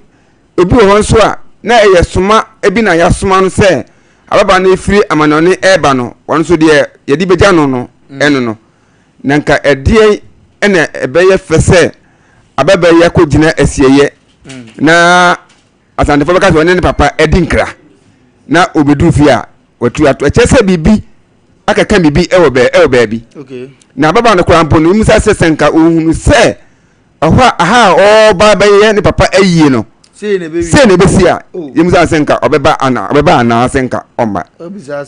obi wɔ hɔ nso a na ɛyɛ soma bi na yɛasoma no sɛ ababaa no efiri amanɔne ɛreba no, wɔn nso deɛ yɛde bɛgya no no ɛno no. Na nka ɛdeɛn na ɛbɛyɛ fɛ sɛ ababaa yi akɔgyina asieeɛ na Asantefoɔ bɛka sɛ ɔne ne papa adi nkra na ɔbɛduru fie a watu ato. Ɛkyerɛ sɛ biribi akɛka biribi wɔ bɛɛ wɔ baabi. Na ababaa no koraa mpo no, mmisa sɛ sɛ nka ɔhunu sɛ ɛhɔ a aha a ɔreba bɛyɛ ne papa ayie no sei na ɛbɛsi a, oh. yɛmmisa sɛ nka ɔbɛba ana ɔbɛba anaa sɛ nka ɔmma.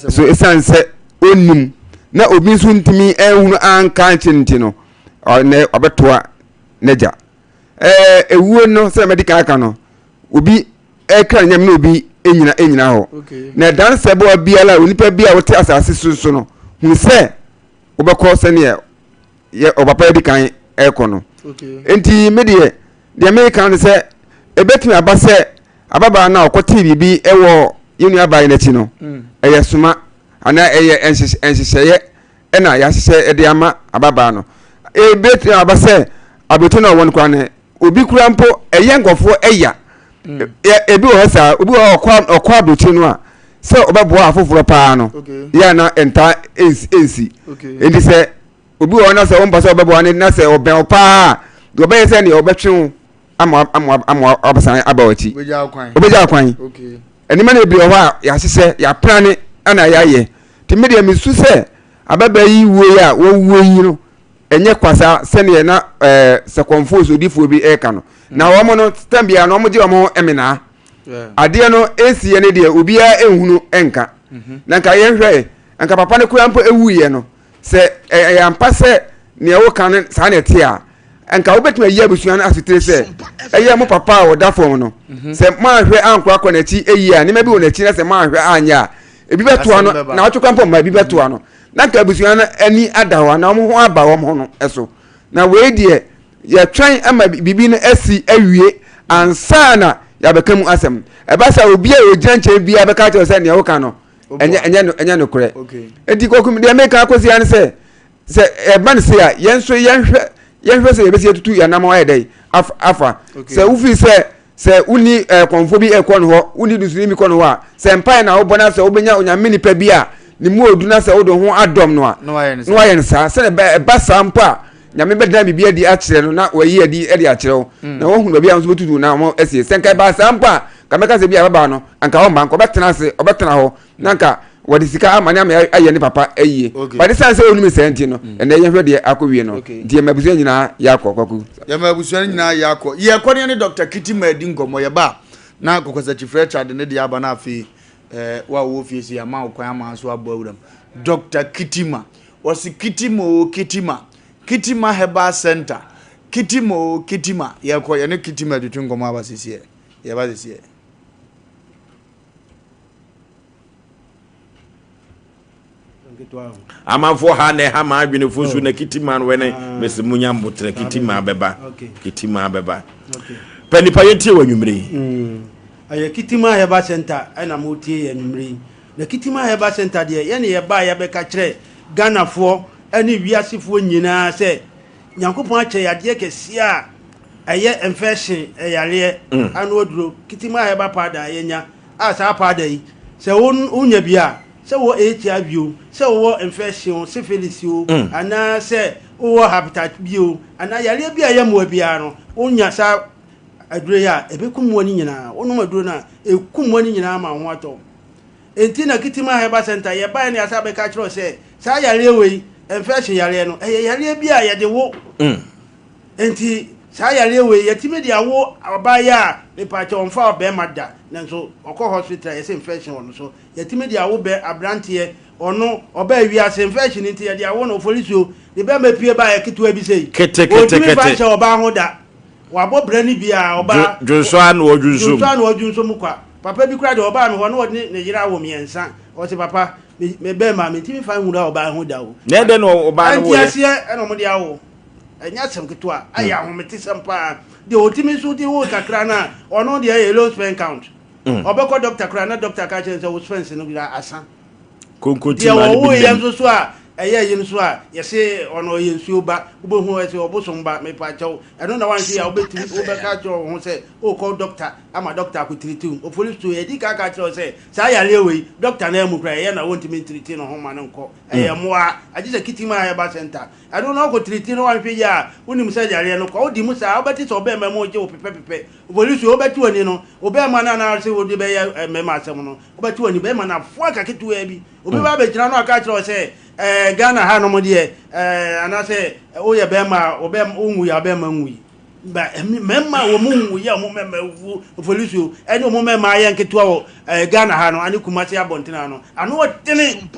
So ɛsiane sɛ ɔnnim na obi nso ntumi nhunu anka nkyerɛ no nti no, ɔnɛ ɔbɛtoa n'agya. Ɛɛ ewuo no sɛ mɛdi kan aka no obi ɛkra ne nyame na obi enyina enyina hɔ na ɛdan sɛ bɔɔ biara onipa bi a wote asase so so no hu sɛ wobɛkɔ sɛdeɛ yɛ ɔpapa adi kan ɛkɔ no nti me deɛ deɛ meka no sɛ ebetumi aba sɛ ababaa no a ɔkɔtee biribi ɛwɔ yɛn nua baa yi n'akyi no mm. ɛyɛ soma anaa ɛyɛ nhyehyɛeɛ na yɛahyehyɛ de ama ababaa no. Ebetumi aba sɛ aberɛkyɛ no a ɔwɔ no koraa no, obi koraa mpo ɛyɛ nkurɔfoɔ ɛya. Mm. Ebi wɔ hɔ saa, obi wɔ hɔ ɔkɔ ɔkɔ aberɛkyɛ no a sɛ ɔbɛboa afoforɔ paa no, yɛ ana ntaa nsi. Nti sɛ obi wɔ hɔ na sɛ ɔmpa sɛ ɔbɛboa no na sɛ ɔbɛn wo paa deɛ ɔbɛyɛ sɛ deɛ ɔbɛtwe wo ama ama ama wasan aba w'akyi. Obɛgya kwan. Nneɛma no bebree wɔ hɔ a yɛahyehyɛ, yɛaprane ɛna yɛayɛ. Nti me deɛ mesu sɛ ababaa yi wuo yi a wawuo yi no ɛnyɛ kwasa sɛdeɛ na ɛɛ sɛkɔmfoɔ sodifoɔ bi ɛreka no. Na wɔn no tɛm biara no wɔn gye wɔn ho menaa. Adeɛ no ɛnsiiɛ no deɛ obiara nhunu nka. Mhm. Na nka yɛnhwɛ nka papa no koraa mpo ɛwuiɛ no Sɛ ɛyɛ ampa sɛ nea woka no saa na ɛte a, anka wobɛtumi ayi abusua no asotire sɛ ɛyɛ mo papa a ɔda fam no. Mhm. Sɛ moanhwɛ ankorakora n'akyi eyi a, nneɛma bi wɔ n'akyi na sɛ moanhwɛ anyɛ a, ebi bɛtoa no na ɔtwe kwan mpo ebi bɛtoa no. Na anka abusua no ani ada hɔ anaa wɔn ho aba wɔn ho no so. Na wei deɛ yɛtwɛn ama biribi no asi awie ansa na yɛabɛka mu asɛm. Ɛba sɛ obi a ɔgyina nkyɛn biara bɛka kyerɛ sɛ nea woka no ɛnyɛ ɛnyɛ no ɛnyɛ nokorɛ eti kɔkum deɛ meka akɔsi ya ne sɛ sɛ ɛba ne se a yɛn nso yɛnhwɛ yɛnhwɛ sɛ yɛbɛsi atutu yɛn nam ayɛ dɛ afa sɛ wofi sɛ sɛ wonni ɛɛ kɔnfo bi ɛkɔ no hɔ wonni dusuni bi kɔ no hɔ a sɛ mpae na wobɔ na sɛ wobɛnya onyame nipa bi a ne mu odu na sɛ wode ho adɔm no a na wayɛ no saa sɛ ɛba saa mpo a. Nyame bɛdan biribi adi akyerɛ no na wayi adi de akyerɛ wo mm. na woahunu baabi a nso bɛtutu na wɔn asie. Sɛ nka ɛbaa saa mpo a, nka mɛka sɛ bi a ababaa no anka ɔmma nka ɔbɛtena ase ɔbɛtena hɔ na nka wɔde sika ama ne ama ayɛ ne papa ayie. But ɛsiane sɛ ɔnim saa nti no mm. ɛnɛ yɛhwɛ deɛ akɔ wie no nti yɛma abusua nyinaa yɛakɔ kwaku. Yɛma abusua no nyinaa yɛakɔ. Yɛkɔ ne ne Dr. Kiti ma adi nkɔmmɔ yɛba na kɔkɔsakyi Richard ne deɛ aba no afei eh, wo a wowɔ fie so yɛama wo kwan ama nso abɔ awuram. Dr. Kitima Wɔse Kitima oo Kitima, Kitima Herbal Centre, Kitima oo Kitima. Yɛkɔ yɛne Kitima atwetwe nkɔmmɔ aba sesiɛ. Yɛba sesiɛ. Amanfoɔ ha na ɛha maa adwene fo so na Kitima no wɛne ah. mese munya mbotrɛ Kitima bɛba Kitima bɛba pɛ nipa yɛntie wɔ anwummere yi. Mm. Ɛyɛ Kitima Herbal Center ɛna motie yɛ anwummere yi. Na Kitima Herbal Centre deɛ, yɛne yɛbaa yɛabɛka kyerɛ Ghanafoɔ ne wiasefoɔ nyinaa sɛ Nyankopɔn akyɛ yɛn adeɛ kɛseɛ a ɛyɛ infection yareɛ ano aduro, Kitima Herbal Powder a yɛanya a saa powder yi sɛ wonya bi a, sɛ wowɔ HIV o, sɛ wowɔ infection o, syphilis o, anaa sɛ wowɔ hepatitis B o, anaa yareɛ bi a ɛyɛ mmoa biara no, wonya saa aduro yi a, ɛbɛku mmoa no nyinaa. Wonom aduro no a, ɛku mmoa no nyinaa ma wo ho atɔ wo. Enti na Kitima Herbal Centre yɛbaeɛ na yɛasan abɛka akyerɛ wo sɛ saa yareɛ wei, infection yareɛ no, ɛyɛ yareɛ bi a yɛde wo. Enti saa yareɛ wei yɛtumi de awo ɔbaa a mepaakyɛ ɔmfa ɔbɛrima da nanso ɔkɔ hospital a yɛsɛ infection wɔ no so. Yɛtumi de awo bɛ aberanteɛ ɔno ɔbaa wiase infection nti yɛde awo no oforisuo ne bɛrima pue baeɛ ketewa bi sei. Ɔntumi mfa nhyɛ ɔbaa ho da. Wabɔ bra no bi a, ɔbaa. Dwonsɔ ara na ɔdwonsɔ mu. Dwonsɔ ara na ɔdwonsɔ mu kwa. Papa bi koraa deɛ, ɔbaa me hɔ na ɔne ne yere awo mmiɛnsa. Ɔse, Papa, me me bɛɛma, mentumi mfa nwura ɔbaa ho da o. Na ɛdɛn na ɔbaa no woeɛ? Ɛnteaseɛ na wɔde awo. Ɛnyɛ asɛm ketewa. Ɛyɛ ahometesɛm paa. Deɛ ɔtumi nso de wo kakra no a, ɔno deɛ ɛyɛ low sperm count. Ɔbɛkɔ dɔkta koraa na dɔkta aka akyerɛ no sɛ wo sperms no nyinaa asa. Konkonti Deɛ maa no bi wɔwoeɛ nam. nso so a ɛyɛ yi nso a yɛse ɔno ɔyɛ nsuo ba wobɛhu ɛsɛ ɔbosom ba mepakyɛw ɛno na wanhwɛ yi a wobɛtumi wobɛka akyerɛ wo ho sɛ wokɔ dɔkta ama dɔkta akɔtiriti wo opolisi so yɛdi ka ka kyerɛ wo sɛ saa yareɛ wei dɔkta no amu koraa ɛyɛ na wɔntumi ntiriti no ho ma no nkɔ ɛyɛ mmoa agye sɛ kitima herbal center ɛno na wokɔtiriti no wanhwɛ yi a wonim sɛ yareɛ no kɔ wodi mu saa wobɛte sɛ ɔbɛɛma mu gye wo pepɛpepɛ opolisi so wobɛte w'ani no wobɛɛma no anaasɛ wode bɛyɛ mmarima asɛm no Wobɛte w'ani bɛrima no afoa ka ketewaa bi. Obi ba abɛgyina no aka akyerɛ wo sɛ ɛɛ Ghana ha nom deɛ ɛɛ anaasɛ woyɛ bɛrima a wɔbɛ wonwui a bɛrima nwui. Ba mmarima a wɔn nwui a wɔn mmarima awuwu polisi ɛne wɔn mmarima ayɛ nketewa wɔ ɛɛ Ghana ha no ane Kumasi abɔntene ha no ano ɔdene.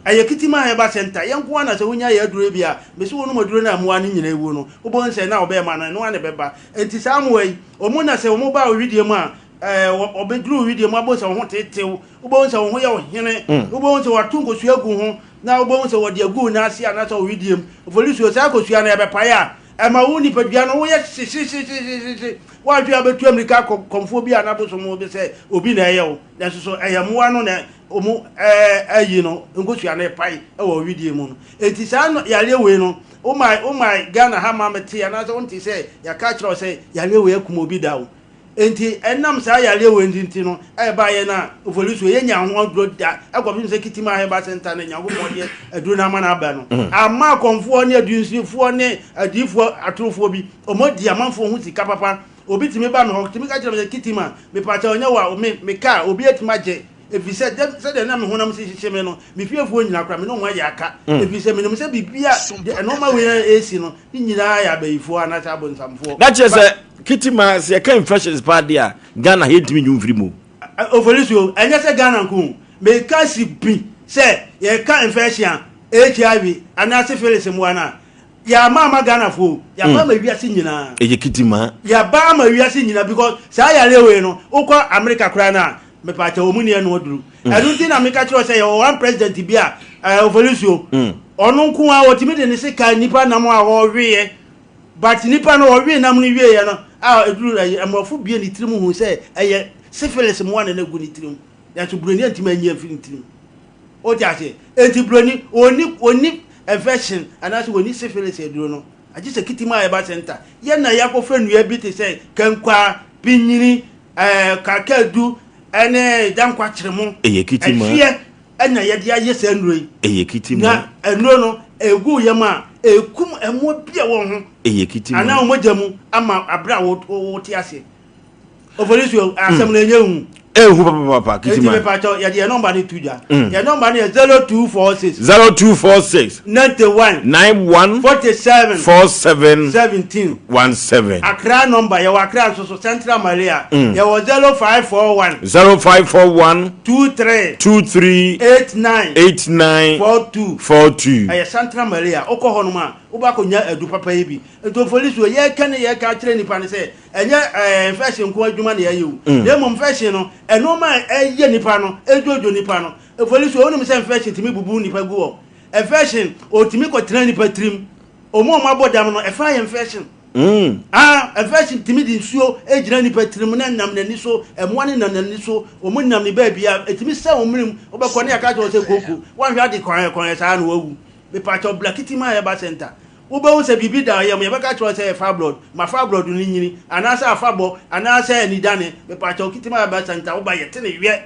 Ɛyɛ Kitima Herbal Center yɛn nko ara na sɛ wonya yɛ aduro bi a mesi wɔnom aduro no a mmoa no nyinaa awuo no wobɛhu sɛ na ɔbɛrima no ɛno ara na ɛbɛba. Nti saa mmoa yi wɔn na sɛ wɔn ba owidie mu a Ɛɛ, wɔbɛduru wo wedeɛ mu, wobɛhu sɛ wo ho tetew, wobɛhu sɛ wo ho yɛ wo hene, wobɛhu sɛ wɔato nkosua agu ho, na wobɛhu sɛ wɔde agu wo nan ase anaasɛ wo wedeɛ mu. Mfonisoɔ, saa kosua no ɛbɛpae a, ɛma wo nipadua no woyɛ hyehyehyehyehyehye. Woanhwɛ a wobɛtu ammirika akɔ kɔmfoɔ bi anaa bosom bi sɛ obi na ɛyɛ wo, nanso so ɛyɛ mmoa no na wɔn ayi no nkosua no repae wɔ wo wedeɛ mu no. Enti saa yareɛ wei no, woma woma Ghana ha ma mete anaasɛ wonte sɛ yɛaka akyerɛ wo sɛ yareɛ wei akum obi da o. Enti ɛnam saa yareɛ wei nti no ɛbaeɛ no a Ofolisuo yɛnyaa ho aduro da ɛkɔpem sɛ Kitima Herbal Center no Nyankopɔn de aduro no ama no aba no ama akɔmfoɔ ne adunsinifoɔ ne adiyifoɔ atorofoɔ bi wɔn adi amanfoɔ ho sika papa. Obi tumi ba me hɔ tumi ka kyerɛ me sɛ Kitima mepakyɛw ɛnyɛ wo a me me car obi atumi agye ɛfiri sɛ sɛdeɛ na me honam si hyehye me no me fiefoɔ nyinaa koraa me ne wɔn ayɛ aka ɛfiri sɛ menim sɛ biribi a nnoɔma wei ɛresi no ne nyinaa yɛ abayifoɔ anaasɛ abonsamfoɔ. Na kyerɛ sɛ Kitima sɛ yɛka infections paa deɛ a Ghana ha yɛntumi nyi wo mfiri mu o. Ofolisuo, ɛnyɛ sɛ Ghana nko o, meka si pi sɛ yɛka infection a HIV anaa syphilis mmoa no a, yɛama ama Ghanafoɔ o, yɛaba ama wiase nyinaa. Ɛyɛ kitima. Yɛaba ama wiase nyinaa because saa yareɛ wei no, wokɔ America koraa no a, mepaakyɛw wɔn nni ɛno aduru. Ɛno nti na meka kyerɛ wo sɛ yɛwɔ one president bi a, Ofolisuo, ɔno nko ara ɔtumi de ne sekan nnipa nam a ɔweeɛ. But nipa no ɔwee nam no wieɛ no a ɛduru ayi mmorɔfo bue ne tirim hu sɛ ɛyɛ syphilis mmoa na na ɛgu ne tirim nanso buroni antumi anyi amfiri ne tirim. Wote aseɛ? Enti buroni ɔnni ɔnni infection anaasɛ ɔnni syphilis aduro no agye sɛ kitim a ɛba center. Yɛn na yɛakɔfa nnua bi te sɛ kankwaa, pinyini, ɛɛ kakadu ɛne dankwa kyeremo, Ɛyɛ kitim a. ɛhweɛ ɛna yɛde ayɛ saa nnuro yi. Ɛyɛ kitim Na nnuro no ɛgu yam a. Ɛkum mmoa bi a ɛwɔ wo ho Ɛyɛ kiti ma. anaa wo mogya mu ama aberɛ a wote aseɛ. Oforisuo, asɛm no ɛnyɛ hu. Ehu papapapa Enti kiti ma. mepakyɛw yɛde yɛn nɔmba no to dwa. Mm. Yɛn nɔmba no yɛ 0246. 0246. 91. 91. 47. 47. 17. 17. Accra nɔmba yɛwɔ Accra nso so Central Maria. Mm. Yɛwɔ 0541. 0541. 23. 23. 89. 89. 42. 42. Ɛyɛ Central Maria. Wokɔ hɔnom a wobɛakɔnya adu papa yi bi. Nti Oforisuo yɛreka ne yɛreka akyerɛ nnipa no sɛ Ɛnyɛ ɛɛ infection nko adwuma na yɛyɛ o. Na mmom infection no, nneɛma a ɛyɛ nipa no, ɛdwodwo nipa no. Efoli so, wonim sɛ infection tumi bubu nipa gu hɔ. Infection, otumi kɔtena nipa tirim. Wɔn a wɔabɔ dam no, ɛfa yɛ infection. Ah, infection tumi de nsuo gyina nipa tirim na nam n'ani so, mmoa no nam n'ani so, wɔn nam ne baabi a, ɛtumi sɛ wɔn menem. Wobɛkɔ ne yɛaka kyerɛ wo sɛ kooko, woanhwɛ ade kɔn kɔn saa na wawu. Mepakyɛw, bra Kitima Herbal Center. Wobɛhu sɛ biribi da ɔyam, yɛbɛka akyerɛ wo sɛ ɛyɛ fibroid, ma fibroid no nyini, anaasɛ afabɔ, anaasɛ anidane, mepakyɛw Kitima Herbal Centre, woba yɛte ne wɛ.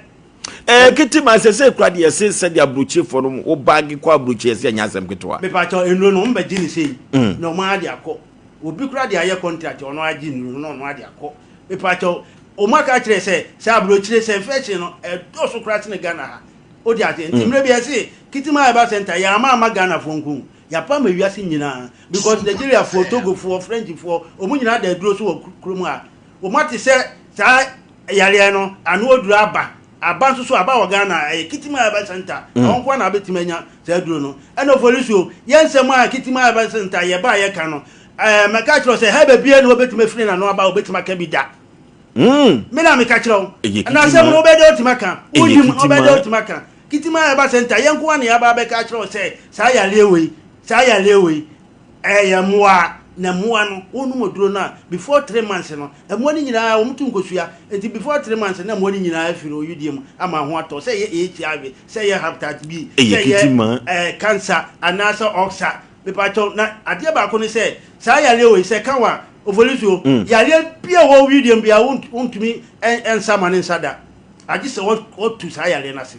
Ɛɛ Kitima sɛsɛ kura deɛ yɛse sɛdeɛ aburokyefoɔ no wo baage kɔ aburokyi yɛse ɛnyɛ asɛm ketewa. Mepakyɛw nnuro no wɔn bɛgye no sei na wɔn ara de akɔ, obi kura de ayɛ contract ɔno agye nnuro no na ɔno ara de akɔ, mepakyɛw wɔn aka akyerɛ sɛ sɛ aburokyire sɛ infection no ɛdɔɔso koraa sene Ghana ha, wote aseɛ, nti mmerɛ bi yɛse Kitima Herbal Centre yɛama ama Ghanafoɔ nko. Yɛapa ama wiase nyinaa because Nigeria foɔ, Togo foɔ, French foɔ, wɔn nyinaa da aduro so wɔ kurom ha. Wɔn ate sɛ saa yareɛ no ano aduro aba. Aba nso so aba wɔ Ghana, ɛyɛ Kitima Herbal Center. Ɛhɔ nko ara na wobɛtumi anya saa aduro no. Ɛna Oforisuo, yɛn nsɛm a Kitima Herbal Center yɛba a yɛka no, ɛɛ mɛka akyerɛ wo sɛ herbal biara ni hɔ wobɛtumi afiri n'ano aba a wobɛtumi aka bi da. Me na meka kyerɛ wo. Na asɛm no wobɛyɛ dɛ wotumi aka. Wonim wobɛyɛ dɛ wotumi aka. Kitima Herbal Center, yɛn nko ara na yɛaba abɛka akyerɛ wo sɛ saa yareɛ wei, saa yareɛ wei, ɛyɛ mmoa. Na mmoa no, wonom aduro no a, before 3 months no, mmoa no nyinaa wɔn to nkosua. Nti before 3 months na mmoa no nyinaa afiri oyudie mu ama ho atɔ. Sɛ ɛyɛ HIV, sɛ ɛyɛ hepatitis B, sɛ ɛyɛ ɛɛ cancer anaasɛ ulcer. Mepakyɛw, na adeɛ baako ne sɛ, saa yareɛ wei, sɛ ɛka wo a, Ofolisuo, yareɛ bi a ɛwɔ wo wedeɛ mu biara, wontumi nsa ma ne nsa da. Agye sɛ wɔtu saa yareɛ no ase.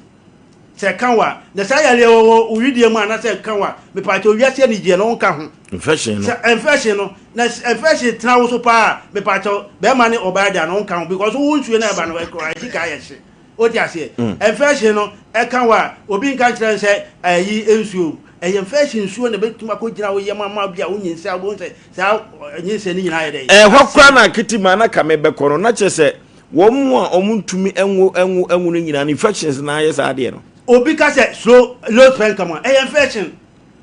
Sɛ ɛka wo a, na saa yareɛ wɔ wo wedeɛ mu anaasɛ ɛka wo a, mepakyɛw, wiase anigyeɛ no, wonka ho. Infection no. Sɛ infection no, na infection tena wo so paa a, mepakyɛw, bɛrima ne ɔbaa da no, wonka ho because wo nsuo no a ɛba no, ɛdi kan yɛ hye. Wote aseɛ? Infection no, ɛka wo a, obi nka nkyerɛ no sɛ ɛyi nsuo. Ɛyɛ infection nsuo na ɛbɛtumi akɔgyina wo yam ama bi a wonyinsɛn a wobɛhu sɛ saa nyinsɛn no nyinaa yɛ dɛn? Ɛhɔ koraa na kiti maa na ka mebɛkɔ no, na kyerɛ sɛ wɔn a wɔntumi nwo nwo nwo no nyinaa no infections na ayɛ saa adeɛ no. Obi ka sɛ slow low sperm count a, ɛyɛ infection.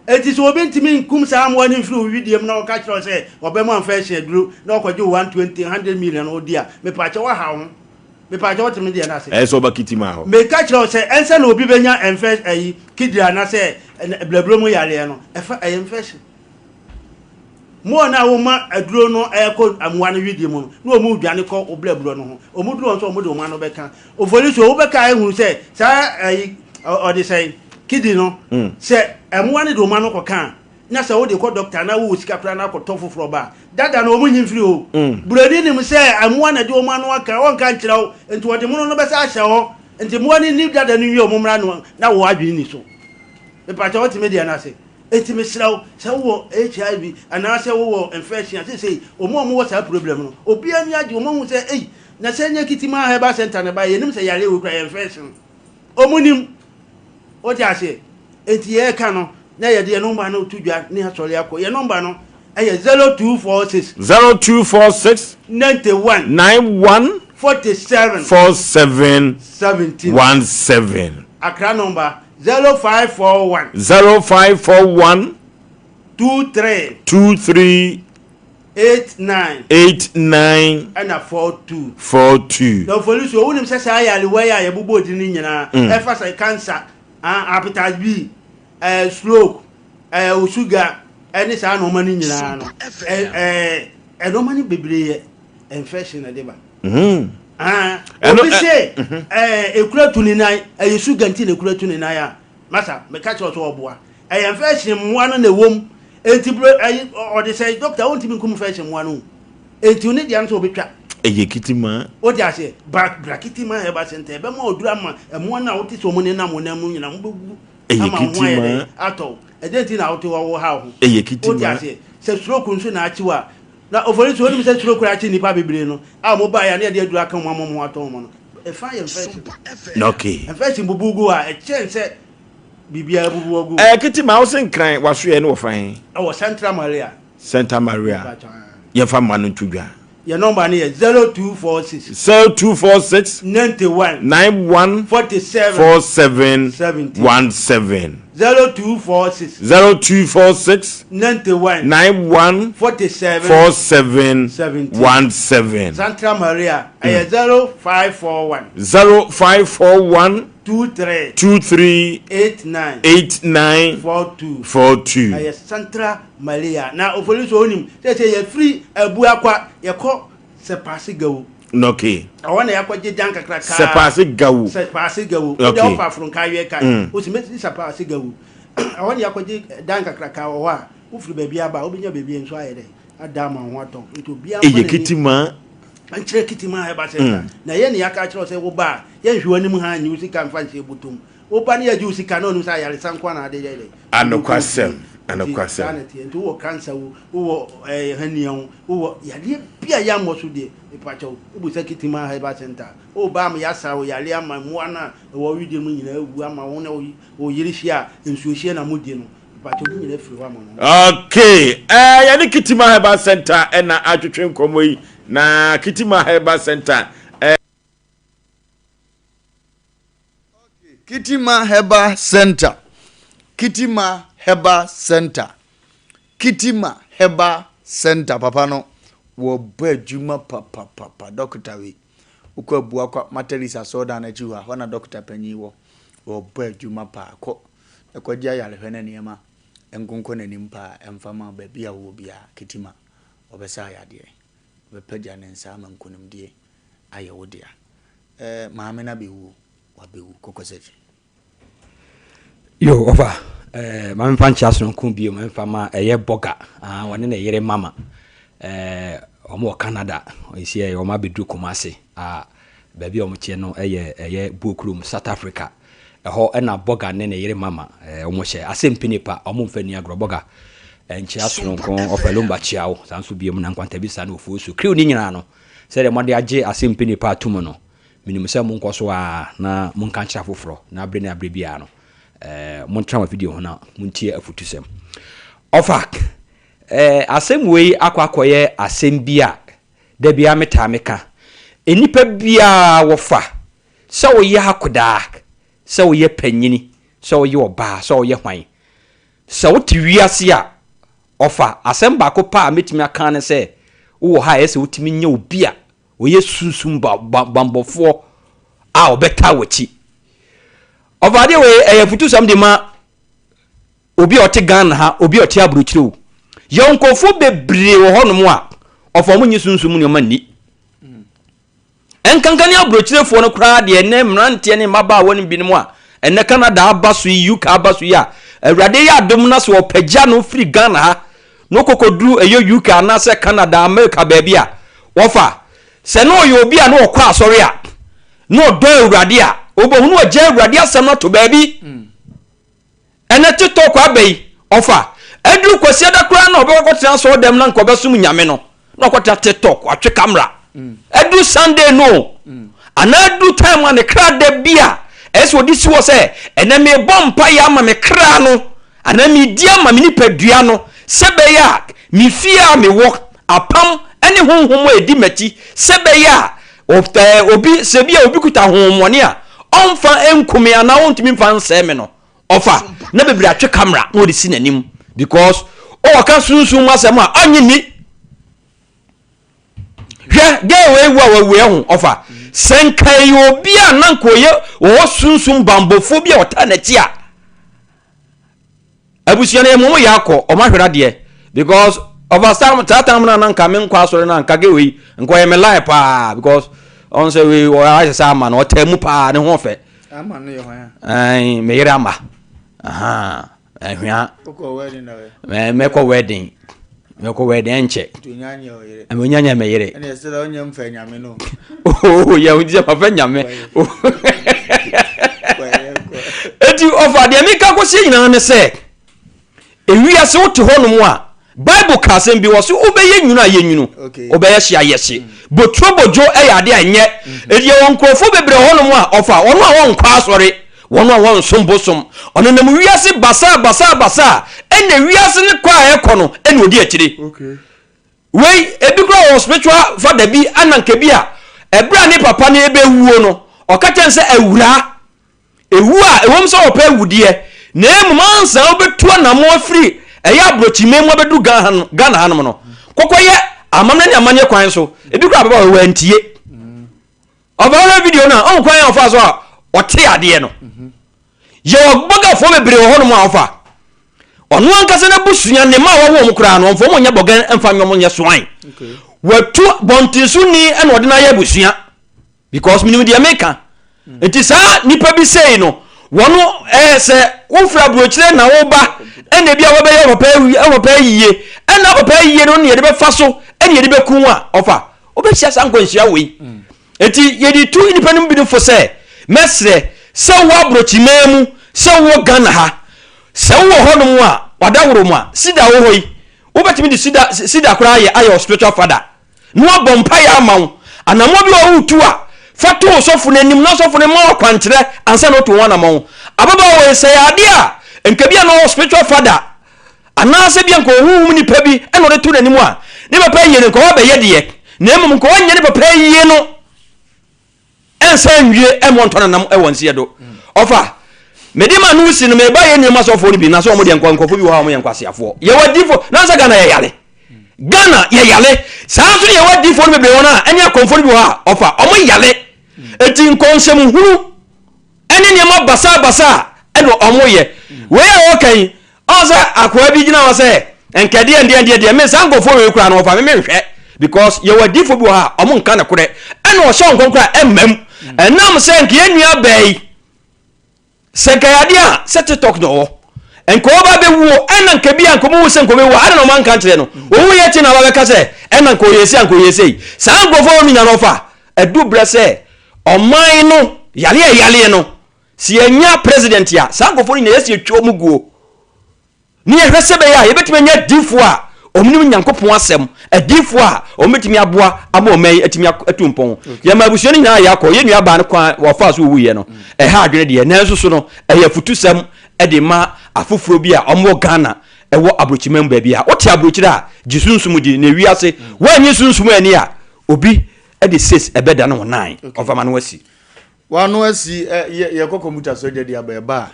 Enti sɛ obi ntumi nkum saa mmoa no mfiri wo wedeɛ mu na ɔka kyerɛ wo sɛ ɔbɛma infection aduro na ɔkɔgye wo 120, 100 million wodi a, mepakyɛ woaha wo ho. Mepakyɛ wote me deɛ no ase? Ɛyɛ sɛ ɔba kiti maa hɔ. Meka kyerɛ wo sɛ ɛnsɛ na obi bɛnya ɛnfɛ ɛyi kidney anasɛ blɛblɛ mu yareɛ no, ɛfa ɛyɛ infection. More no a woma aduro no ɛkɔ mmoa no wedeɛ mu no, na wɔn redwane kɔ wo blɛblɛ no ho. Wɔn duru hɔ nso wɔn de wɔn ano bɛka. Ofori so wobɛka ehunu sɛ saa ɛyi ɔde sɛn kidney no sɛ mmoa no de wɔn ano kɔka a, na sɛ wode kɔ dɔkta na wowɔ sika koraa na akɔtɔ foforɔ ba a, dada no wɔn nyi mfiri hɔ. Buroni nim sɛ mmoa na ɛde wɔn ano aka, ɔnka nkyerɛ wo, nti wɔde mono no bɛsa ahyɛ hɔ. Nti mmoa no nni dada no nwie wɔn mmra no na wɔ adwene ni so. Mepakyɛ wote me deɛ no ase? Nti mesrɛ wo, sɛ wowɔ HIV anaasɛ wowɔ infection a, seesei wɔn a wɔwɔ saa problem no, obiara ani agye, wɔn ahu sɛ ei, na sɛ ɛnyɛ Kitima Herbal Center na ɛbaeɛ, yɛnim sɛ yareɛ wei koraa yɛ infection. Wɔn nim. Wote aseɛ? Enti yɛreka no, na yɛde yɛn nɔmba no to dwa ne asɔre akɔ. Yɛn nɔmba no yɛ 0246. 0246. 91. 91. 47. 47. 17. 17. Accra nɔmba 0541. 0541. 23. 23. 89. 89. Ɛna 42. 42. Na Ofolisuo, wonim sɛ saa yarewa yi a yɛbobɔɔ din no nyinaa, ɛfa sɛ cancer, ah, hepatitis B, eh, stroke, eh, osuga, ɛne saa nneɛma no nyinaa no, eh, eh, nneɛma no bebree yɛ infection na ɛde ba. Ah, obi se, eh, ekura tu ne nan, ɛyɛ suga nti na ekura tu ne nan a, masa, meka kyerɛ sɛ ɔboa. Ɛyɛ infection mmoa no na ɛwɔ mu. Enti bro, ɛyi, ɔde sɛ doctor wontumi nkum infection mmoa no. Enti ne deɛ no sɛ ɔbɛtwa. Ɛyɛ kitima. Wote aseɛ? Bra, bra kitima herbal center. Ɛbɛma ɔduru ama mmoa no a wote sɛ wɔn nenam wo nan mu nyinaa, wɔbɛwu. Ɛyɛ ama wo ho ayɛ kitima. dɛn atɔ wo. Ɛdɛn nti na wote hɔ wohaw ho? Ɛyɛ kitima. Wote aseɛ? Sɛ stroke nso na akye wo a, na ofori nso wonim sɛ stroke akye nnipa bebree no a wɔn baeɛ a na yɛde aduru aka wɔn ama wɔn ho atɔ wɔn no, ɛfa yɛ infection. Okay. Infection bubu gu hɔ a, ɛkyɛn sɛ biribiara bubu agu. Ɛɛ kitima, wo se Nkran w'asoɛɛ no wɔ fa he? Ɛwɔ Central Maria. Santa Maria. Yɛmfa mma no nto dwa. Yɛn nɔmba no yɛ 0246. 0246. 91. 91. 47. 47. 17. 17. 0246. 0246. 91. 91. 47. 47. 17. 17. Santa Maria ɛyɛ 0541. 0541. 23. 23. 89. 89. 42. 42. Ɛyɛ Santa Maria na ofori so onim sɛ sɛ yɛfiri Abuakwa yɛkɔ Sɛpaase Gawu. Okay. Ɛhɔ na yɛakɔgye dan kakraka. Sɛpaase Gawu. Sɛpaase Gawu. Okay. Wode ɔfa Afronka awiɛ kan. Mm. Wosi mesi Sɛpaase Gawu. Ɛhɔ na yɛakɔgye dan kakraka wɔ hɔ a wofiri baabi aba a wobɛnya baabi nso ayɛ dɛ ada ama wo ho atɔ. Nti obiara mfa Ɛyɛ n'ani kitima. nkyerɛ Kitima Herbal Center. Mm. Na yɛn na yɛaka akyerɛ wo sɛ woba a yɛnhwɛ w'anim ha nnye wo sika mfa nhyɛ bɔtɔ mu. Wo ba no yɛgye wo sika na ɔnim sɛ ayaresa nko ara na ade yɛ dɛ. Anokwasɛm, Nti anokwasɛm. saa na ɛteɛ. Nti wowɔ cancer o, wowɔ ɛɛ hernia o, wowɔ yareɛ bi a yɛammɔ so deɛ, mepakyɛw, wobisa Kitima Herbal Centre a, woba ama yɛasa wo yareɛ ama mmoa no a ɛwɔ wo wedeɛ mu nyinaa awu ama wo ne wo yere hyia a, nsuohyeɛ na modi no, mepakyɛw, ne nyinaa firi hɔ ama mo. Okay, eh, yɛne Kitima Herbal Center ɛna atwetwe nkɔmmɔ yi, na Kitima Herbal Center eh, Kitima Herbal Center, Kitima Herbal Center, Kitima Herbal Center papa no wɔbɔ adwuma papapapa dɔkota wei wokɔ Abuakwa Methodist asɔredan no akyi hɔ a hɔ na dɔkota panyin wɔ wɔbɔ adwuma paa kɔ na kɔgye ayarehwɛ ne nneɛma nkonkɔ n'anim paa ɛmfa ma baabi a wowɔ biara Kitima wɔbɛsa yadeɛ wɔbɛpagya ne nsa ama nkonimdie ayɛ wo dea. Eh, maame no abɛwu o, wabɛwu, kɔkɔsakyi. Yo, ɔfa, eh, ma memfa nkyea sononko bio, ma memfa ma ɛyɛ Bɔga, ah, wɔne ne yere Mama, eh, wɔn wɔ Canada, ɛsi ɛyɛ wɔn abɛduru Kumasi, ah, baabi a wɔn teɛ no ɛyɛ ɛyɛ Buokurom, South Africa, ɛhɔ ɛna Bɔga ne ne yere Mama, eh, wɔn hyɛ, asɛmpi nipa, wɔn mfa ni agorɔ, Bɔga, eh, nkyea sononko, ɔfa Lumba kyea wo, saa nso bio mu na Nkwantabisa ne Ofuosu, crew ne nyinaa no, Sɛdeɛ moade agye asɛmpi nnepa atom no, menim sɛ monkɔ so ara na monka nkyerɛ afoforɔ, na berɛ ne aberɛ biara no, eh, montena mo afidie ho na montie afutusɛm. Ɔfa, eh, asɛm wei akɔ akɔyɛ asɛm bi a da biara metaa meka. Nnipa biara wɔfa, sɛ woyɛ akodaa, sɛ woyɛ panyini, sɛ woyɛ ɔbaa, sɛ woyɛ hwan, sɛ wote wiase a, Ɔfa, asɛm baako pɛ a mɛtumi aka ara ne sɛ, wowɔ ha a ɛyɛ sɛ wotumi nya obi a ɔyɛ sunsum bammɔfoɔ a ɔbɛtaa w'akyi. Ɔfa adeɛ wei ɛyɛ afutusɛm de ma obi a ɔte Ghana ha, obi a ɔte aburokyire o. Yɛwɔ nkurɔfoɔ bebree wɔ hɔnom a ɔfa wɔn nye sunsum nneɛma nni. Ɛnkanka ne aburokyirefoɔ no koraa deɛ ɛnnɛ mmeranteɛ ne mmabaawa no binom a ɛnnɛ Canada aba so yi, UK aba so yi a, Awurade yɛ adom na sɛ ɔpagya no firi Ghana ha na ɔkɔkɔduru ɛyɛ UK anaasɛ Canada, America baabi a, wɔfa. Sɛ na ɔyɛ obi a na ɔkɔ asɔre a, na ɔdɔ Awurade a, wobɛhu na wagya Awurade asɛm no ato baabi. Ɛnɛ TikTok aba yi, ɔfa. Ɛduru Kwasiada koraa na ɔbɛkɔ akɔtena asɔɔdɛm na nka ɔbɛsom Nyame no, na ɔkɔtena TikTok, watwe camera. Ɛduru Sunday no o, anaa ɛduru time a ne kra da bi a ɛyɛ sɛ ɔde si hɔ sɛ, ɛnɛ mebɔ mpaeɛ ama me kra no, anaa medi ama me nipadua no, sɛ ɛbɛyɛ a me fie a mewɔ, apam ne honhom a ɛdi m'akyi, sɛ ɛbɛyɛ a obi, sɛ bi a obi kuta honhommɔne a, ɔmfa nku me anaa ɔntumi mfa nsɛe me no, ɔfa na bebree atwe camera na ɔde si n'anim because ɔka sunsun mu asɛm a ɔnye nni. Hwɛ girl wei wu a wawu ɛho ɔfa sɛ nka ɛyɛ obi a na nka ɔyɛ ɔwɔ sunsun bambɔfoɔ bi a ɔtaa n'akyi a Abusua no yɛ mo yɛ akɔ ɔmo ahwere adeɛ because ɔfa saa saa time no a na nka me nkɔ asɔre no a nka gay wei nka ɔyɛ me line paa because ɔn sɛ wei ɔyɛ sɛ ama no ɔtaa mu paa ne ho ɔfɛ. Ama no yɛ hwan a? Ɛn me yere ama. Ahaa ɛhwea. Wokɔ wedding na wɛ? Mɛkɔ wedding. Mɛkɔ wedding ɛnkyɛ. Nti onya nyɛ ɔyere. Ɛmɛ onya nyɛ me yere. Ɛna ɛsɛ dɛ ɔnyɛ mfɛ nyame no. Oh yɛ o ti sɛ ma fɛ nyame. Eti ɔfa deɛ meka kɔsie nyinaa ne sɛ, ewiase wote hɔnom a, Bible ka asɛm bi, wɔ so wobɛyɛ nwunu a yɛ nwunu, wobɛyɛ hye a yɛ hye. Boturo bodwo yɛ adeɛ a ɛnyɛ. Enti yɛwɔ nkurɔfoɔ bebree wɔ hɔnom a ɔfa wɔn a wɔnkɔ asɔre, wɔn a wɔnsom bosom, ɔnenam wiase basaa basaa basaa, ɛna wiase no kɔ a ɛkɔ no ɛna ɔdi akyire. Wei, ebi koraa wɔ spiritual father bi ana nka bi a ɛberɛ a ne papa no ɛbɛwuo no, ɔka kyerɛ no sɛ awuraa, Ewu a, ɛwom sɛ wɔpɛ awu deɛ, na mmom ansa wobɛtu anammɔn afiri ɛyɛ aborɔkyiman mu abɛduru Ghana hanom no, kɔkɔyɛ amammerɛ ne amanneɛ kwan so. Ebi koraa bɛba hɔ, wantie. Ɔfa hwɛ video no a, ɔhu kwan a ɔfaa so a ɔte adeɛ no. Yɛwɔ bɔgafoɔ bebree wɔ hɔnom a ɔfa. Ɔno ankasa n'abusua, ne mma a wawo wɔn koraa no, ɔmfa wɔn nyɛ bɔgɛn mfa nyɛ wɔn nyɛ soan. Watu bɔntenso-ni na ɔde no ayɛ abusua. Because menim deɛ meka. Nti saa nipa bi sei no, wɔn ɛɛ sɛ wofiri aburokyire na woba ɛna ebi a wɔbɛyɛ ɔpapa awi ɔpapa ayie ɛna ɔpapa ayie no na yɛde bɛfa so ɛna yɛde bɛku a ɔfa wobɛhyia saa nkwanhyia wei. Nti yɛde tu nipa no bi fo sɛ mɛsrɛ sɛ wowɔ aburokyiman mu sɛ wowɔ Ghana ha sɛ wowɔ hɔnom a wadaworo mu a sida wɔ hɔ yi wobɛtumi de sida sida koraa ayɛ ayɛ spiritual father. na wabɔ mpaeɛ ama wo. Anammɔn bi a woretu a, fa to ɔsɔfo no anim na ɔsɔfo no mma wo akwankyerɛ ansa na woatu ho anammɔn. Ababaawa yi, sɛ ɛyɛ adeɛ a nka bi a na ɔwɔ spiritual father anaasɛ bi a nka ɔwɔ honhom nipa bi na ɔde to n'anim a, ne papa ayie no nka wabɛyɛ deɛ, na mmom nka wanyɛ ne papa ayie no. Ɛnsa nwie ɛmmɔ ntɔ nanam ɛwɔ nseɛ do. Ɔfa, mede ma no si no meba yɛ nnuama sɔfoɔ no bi na sɛ wɔn deɛ nkɔ nkurɔfoɔ bi wɔ hɔ a wɔn yɛ nkwaseafoɔ. Yɛwɔ adiifoɔ na sɛ Ghana yɛ yale. Ghana yɛ yale. Saa nso ne yɛwɔ adiifoɔ no bebree wɔn a ɛne akɔmfoɔ no bi wɔ hɔ a ɔfa wɔn yale. Eti nkɔnhyɛm hunu. ɛne nneɛma basabasa a ɛna ɔmo yɛ wei a ɔka yi ɔn sɛ akoa bi gyina hɔ sɛ nkɛdeɛ ndeɛ ndeɛ deɛ me saa nkurɔfoɔ wei koraa no ɔfa me menhwɛ because yɛwɔ adiifo bi wɔ hɔ a ɔmo nka no korɛ ɛna ɔhyɛ nkɔm koraa ɛmma mu ɛnam sɛ nka yɛn nua bɛɛ yi sɛ nka yɛ adeɛ a sɛ tiktok na ɔwɔ nka ɔba bɛwuo ɛna nka bi a nka ɔmo wu sɛ nka ɔbɛwu a ɛna na ɔmo anka nkyerɛ no owu yɛ akyi na ɔba bɛka sɛ ɛna nka ɔyɛ sei a nka ɔyɛ sei saa nkurɔfoɔ wɔ no nyina no ɔfa ɛdu berɛ sɛ Ɔman no yareɛ a ɛyareɛ no, sɛ yɛnya president a, saa nkurɔfoɔ no nyinaa yɛsi yɛtwa wɔn guo. Ne yɛhwɛ sɛ bɛyɛ a yɛbɛtumi anya adiifoɔ a wɔnim Nyankopɔn asɛm, adiifoɔ a wɔbɛtumi aboa ama ɔman yi atumi atu mpɔn. Yɛma abusua no nyinaa yɛakɔ, yɛn nua baa no kwan wɔfaa so wɔwuiɛ no, ɛha adwene deɛ, nanso so no, ɛyɛ afutusɛm de ma afoforɔ bi a wɔwɔ Ghana, ɛwɔ aburokyiman mu baabi a. Wote aburokyire a, gye sunsum di, na ewiase, woannye sunsum anni a, obi de sis ɛbɛdane wo nan ɔfa ma no asi. Wano asi ɛ yɛ yɛkɔ kɔmputa so agya di aba ɛba a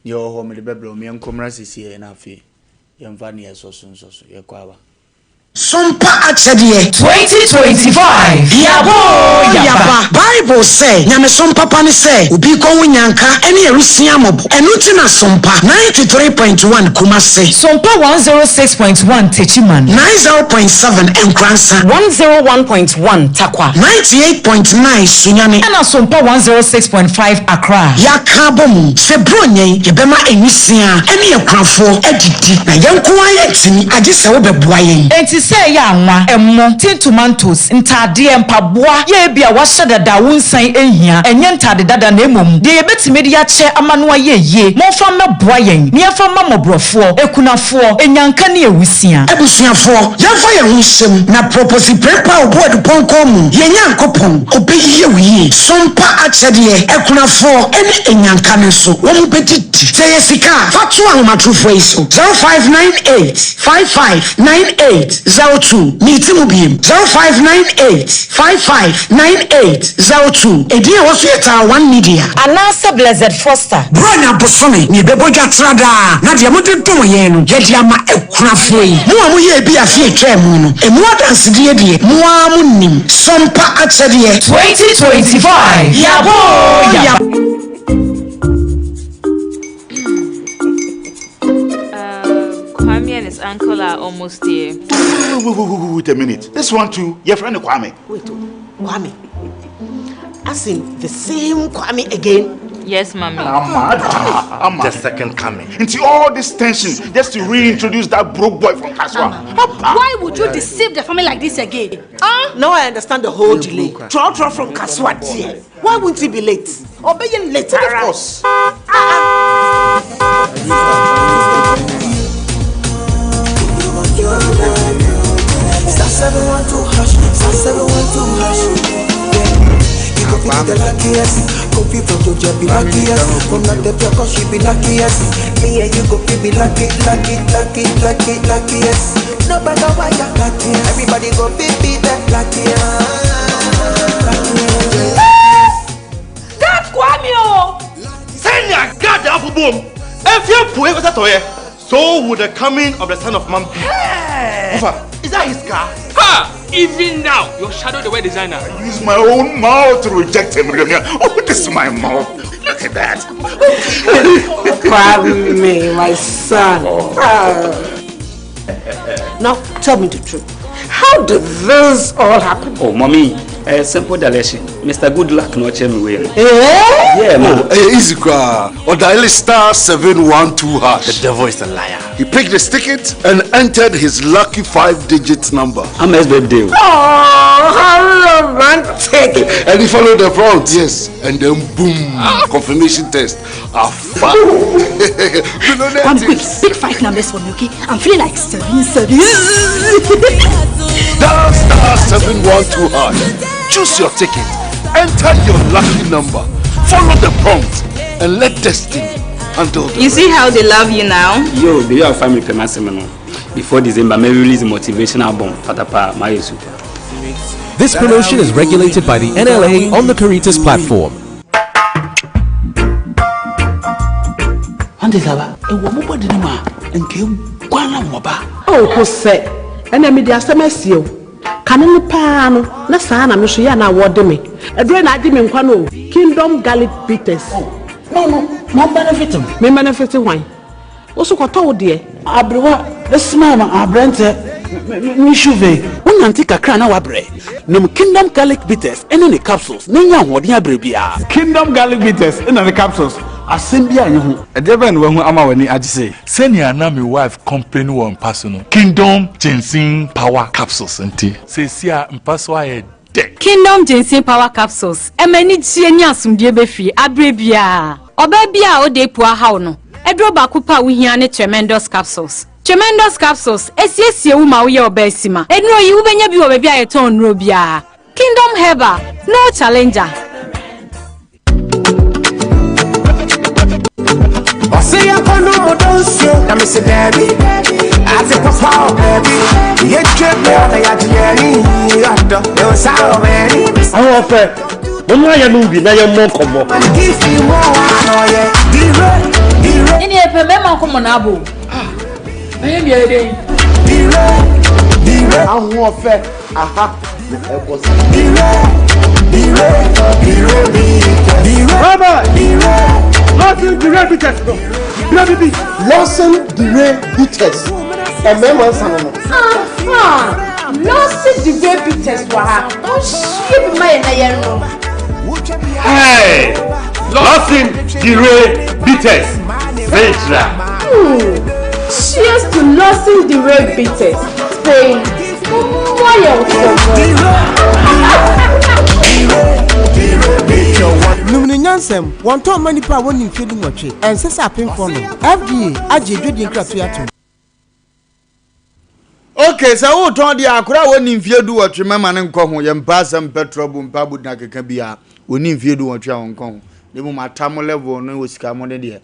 nea ɛwɔ hɔ mede bɛbrɛ wo meɛnkɔ mmra sisi ɛ na afei yɛmfa nea ɛsɔ so nsɔ so yɛkɔ aba. Sompa akyɛdeɛ. 2025 Yaba oo yaba. Bible sɛ, Nyamesom papa ne sɛ obi rekɔwo nyanka ne awisia mmɔbɔ. Ɛno nti na Sompa 93.1 Kumasi. Sompa 106.1 Techiman. 90.7 Nkoransa. 101.1 Tarkwa. 98.9 Sunyani. Ɛna Sompa 106.5 Accra. Yɛaka abɔ mu sɛ Buronya yi yɛbɛma nwisiaa ne akunafoɔ adidi, na yɛn nko ara yɛntumi, agye sɛ wobɛboa yɛn. Enti sɛ ɛyɛ anwa, ɛmo, tin tomatoes, ntaadeɛ, mpaboa, yɛ ebia wɔahyɛ dada a wonsan nhia, ɛnyɛ ntaade dada na mmom deɛ yɛbɛtumi de akyɛ ama no ayɛ yie, momfa mmɛboa yɛn na yɛmfa mma mmɔborɔfoɔ, akunafoɔ, anyanka ne awusia. Abusuafoɔ, yɛmfa yɛn ho nhyɛ mu na prɔpɔsi prɛmpa a ɔbu adupɔnkɔn mu, yɛn Nyankopɔn, ɔbɛyɛ wo yie. Sompa akyɛdeɛ, akunafoɔ ne anyanka no nso, wɔn bɛdidi. Sɛ ɛyɛ sika a, fa to ahomatorofoɔ yi so, 0598 55 98 02. Meti mu biem, 0598 55 98 02. Edin a ɛwɔ so yɛ Taa One Media. Anaasɛ Blessed Foster. Buronya bosome na yɛbɛbɔ dwa tra daa, na deɛ mode dom yɛn no, yɛde ama akunafoɔ yi. Mo a moyɛɛ bi afe a ɛtwaa mu no, emu adansedie deɛ, mo ara monim. Sompa akyɛdeɛ. 2025 Yaba oo yaba. Kwame and his uncle are almost here. Wait, wait, wait, wait a minute. This one too, your friend Kwame. Wait, oh, Kwame. As in the same Kwame again? Yes, mommy. Amma, Amma. The second coming. Into all this tension just to reintroduce that broke boy from Kaswa. Why would you deceive the family like this again? Huh? Now I understand the whole delay. Trotro from Kaswa, dear. Why wouldn't he be late? Or be late, Of course. Ah, ah. Abuja be luckiest. From not the pure, she be luckiest. Me and you go fi be lucky, lucky, lucky, lucky, luckiest. No matter why you're lucky, everybody go be be the luckiest. God Kwame o. Sɛnea Gad afobom mfeɛ pue kɔsɛ tɔeɛ, so will the coming of the Son of Man be. Hey! Is that his car? Ha! Even now, your shadow the web designer. I use my own mouth to reject him. Oh, this is my mouth. Look at that. Kwame, my son. Oh. Now, tell me the truth. How did this all happen? Oh, mommy, a simple dilation. Mr. Good Luck, no me way. Eh? Yeah, man. Oh, eh, easy cry. Or dial star 712 hash. The devil is a liar. He picked his ticket and entered his lucky five digit number. I'm his birthday. Oh, how romantic. And he followed the prompt, yes. And then boom, confirmation test. Ah, fuck. Come quick, pick five numbers for me, okay? I'm feeling like seven, seven. Dial star 712 hash. Choose your ticket. Enter your lucky number. Follow the prompt and let destiny handle the You see how they love you now? Yo, do you have family no? Before December, may release a motivation album, Patapa, My Super. This promotion is regulated by the NLA on the Caritas platform. Ante saba, ewo mo body no ma nke kwana mo ba. Oh, ko se. Ena me di asem asie o. Kane ne paa no, na saa na me so ya na wode me. Edure na agye me nkwa no. Kingdom Garlic Bitters. Oh, no no, mo benefit me. Me benefit hwan? Wo so kɔtɔ wo deɛ. Abrewa, esma ma abrante me shuve. Wonante kakra na wabrɛ. Nom Kingdom Garlic Bitters ɛne ne capsules na nya ahoɔden abrɛ biara. Kingdom Garlic Bitters ɛna ne capsules asɛm bi anyɛ ho. Ɛdeɛ bɛn na wahu ama w'ani agye sei? Sɛnea na me wife complain wɔ mpa so no, Kingdom Ginseng Power Capsules nti, seesei a mpa so ayɛ dɛ. Kingdom Ginseng Power Capsules ɛma anigyeɛ ne asomdwoeɛ ba fie aberɛ biara. Ɔbaa bi a ɔda apu ahaw no, aduro baako pɛ a wohia ne Tremendous Capsules. Tremendous Capsules ɛsiesie wo ma woyɛ ɔbaa sima. Nnuro yi wobɛnya bi wɔ baabi a yɛtɔn nnuro biara. Kingdom Herbal, no challenger. Ɔse yɛnkɔ no mu donsuo na mese daabi ate papa wɔ baabi yɛtwa bia na yɛagye yɛni ɔdɔ ɛwɔ saa wɔ baabi Ahoɔfɛ, momma yɛnom bi na yɛmmɔ nkɔmmɔ. Ɛne ɛpɛ mmarima nkɔmmɔ na abo. Ah, ɛyɛ deɛ ɛdɛn. Ahoɔfɛ, aha na ɛkɔ so. Rabbi, Lawson Dire Bitters no, Dire Bibi. Lawson Dire Bitters, mmarima nsa no no. Aha, Lawson Dire Bitters wɔ ha. Ɔnhyie bi ma yɛn na yɛn nom. Hey, Lawson Dire Bitters, Sejra. Cheers to Lawson Dire Bitters. Spain, mo yɛ nkɔmmɔ. Nom no nyansam, wɔntɔn mma nnipa a wɔnni mfeɛ dunwɔtwe, ɛnsɛ sɛ apemfoɔ nom. FDA agye adwadie nkratoɔ yi atom. Ok, sɛ wotɔn deɛ akora a wɔnni mfeɛ duwɔtwe mɛma no nkɔ ho, yɛmpɛ asɛm mpɛ trouble mpɛ abodina keka biara, wɔnni mfeɛ duwɔtwe a wɔnkɔ ho, na mmom ata mo level no wɔ sika mo no deɛ,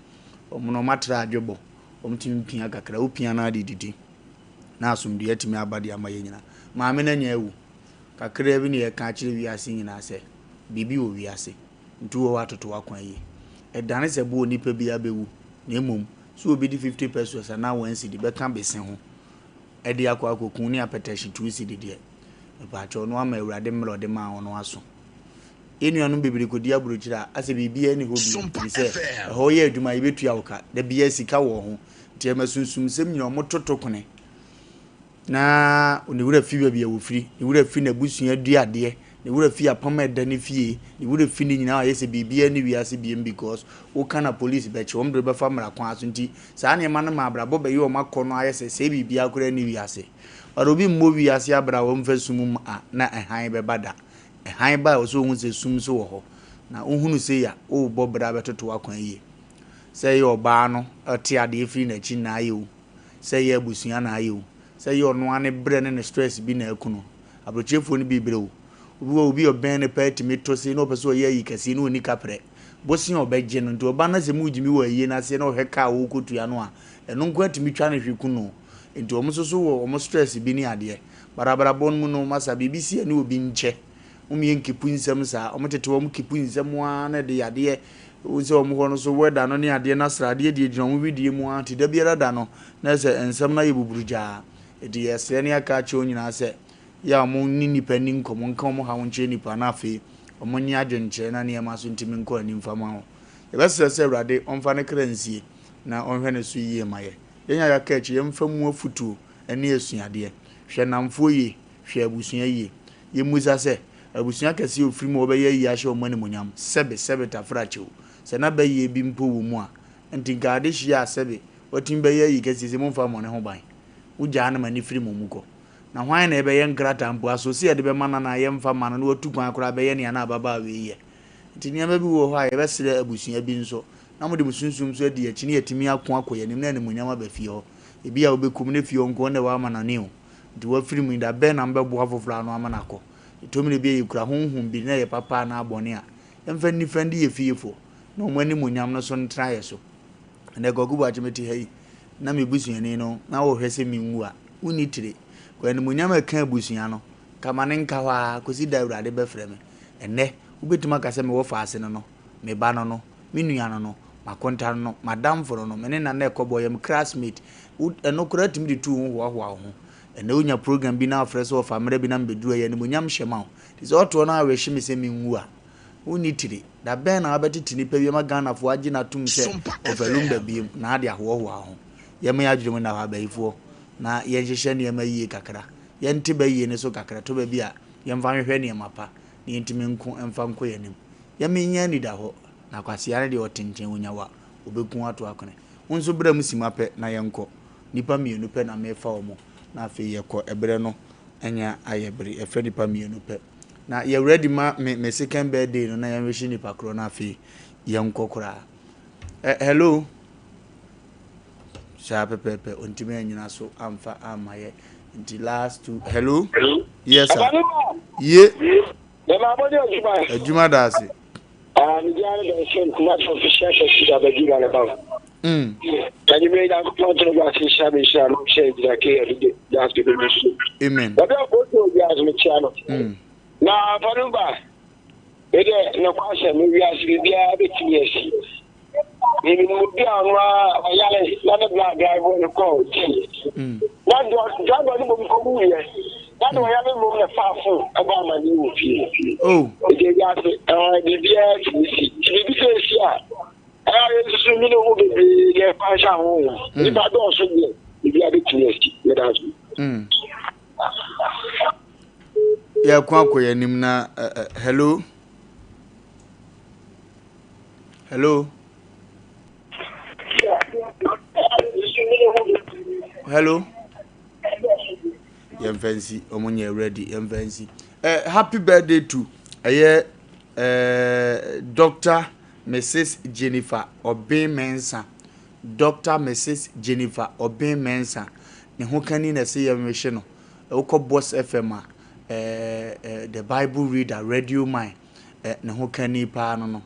wɔn no wɔatra adwebɔ, wɔtumi pia kakra, wopia no ara de didi, na asomdwoeɛ atumi aba de ama yɛn nyinaa. Maame no anya awu, kakraa bi na yɛka akyerɛ wiase nyinaa sɛ, biribi wɔ wiase, nti wɔ hɔ atoto w'akwan yie. Ɛdane sɛ bo onipa biara bɛwu, na mmom sɛ obi de 50 pesos anaa 1 cedi bɛka bese ho de akɔ akɔku ne apɛtɛhye 2 cedi deɛ, mepaakyɛw no ama Awurade mmerɛ ɔde maa wo no aso. Yɛn nuanom bebree kɔdi aburokyire a, asɛ biribiara nni hɔ bio, ɛfiri sɛ ɛhɔ yɛ adwuma a yɛbɛtua wo ka, da biara sika wɔ ho, nti ɛma sunsumsɛm nyinaa wɔtoto kone. Na ne werɛ fi baabi a wɔfiri, ne werɛ fi n'abusua aduadeɛ, ne werɛ fi apam a ɛda ne fie, ne werɛ fi ne nyinaa ayɛ sɛ biribiara ne wiase biem because woka na police bɛkye wɔn de bɛfa mmara kwan so nti saa nneɛma no ma abrabɔ bɛyɛ wɔn akɔnnɔ ayɛ sɛ sɛɛ biribiara koraa ne wiase. But obi mmɔ wiase abra a wɔmfa sum mu a na ɛhan bɛba da. Ɛhan ba a ɛwɔ sɛ wohu sɛ sum nso wɔ hɔ. Na wohunu sei a worebɔ bra bɛtoto w'akwan yie. Sɛ ɛyɛ ɔbaa no ɔte adeɛ firi n'akyi na ayɛ o, sɛ ɛyɛ abusua na ayɛ o, sɛ ɛyɛ ɔno ara ne brɛ ne ne stress bi na aku no. Aburokyerefoɔ no bi brɛ o. Obi wɔ hɔ obi a ɔbɛn no paa tumi tɔ sei na ɔpɛ sɛ ɔyɛ ayi kɛseɛ na ɔnni kaprɛ. Bosea a ɔbɛgye no nti ɔba na sɛ mogyimi wɔ ayie no aseɛ na ɔhwɛ kaa a wɔrekɔtua no a, ɛno nko ara tumi twa no hwe ku no. Nti wɔn nso so wɔ wɔn stress bi ne adeɛ. But abrabɔ no mu no, masa biribi si a ne obi nkyɛ. Wɔn yɛ nkepu nsɛm saa. Wɔn tete wɔn kepu nsɛm ara na ɛde yadeɛ. Wohu sɛ wɔn hɔ no so weather no ne adeɛ no asradeɛ deɛ gyina wɔn wedeɛ mu ara nti da biara da no na ɛsɛ nsɛm no ayɛ buburugyaa. Nti yɛsrɛ ne aka akyerɛ wɔn nyinaa sɛ yɛ a wɔn ne nnipa nni nkɔmmɔ, nka wɔn haw nkyerɛ nnipa na afei wɔn nye adwenkyerɛ na nneɛma so ntumi nkɔ anim mfa ma wɔn. Yɛbɛsrɛ sɛ Awurade ɔmfa ne kra nsie na ɔnhwɛ ne so yie ma yɛ. Yɛn a yɛaka akyi yɛmfa mu afutuo ne asuadeɛ. Hwɛ nnamfoɔ yie, hwɛ abusua yie. Yɛmmisa sɛ, abusua kɛseɛ a ɔfiri mu a wɔbɛyɛ ayie ahyɛ wɔn animuonyam, sɛbe, sɛbe tafrakyɛ o, sɛ na bayie bi mpo wɔ mu a, nti nka adehyeɛ a sɛbe watumi bɛyɛ ayi kɛseɛ sei momfa mmɔ ne ho ban? Wogyaa no ma no firi mo mu kɔ. Na hwan na ɛbɛyɛ nkrataa mpo aso sɛ yɛde bɛma no anaa yɛmfa mma no na watu kwan koraa bɛyɛ nea na ababaawa yi yɛ? Nti nneɛma bi wɔ hɔ a yɛbɛsrɛ abusua bi nso na mode mo sunsum nso adi akyi na yɛatumi ako akɔ yɛn anim na animuonyam aba fie hɔ. Ebia wobɛkum no fie hɔ nko na ɛwɔ amanɔne o. Nti wafiri mu yi, da bɛn na mobɛboa afoforɔ ano ama no akɔ? Ɛtɔ mmerɛ bi a yɛkura honhom bi na ɛyɛ papa anaa bɔne a, yɛmfa nni fa ndi yɛn fiefoɔ na wɔn animuonyam no so ntena yɛn so. Ɛnnɛ Kwaku Boakye mete ha yi na me busuani no na wohwɛ sɛ menwu a, wonni tire. Kɔ animuonyam a ɛka abusua no, ka ma no nka hɔ ara kɔsi da Awurade bɛfrɛ me. Ɛnnɛ, wobɛtumi aka sɛ mewɔ faase no no, me ba no no, me nua no no, m'akonta no no, m'adamfo no no, me ne Nana ɛkɔbɔ, yɛ me classmate. Wo, ɛno koraa tumi de tu wo ho hoahoa wo ho. Ɛnnɛ wonya program bi na wofrɛ sɛ wɔfa mmerɛ bi na mebɛduru a, ɛyɛ animuonyam hyɛ ma wo. Nti sɛ ɔtoɔ no awehye me sɛ menwu a, wonni tire. Da bɛn na wabɛtete nnipa bi ama Ghanafoɔ agye no atom sɛ ɔfa Lumba biom na ade ahoahoa wo ho? Yɛmma yɛn adwene mu nna hɔ abayifoɔ na yɛnhyehyɛ nneɛma yie kakra. Yɛnte bayie no so kakra. Ɛtɔ baabi a, yɛmfa nhwehwɛ nneɛma pa na yɛntumi nko mfa nkɔ yɛn anim. Yɛmma yɛnnya anidahɔ na kwasea no deɛ ɔte nkyɛn ɔnya wo a, ɔbɛku wo ato akone. Wo nso bra mu sima pɛ na yɛnkɔ. Nnipa mmienu pɛ na mefa wɔn na afei yɛkɔ. Ɛberɛ no anya ayɛ bere. Yɛfrɛ nnipa mmienu pɛ. Na yɛ ready ma me me second birthday no na yɛn wish nipa korɔ na afei yɛn kɔ koraa. Eh, hello. Saa pɛpɛɛpɛ ontumi anyina so amfa amma yɛ nti last two. Hello. Yes sir. Ye. Adwuma da ase. Ah, me diare bɛn sɛ Kumasi official church da bɛdi na ne ba. Anwummerɛ Nyankopɔn tene gu ase nhyira me nhyira no hyɛ gyina ke ɛde de dance bebe bi so. Amen. Baabi a kɔɔto obi ase mekyia no. Na fa no ba. Mede nokwa asɛm wiase biribiara bɛtumi asi. Menim obi a ɔno ara ɔyare na ne bra drive no kɔɔ gym. Na driver no mmom kɔwuiɛ. Na de ɔyare mmom na faa fon ɛbɔ amaneɛ wɔ fie. Nti wiase biribiara tumi si. Nti biribi sɛ ɛsi a ɛyɛ a yɛnsusu nyini ho bebree deɛ ɛfa nhyɛ ahohom. Nnipa dɔɔso deɛ biribiara bɛtumi asi. Meda ase. Yɛko akɔ yɛn anim na hello. Hello. Hello. Yɛmfa nsi ɔmo nyɛ ready yɛmfa nsi. Eh, happy birthday to ɛyɛ eh, Dr. Mrs. Jennifer Obeng Mensah. Dr. Mrs. Jennifer Obeng Mensah. Ne ho kani na ɛsɛ yɛn wehye no. Wokɔ Boss FM a, eh, eh, the Bible reader, radio man. ne ho kani paa no no,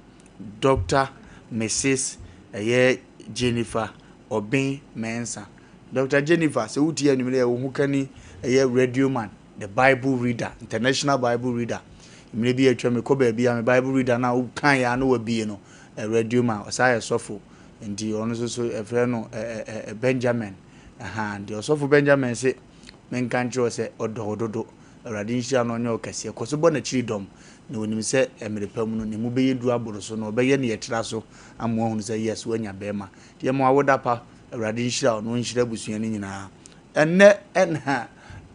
Dɔkta Misis ɛyɛ Jennifer Obeng Mensah. Dɔkta Jennifer, sɛ wotie anwummerɛ yɛ wo ho kani ɛyɛ radio man, the Bible reader, international Bible reader. Mmerɛ bi atwa mekɔ baabi a me Bible reader no a wokan yɛ a na wabie no, radio man, ɔsan yɛ sɔfo. Nti ɔno nso so ɛfrɛ no Benjamin. Aha, nti ɔsɔfo Benjamin se menka nkyerɛ wo sɛ ɔdɔ wo dodo. Awurade nhyira no ɔnyɛ wo kɛseɛ. Kɔ so bɔ n'akyiri dɔm, na ɔnim sɛ mmere pa mu no, ne mu bɛyɛ duru aboro so, na ɔbɛyɛ nea ɛtra so ama woahunu sɛ yes, woanya barima. Nti yɛma wo awoda pa. Awurade nhyira wo na ɔnhyira abusua no nyinaa. Ɛnnɛ ɛna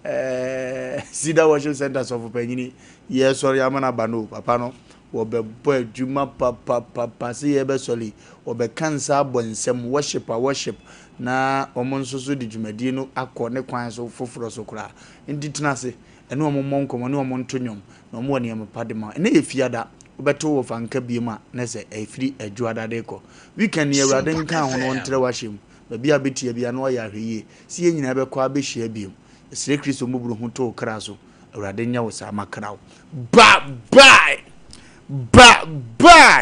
eh, Cedar Worship Center sɔfo panyini yɛresɔre ama no aba no o, papa no wɔbɛbɔ adwuma papapapa sɛ yɛrebɛsɔre yi, wɔbɛka nsa abɔ nsam, worship a worship, na wɔn nso so de dwumadie no akɔ ne kwan so foforɔ so koraa. Enti tena ase ne wɔn mmɔ nkɔmmɔ, ne wɔn nto nnwom, na wɔwɔ nneɛma pa de ma wo. Ɛnnɛ yɛ Fiada, wobɛto wo fa nka biom a, na sɛ ɛfiri Adwoada de rekɔ. Weekend yi, Awurade nka ho na ɔntrɛ w'ahyɛ mu. Baabi a wobɛtia biara na wayɛ ahwɛyie sɛ yɛn nyinaa bɛkɔ abɛhyia biom. Yɛsrɛ Kristo mmɔborɔhunu to wo kra so. Awurade nyɛ wo saa. Makra wo. Bye bye! Bye bye!